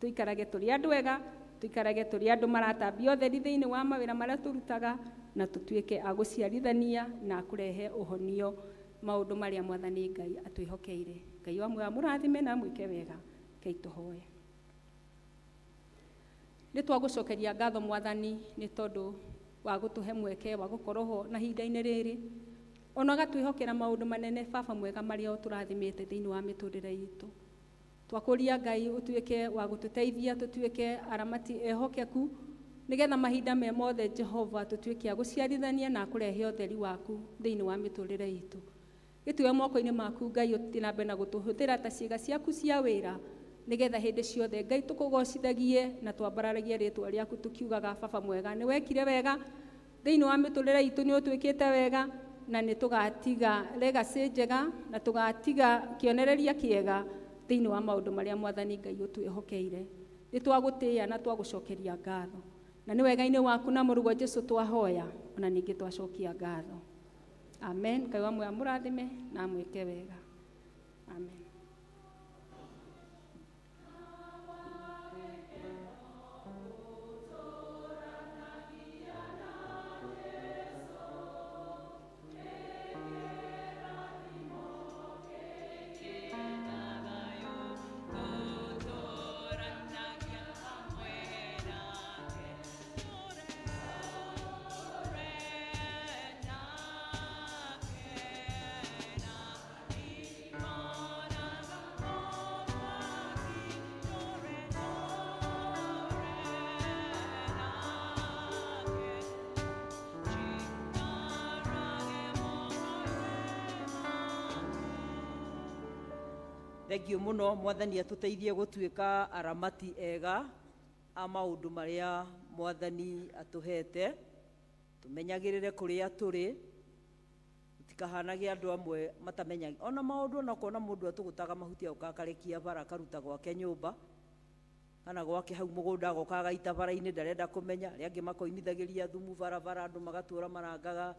tũikarage tũrĩ andũ ega, tũikarage tũrĩ andũ maratambia ũtheri thĩinĩ wa mawĩra marĩa tũrutaga, na tũtuĩke a gũciarithania na kũrehe ũhonio maũndũ marĩa Mwathani Ngai atwĩhokeire. Ngai wa muoyo amũrathime na amwĩke wega. Ngai tũhoe. Nĩ twagũcokeria ngatho Mwathani nĩ tondũ wa gũtũhe mweke wa gũkorwo ho na ihinda-inĩ rĩrĩ, ona ũgatwĩhokera maũndũ manene Baba mwega marĩa ũtũrathimĩte thĩinĩ wa mĩtũrĩre itũ. Twakũria Ngai ũtuĩke wa gũtũteithia, tũtuĩke aramati ehokeku, nĩgetha mahinda me mothe Jehova tũtuĩke a gũciarithania na kũrehe ũtheri waku thĩinĩ wa mĩtũrĩre itũ. Gĩtue moko-inĩ maku Ngai, ũthiĩ na mbere na gũtũhũthĩra ta ciĩga ciaku cia wĩra, nĩgetha hĩndĩ ciothe Ngai tũkũgocithagie na twambararagie rĩtwa rĩaku tũkiugaga baba mwega nĩ wekire wega thĩinĩ wa mĩtũrĩre itũ, nĩ ũtwĩkĩte wega, na nĩ tũgatiga legacy njega na tũgatiga kĩonereria kĩega thĩinĩ wa maũndũ marĩa Mwathani Ngai ũtwĩhokeire. Nĩ twagũtĩĩa na twagũcokeria ngatho, na nĩ wega-inĩ waku na mũrũguo Jesũ twahoya, ona ningĩ twacokia ngatho. Amen. Ngai wa muoyo amũrathime na amwĩke wega. Amen. Thengiũ mũno Mwathani atũteithie gũtuĩka aramati ega a maũndũ marĩa Mwathani atũhete. Tũmenyagĩrĩre kũrĩa tũrĩ, tũtikahanage andũ amwe matamenyaga ona maũndũ, ona kuona mũndũ atũgũtaga mahuti agoka akarekia bara akaruta gwake nyũmba kana gwake hau mũgũnda agoka agaita bara-inĩ, ndarenda kũmenya. Arĩa angĩ makoinithagĩria thumu barabara, andũ magatũra marangaga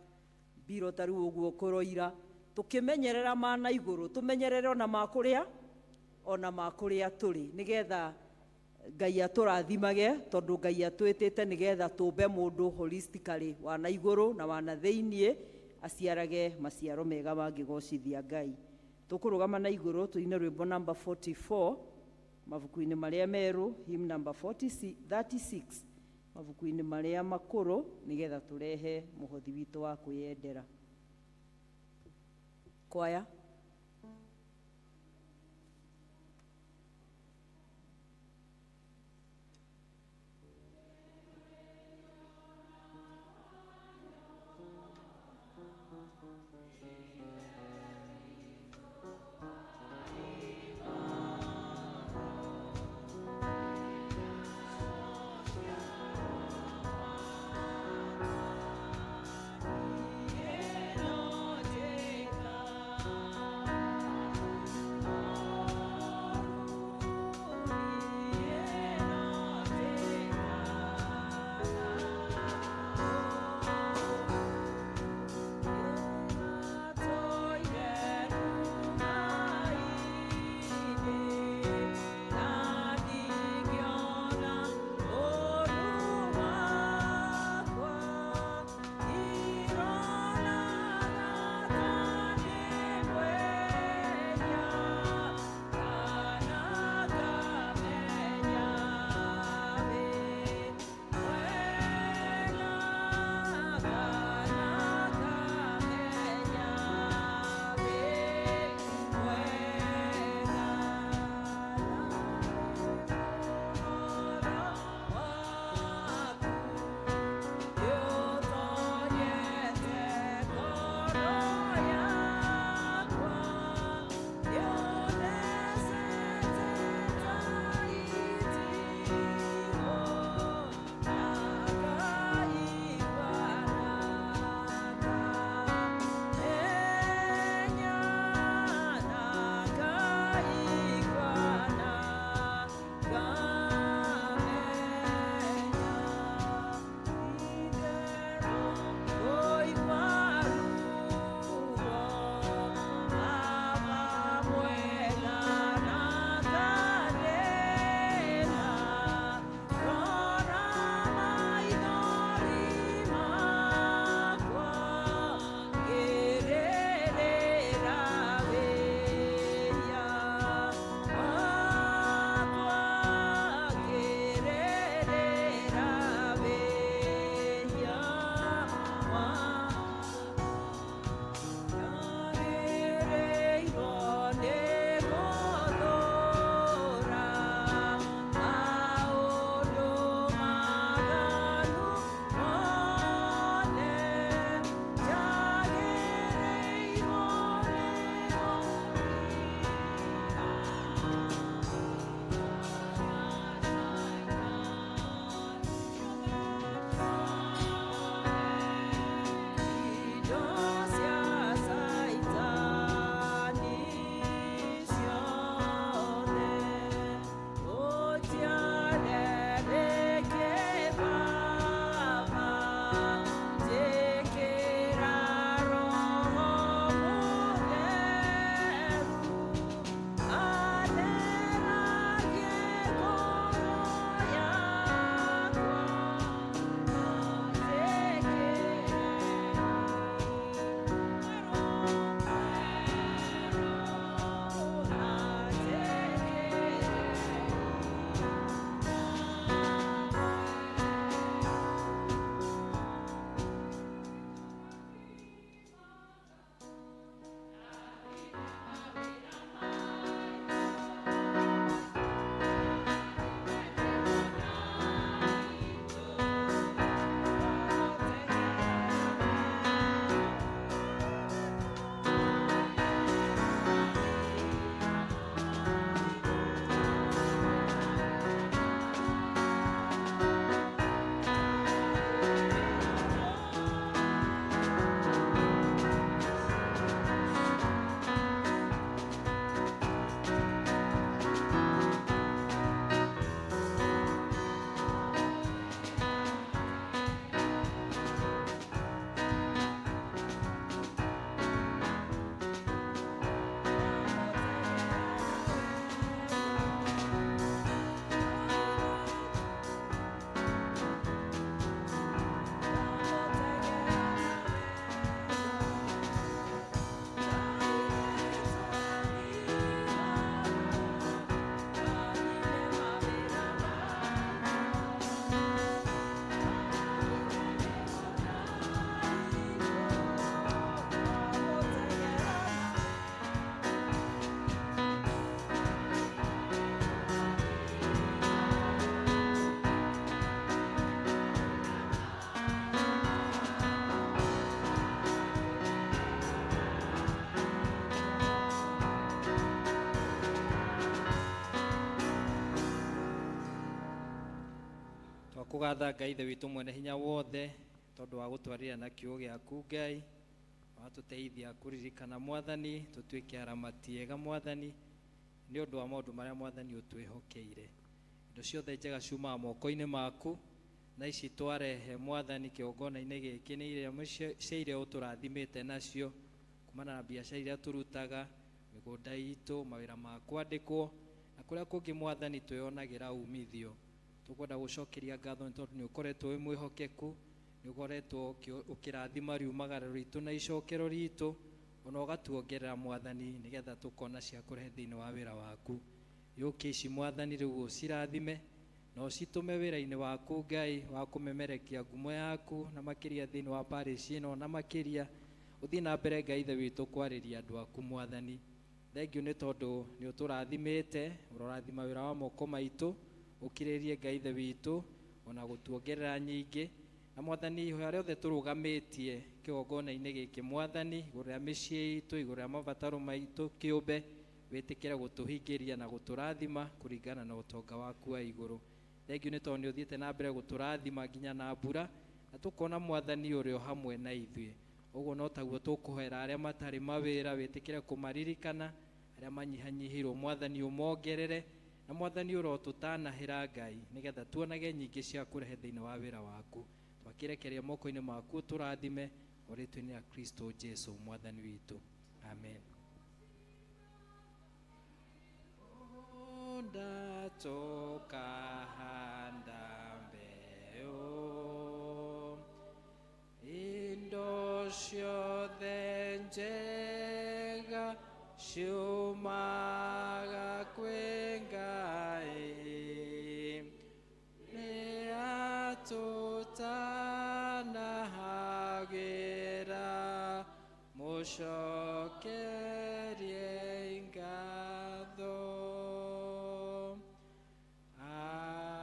mbiro ta rĩu ũguo kũroira. Tũkĩmenyerera ma na igũrũ, tũmenyerere ona ma kũrĩa, ona ma kũrĩa tũrĩ, nĩgetha Ngai atũrathimage, tondũ Ngai atwĩtĩte nĩgetha tũmbe mũndũ holistically wa na igũrũ na wa na thĩiniĩ, aciarage maciaro mega mangĩgocithia Ngai. Tũkũrũgama na igũrũ tũine rwĩmbo number 44 mabuku-inĩ marĩa merũ, hymn number 36 mabuku-inĩ marĩa makũrũ, nĩgetha tũrehe mũhothi witũ wa kwĩyendera. Kwaya. Yeah. Twagũgatha Ngai Ithe witũ mwene hinya wothe tondũ wa gũtwarĩra na kiugo gĩaku Ngai, watũteithia kũririkana Mwathani, tũtuĩke aramati ega Mwathani, nĩ ũndũ wa maũndũ marĩa Mwathani ũtwĩhokeire. Indo ciothe njega ciumaga moko-inĩ maku, na ici twarehe Mwathani kĩgongona-inĩ gĩkĩ nĩ iria cia iria ũtũrathimĩte nacio, kumana na biacara iria tũrutaga, mĩgũnda itũ, mawĩra ma kwandĩkwo, na kũrĩa kũngĩ Mwathani twĩyonagĩra umithio. Tũkwenda gũcokeria ngatho nĩ tondũ nĩ ũkoretwo wĩ mwĩhokeku, nĩ ũkoretwo ũkĩrathima riumagara ritũ na icokero ritũ, ona ũgatuongerera Mwathani nĩgetha tũkona cia kũrehe thĩinĩ wa wĩra waku. Yũkie ici Mwathani rĩu ũcirathime na ũcitũme wĩra-inĩ waku Ngai wa kũmemerekia ngumo yaku na makĩria thĩinĩ wa parish ĩno na makĩria ũthiĩ na mbere Ngai Ithe witũ kwarĩria andũ aku Mwathani. Thengiũ nĩ tondũ nĩ ũtũrathimĩte, ũrorathima wĩra wa moko maitũ, ũkirĩrĩrie Ngai Ithe witũ ona gũtuongerera nyingĩ. Na Mwathani ihoya rĩothe tũrũgamĩtie kĩgongona-inĩ gĩkĩ Mwathani, igũrũ rĩa mĩciĩ itũ, igũrũ rĩa mabataro maitũ kĩũmbe, wĩtĩkĩre gũtũhingĩria na gũtũrathima kũringana na ũtonga waku wa igũrũ. Thengiũ nĩ tondũ nĩ ũthiĩte na mbere gũtũrathima nginya na mbura, na tũkona Mwathani ũrĩ o hamwe na ithuĩ. Ũguo no taguo tũkũhoera arĩa matarĩ mawĩra, wĩtĩkĩre kũmaririkana, arĩa manyihanyihĩirwo Mwathani ũmongerere, na Mwathani ũrotũtanahĩra Ngai nĩgetha tuonage nyingĩ cia kũrehe thĩinĩ wa wĩra waku. Twakĩrekeria moko-inĩ maku ũtũrathime, o rĩtwa-inĩ rĩa Kristo Jesu Mwathani witũ. Amen. Tukahanda mbeu indo ciothe njega ciumaga kwĩ Ngai, nĩatũtanahagĩra mũcokerie ngatho. Amen.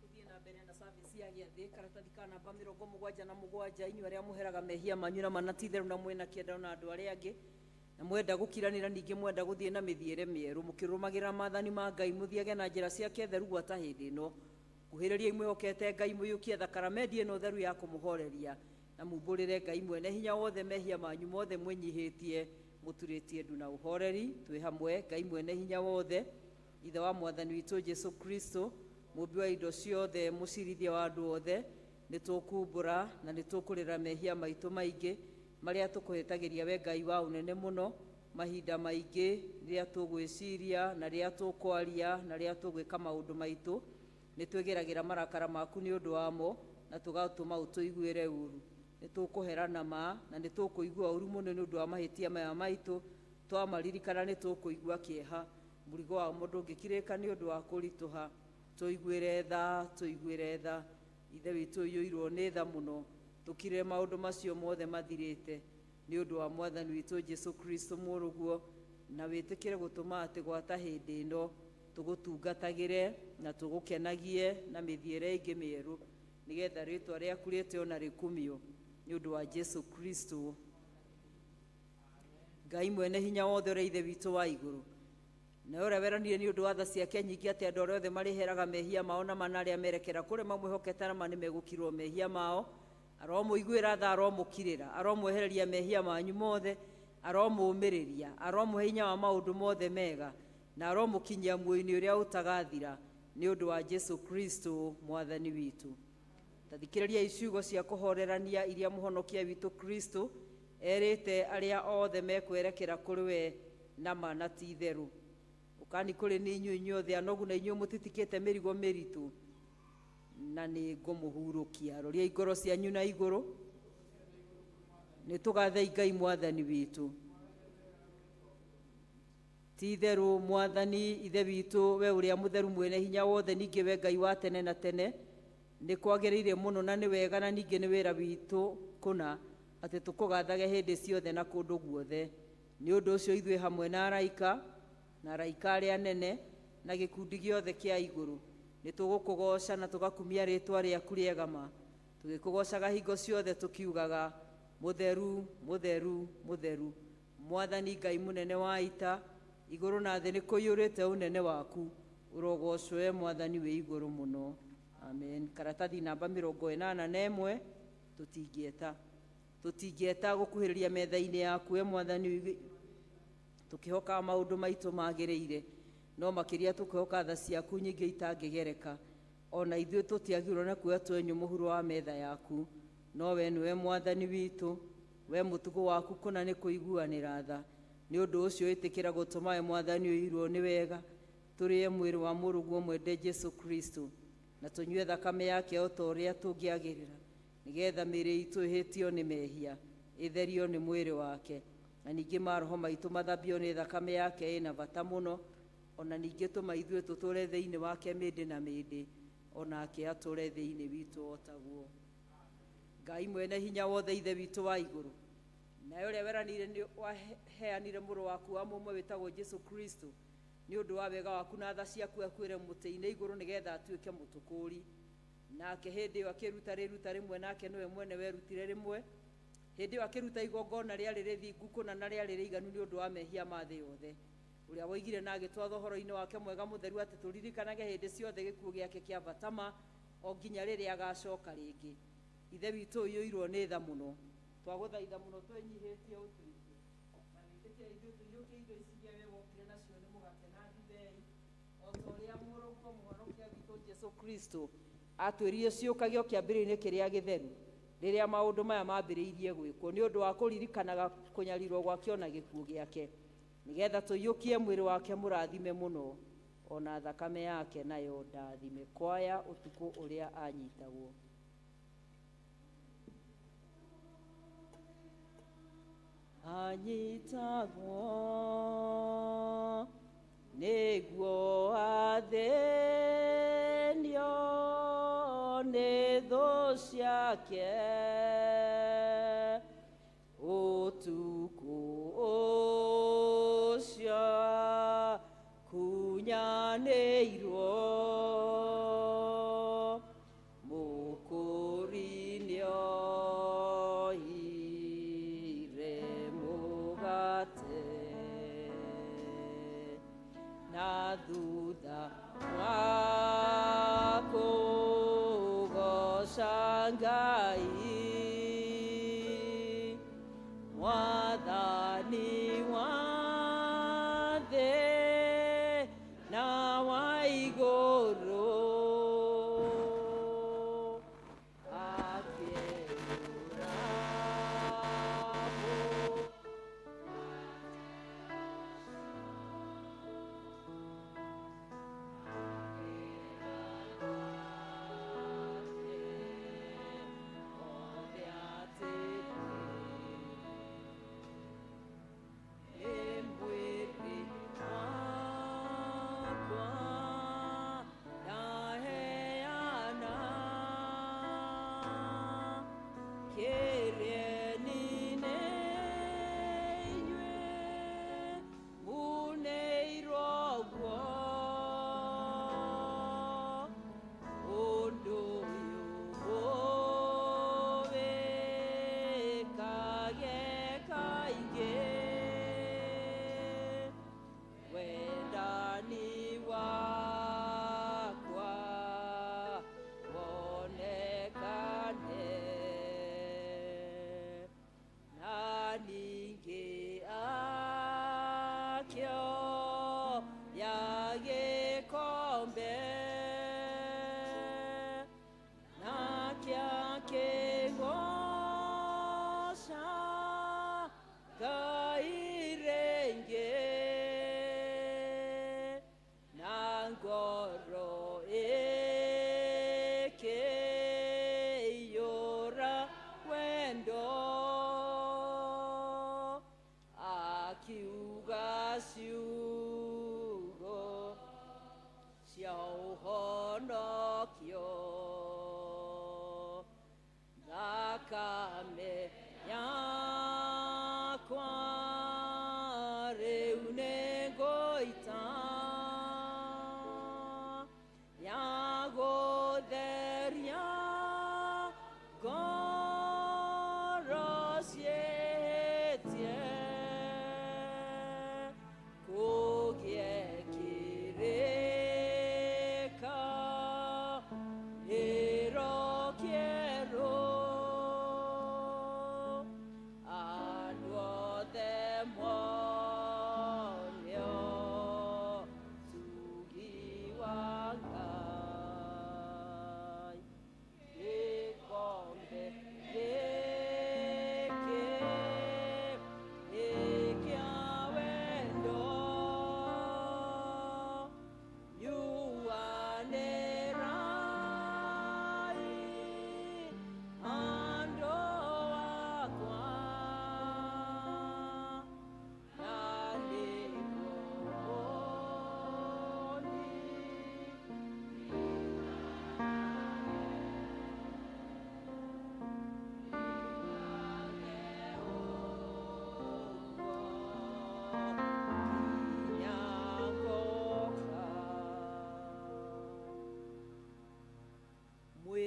Tuthiĩ na mbere na service ya gĩathĩ, karatathi ka namba 77, inyuĩ arĩa mũheraga mehia manyu na mana ti itherũ na mwĩna kĩenda na andũ arĩa angĩ, na mwenda gũkiranĩra, ningĩ mwenda gũthiĩ na mĩthiĩre mĩerũ, mũkĩrũmagĩrĩra maathani ma Ngai, mũthiage na njĩra ciake theru gwata hĩndĩ ĩno. Kuhĩrĩriai mwĩhokete Ngai, mũiyũkie thakramenti ĩno theru ya kũmũhoreria, na mumbũrĩre Ngai mwene hinya wothe mehia manyu mothe mwĩnyihĩtie, mũturĩtie ndu na ũhoreri. Twĩ hamwe Ngai mwene hinya wothe, Ithe wa Mwathani witũ Jesu Kristo, mũmbi wa indo ciothe, mũcirithia wa andũ othe, nĩ tũkumbũra na nĩ tũkũrĩra mehia maitũ maingĩ marĩa tũkũhĩtagĩria we Ngai wa ũnene mũno, mahinda maingĩ rĩrĩa tũgwĩciria na rĩrĩa tũkwaria na rĩrĩa tũgwĩka maũndũ maitũ, nĩ twĩgeragĩra marakara maku nĩ ũndũ wamo na tũgatũma ũtũiguĩre ũru. Nĩ tũkũherana ma na nĩ tũkũigua ũru mũno nĩ ũndũ wa mahĩtia maya maitũ, twamaririkana nĩ tũkũigua kĩeha, mũrigo wamo ndũngĩkirĩka nĩ ũndũ wa kũritũha. Tũiguĩre tha, tũiguĩre tha, Ithe witũ ũiyũirwo nĩ tha mũno, tũkirĩre maũndũ macio mothe mathirĩte nĩ ũndũ wa Mwathani witũ Jesu Kristo mũrũguo, na wĩtĩkĩre gũtũma atĩ gwata hĩndĩ ĩno tũgũtungatagĩre na tũgũkenagie na mĩthiĩre ĩngĩ mĩerũ, nĩgetha rĩtwa rĩaku rĩtĩo na rĩkumio nĩ ũndũ wa Jesu Kristo. Ngai mwene hinya wothe ũrĩa Ithe witũ wa igũrũ, na ũrĩa weranire nĩ ũndũ wa tha ciake nyingĩ atĩ andũ arĩa othe marĩheraga mehia mao na mana arĩa merekera kũrĩ mamwĩhokete na ma nĩmegũkirwo mehia mao, aromũiguĩra tha, aromũkirĩra, aromwehereria mehia manyu mothe, aromũũmĩrĩria, aromũhe hinya wa maũndũ mothe mega, na aromũkinyia muoyo-inĩ ũrĩa ũtagathira nĩ ũndũ wa Jesu Kristo Mwathani witũ. Ta thikĩrĩriai ciugo cia kũhorerania iria mũhonokia witũ Kristo erĩte arĩa othe mekwerekera kũrĩ we na ma na ti itherũ. Ũkani kũrĩ nĩ inyuĩ inyuothe anogu na inyuĩ mũtitikĩte mĩrigo mĩritũ, na nĩ ngũmũhurũkia. Roriai ngoro cianyu na igũrũ. Nĩ tũgathei Ngai Mwathani witũ. Ti itherũ Mwathani Ithe witũ, we ũrĩa mũtheru mwene hinya wothe, ningĩ we Ngai wa tene na tene, nĩ kwagĩrĩire mũno na nĩ wega na ningĩ nĩ wĩra witũ kũna atĩ tũkũgathage hĩndĩ ciothe na kũndũ guothe. Nĩ ũndũ ũcio ithuĩ hamwe na araika na araika arĩa anene Na gĩkundi gĩothe kĩa igũrũ nĩ tũgũkũgoca na tũgakumia rĩtwa rĩaku rĩega ma, tũgĩkũgocaga hingo ciothe tũkiugaga mũtheru mũtheru mũtheru, Mwathani Ngai mũnene wa ita, igũrũ na thĩ nĩ kũiyũrĩte ũnene waku, ũrogocwo we Mwathani wĩ igũrũ mũno. Amen. Karatathi namba 81, tũtingĩeta gũkuhĩrĩria metha-inĩ yaku we Mwathani, tũkĩhokaga maũndũ maitũ magĩrĩire, no makĩria tũkĩhoka tha ciaku nyingĩ itangĩgereka. Ona ithuĩ tũtiagĩrĩirwo nĩ kuoya twenyũ mũhuro wa metha yaku, no we nĩwe Mwathani witũ, we mũtugo waku kũna nĩ kũiguanĩra tha. Nĩ ũndũ ũcio ĩtĩkĩra gũtũma we Mwathani ũirwo nĩ wega, tũrĩe mwĩrĩ wa mũrũguo mwende Jesu Kristo, na tũnyue thakame yake o ta ũrĩa tũngĩagĩrĩra, nĩgetha mĩĩrĩ itũ ĩhĩtio nĩ mehia ĩtherio nĩ mwĩrĩ wake, na ningĩ maroho maitũ mathambio nĩ thakame yake ĩna bata mũno. Ona ningĩ tũma ithuĩ tũtũre thĩinĩ wake mĩndĩ na mĩndĩ, onake atũre thĩinĩ witũ o taguo. Ngai mwene hinya wothe, Ithe witũ wa igũrũ, nawe ũrĩa weranĩire nĩ waheanire mũrũ waku wa mũmwe wĩtagwo Jesu Kristo nĩ ũndũ wa wega waku na tha ciaku akuĩre mũtĩ-inĩ igũrũ nĩgetha atuĩke mũtũkũri. Nake hĩndĩ ĩyo akĩruta rĩruta rĩmwe, nake nĩwe mwene werutire rĩmwe. Hĩndĩ ĩyo akĩruta igongona rĩarĩ rĩthingu kũna na rĩarĩ rĩiganu nĩ ũndũ wa mehia ma thĩ yothe, ũrĩa woigire na agĩtwatha ũhoro-inĩ wake mwega mũtheru atĩ tũririkanage hĩndĩ ciothe gĩkuũ gĩake kĩa batama o nginya rĩrĩa agacoka rĩngĩ. Ithe witũ ũiyũirwo nĩ tha mũno, twagũthaitha mũno twĩnyihĩtie ũtũigue na wĩtĩkĩre ithuĩ tũiyũkie indo ici iria we wokire nacio nĩ mũgate na ndibei, o ta ũrĩa mũrũguo mũhonokia witũ Jesu Kristo atwĩrire ciũkagio kĩambĩrĩria-inĩ kĩrĩa gĩtheru rĩrĩa maũndũ maya mambĩrĩirie gwĩkwo, nĩ ũndũ wa kũririkanaga kũnyarirwo gwake ona gĩkuũ gĩake, nĩgetha tũiyũkie mwĩrĩ wake mũrathime mũno, ona thakame yake nayo ndathime. Kwaya ũtukũ ũrĩa anyitagwo. Anyitagwo nĩguo athĩnio nĩ thũ ciake, ũtukũ ũcio kunyanĩirwo, mũkũri nĩoire mũgate, na thutha wa kũgoca Ngai, Mwathani wa thĩ na wa igũrũ, akĩũra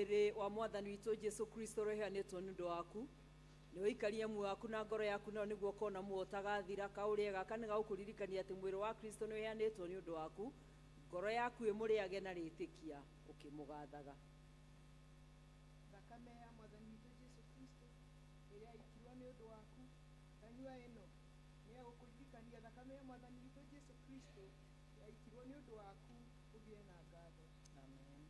Mwĩrĩ wa Mwathani witũ Jesu Kristo ũrĩa ũheanĩtwo nĩ ũndũ waku, nĩ ũikarie muoyo waku na ngoro yaku nayo nĩguo ũkona muoyo ũtagathira. Kaũrĩe gaka nĩ gagũkũririkania atĩ mwĩrĩ wa Kristo nĩ ũheanĩtwo nĩ ũndũ waku, ngoro yaku ĩmũrĩage na rĩtĩkia ũkĩmũgathaga. Thakame ya Mwathani witũ Jesu Kristo ĩrĩa yaitirwo nĩ ũndũ waku, tanyua ĩno nĩ ya gũkũririkania thakame ya Mwathani witũ Jesu Kristo yaitirwo nĩ ũndũ waku, ũgĩe na ngatho. Amen.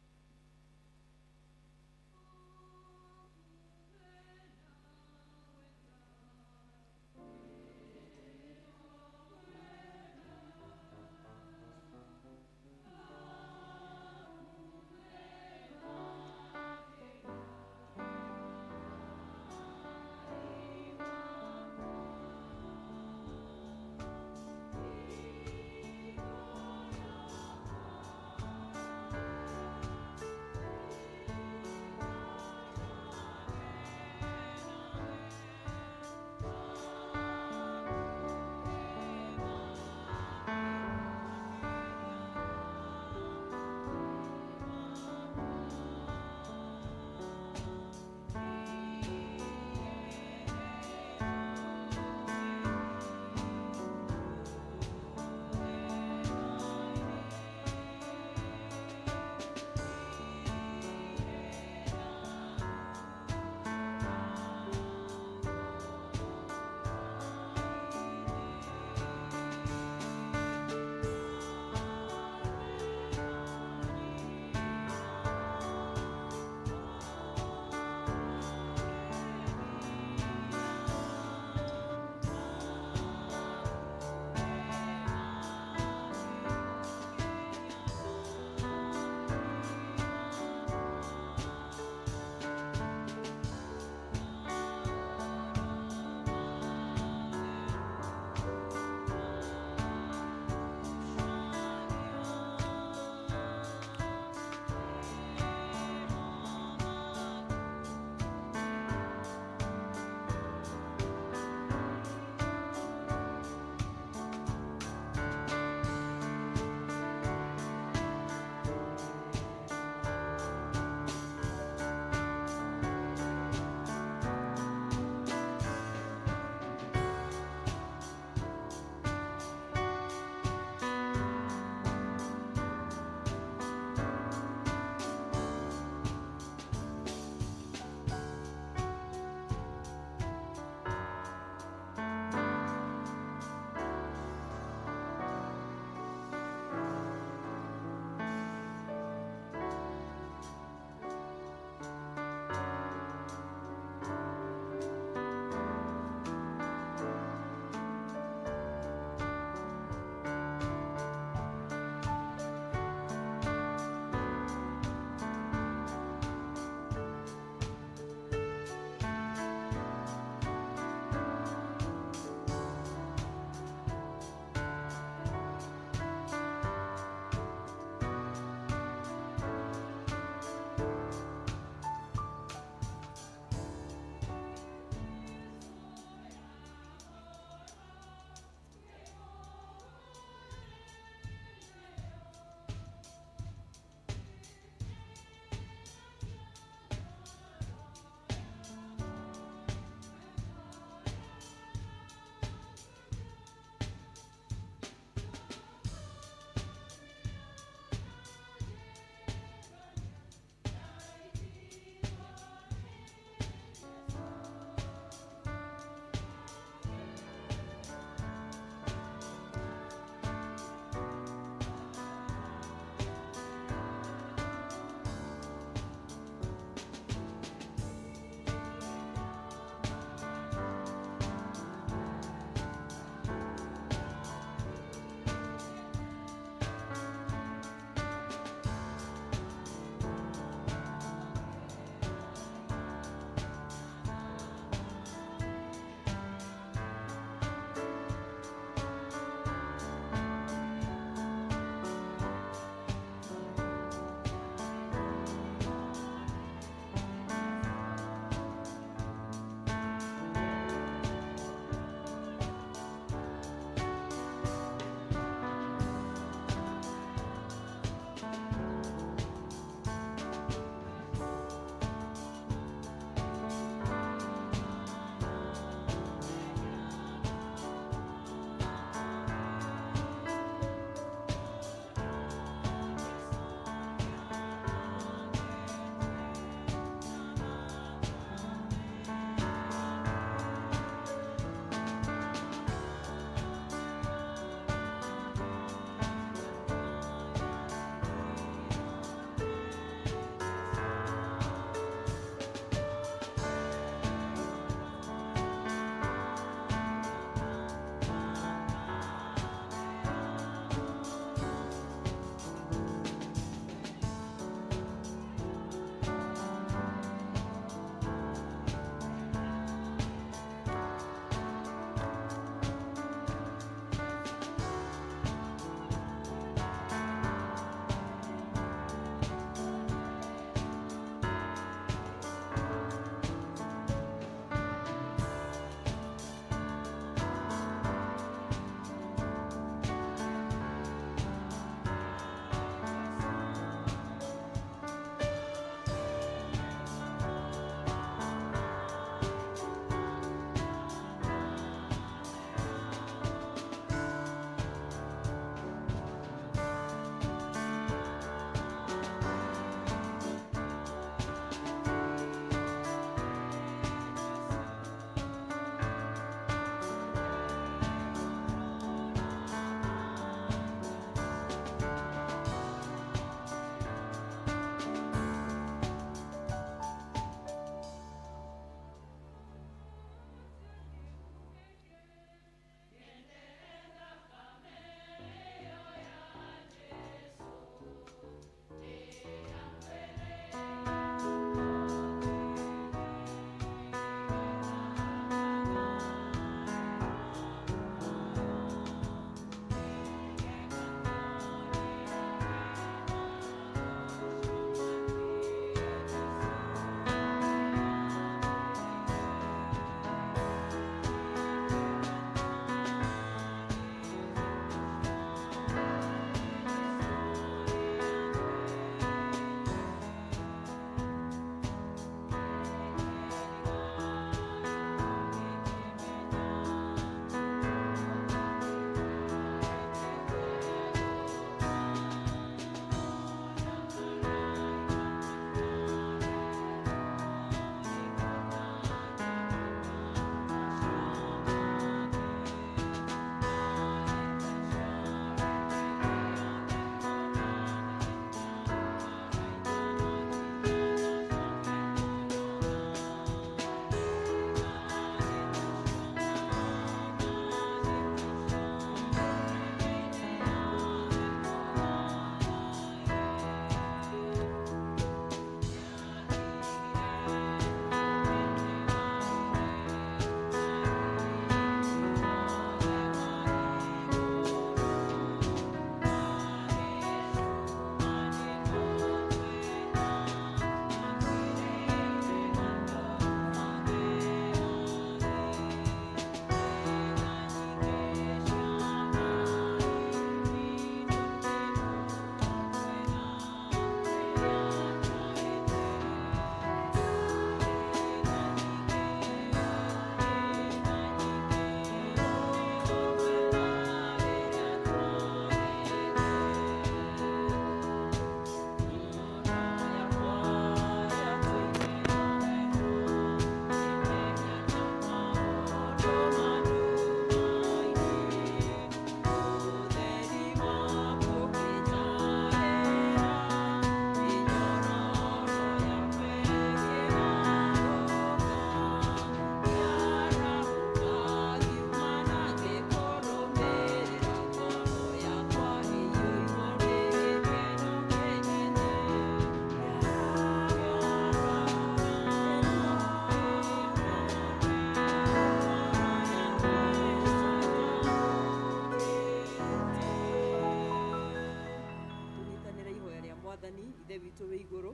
wĩ igũrũ,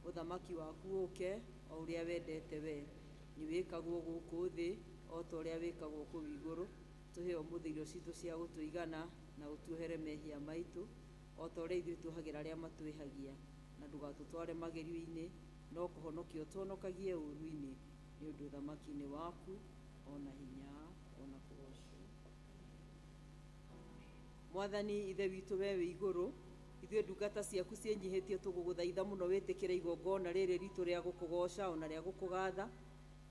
ũthamaki waku ũke o ũrĩa wendete we, nĩ wĩkagwo gũkũ thĩ o ta ũrĩa wĩkagwo kũu igũrũ. Tũhe ũmũthĩ irio citũ cia gũtũigana, na ũtuohere mehia maitũ o ta ũrĩa ithuĩ tuohagĩra arĩa matwĩhagia, na ndũgatũtware magerio-inĩ, no kũhonokia ũtũhonokagie ũũru-inĩ, nĩ ũndũ ũthamaki nĩ waku, ona hinya, ona kũgocwo. Mwathani Ithe witũ we wĩ igũrũ, ithuĩ ndungata ciaku ciĩnyihĩtie tũgũgũthaitha mũno wĩtĩkĩre igongona rĩrĩ ritũ rĩa gũkũgoca ona rĩa gũkũgatha,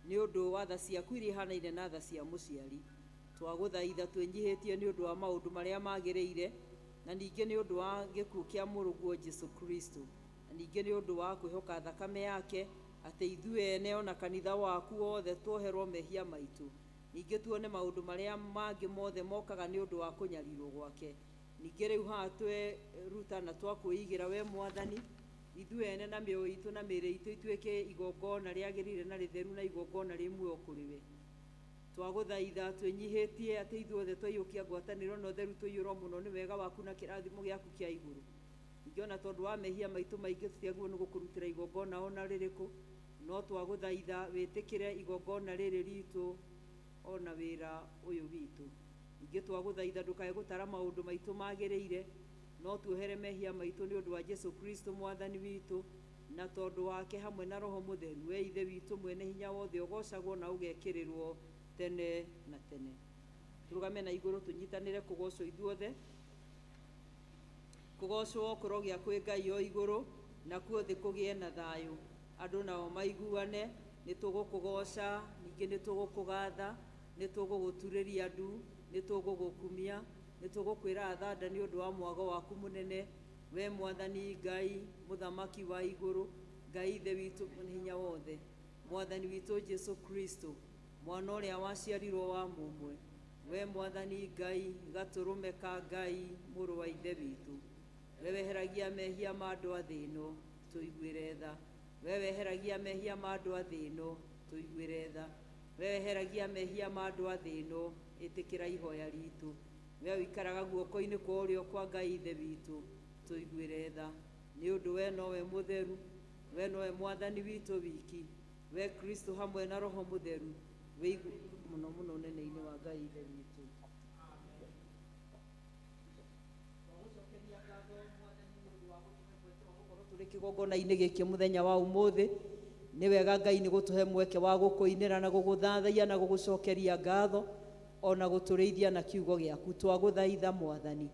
nĩ ũndũ wa tha ciaku iria ihanaine na tha cia mũciari. Twagũthaitha twĩnyihĩtie nĩ ũndũ wa maũndũ marĩa magĩrĩire, na ningĩ nĩ ũndũ wa gĩkuũ kĩa mũrũguo Jesu Kristo, na ningĩ nĩ ũndũ wa kwĩhoka thakame yake, atĩ ithuĩ ene ona kanitha waku wothe tuoherwo mehia maitũ. Ningĩ tuone maũndũ marĩa mangĩ mothe mokaga nĩ ũndũ wa kũnyarirwo gwake. Ningĩ rĩu haha tweruta na twakwĩigĩra we Mwathani, ithuĩ ene na mĩoyo itũ na mĩĩrĩ itũ ituĩke igongona rĩagĩrĩire na rĩtheru na igongona rĩ muoyo kũrĩ we. Twagũthaitha twĩnyihĩtie atĩ ithuothe twaiyũkia ngwatanĩro na ũtheru tũiyũrwo mũno nĩ wega waku na kĩrathimo gĩaku kĩa igũrũ. Ningĩ ona tondũ wa mehia maitũ maingĩ tũtiagĩrĩirwo nĩ gũkũrutĩra igongona ona rĩrĩkũ, no twagũthaitha wĩtĩkĩre igongona rĩrĩ ritũ ona wĩra ũyũ witũ. Ningĩ twagũthaitha ndũkae gũtara maũndũ maitũ magĩrĩire, no tuohere mehia maitũ nĩ ũndũ wa Jesu Kristo Mwathani witũ, na tondũ wake hamwe na Roho Mũtheru, we Ithe witũ mwene hinya wothe ũgocagwo na ũgekĩrĩrwo tene na tene. Tũrũgame na igũrũ tũnyitanĩre kũgocwo ithuothe. Kũgocwo kũrogĩa kwĩ Ngai o igũrũ, nakuo thĩ kũgĩe na thayũ. Andũ nao maiguane, nĩ tũgũkũgoca, ningĩ nĩ tũgũkũgatha, nĩ tũgũgũturĩria ndu, nĩ tũgũgũkumia, nĩ tũgũkwĩra athanda nĩ ũndũ wa mwago waku mũnene, we Mwathani Ngai, Mũthamaki wa igũrũ, Ngai Ithe witũ mwene hinya wothe, Mwathani witũ Jesu Kristo, mwana ũrĩa waciarirwo wa mũmwe, we Mwathani Ngai, gatũrũme ka Ngai, mũrũ wa Ithe witũ. We weheragia mehia ma andũ a thĩ ĩno, tũiguĩre tha. We weheragia mehia ma andũ a thĩ ĩno, tũiguĩre tha. We weheragia mehia ma andũ a thĩ ĩno, ĩtĩkĩra ihoya ritũ. We ũikaraga guoko-inĩ kwa ũrĩo kwa Ngai Ithe witũ, tũiguĩre tha. Nĩ ũndũ we nowe mũtheru, we nowe Mwathani witũ wiki, we Kristo hamwe na Roho Mũtheru, wĩ igũrũ mũno mũno ũnene-inĩ wa Ngai Ithe witũ. Tũrĩ kĩgongona-inĩ gĩkĩ mũthenya wa ũmũthĩ, nĩ wega Ngai nĩ gũtũhe mweke wa gũkũinĩra na gũgũthathaiya na gũgũcokeria ngatho ona gũtũrĩithia na kiugo gĩaku. Twagũthaitha Mwathani,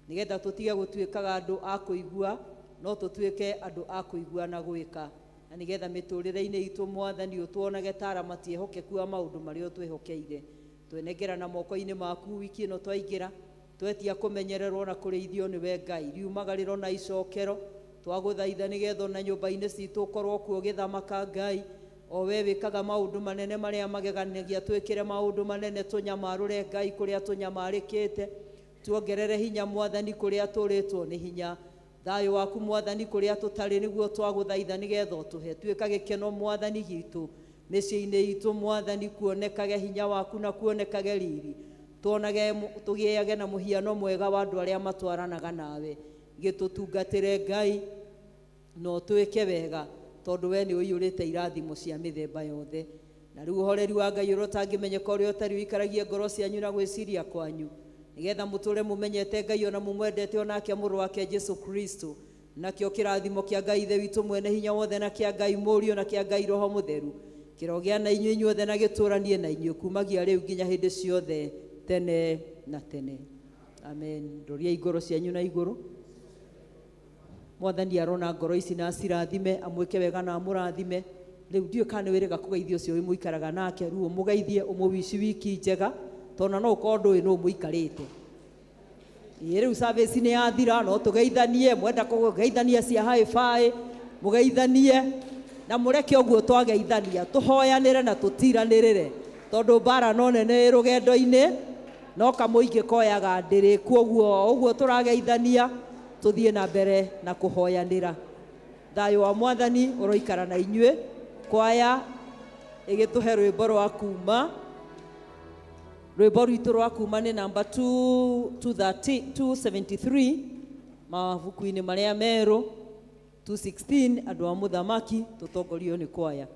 nĩgetha tũtige gũtuĩkaga andũ a kũigua, no tũtuĩke andũ a kũigua na gwĩka, na nĩgetha mĩtũrĩre-inĩ itũ Mwathani ũtuonage ta aramati ehokeku a maũndũ marĩa ũtwĩhokeire. Twenengerana moko-inĩ maku wiki ĩno twaingĩra, twetia kũmenyererwo na kũrĩithio nĩwe Ngai, riumagarĩro na icokero. Twagũthaitha nĩgetha ona nyũmba-inĩ citũ ũkorwo kuo ũgĩthamaka Ngai, o we wĩkaga maũndũ manene marĩa mageganagia, twĩkĩre maũndũ manene, tũnyamarũre Ngai kũrĩa tũnyamarĩkĩte, tuongerere hinya Mwathani kũrĩa tũrĩtwo nĩ hinya, thayũ waku Mwathani kũrĩa tũtarĩ nĩguo twagũthaitha nĩgetha ũtũhe. Tuĩka gĩkeno Mwathani gitũ mĩciĩ-inĩ itũ Mwathani, kuonekage hinya waku na kuonekage riri, tuonage tũgĩage na mũhiano mwega wa andũ arĩa matwaranaga nawe. Gĩtũtungatĩre Ngai na ũtwĩke wega, tondũ we nĩ ũiyũrĩte irathimo cia mĩthemba yothe. Na rĩu ũhoreri wa Ngai ũrĩa ũtangĩmenyeka ũrĩa ũtarĩ ũikaragie ngoro cianyu na gwĩciria kwanyu, nĩgetha mũtũre mũmenyete Ngai ona mũmwendete onake mũrũ wake Jesu Kristo. Nakĩo kĩrathimo kĩa Ngai Ithe witũ mwene hinya wothe na kĩa Ngai Mũriũ na kĩa Ngai Roho Mũtheru kĩrogĩa na inyuĩ inyuothe na gĩtũranie na inyuĩ kumagia rĩu nginya hĩndĩ ciothe tene na tene. Amen. Roriai ngoro cianyu na igũrũ. Mwathani arona ngoro ici na acirathime, amwĩke wega na amũrathime. Rĩu ndiũĩ kana nĩ wĩrĩga kũgeithia ũcio mũikaraga nake, rĩu ũmũgeithie ũmũwici wiki njega, tondũ no ũkorwo ndũĩ nũ mũikarĩte. Ĩĩ rĩu service nĩ yathira, no tũgeithanie, mwenda kũgeithania cia high five, mũgeithanie na mũreke ũguo twageithania, tũhoyanĩre na tũtiranĩrĩre, tondũ mbara no nene ĩ rũgendo-inĩ, no kamũingĩ koyaga ndĩrĩ. Koguo ũguo tũrageithania, tũthiĩ na mbere na kũhoyanĩra. Thayũ wa Mwathani ũroikara na inyuĩ. Kwaya ĩgĩtũhe rwĩmbo rwa kuma. Rwĩmbo rwitũ rwa kuma nĩ namba 273. Mabuku-inĩ marĩa merũ 216 andũ a mũthamaki, tũtongorio nĩ kwaya.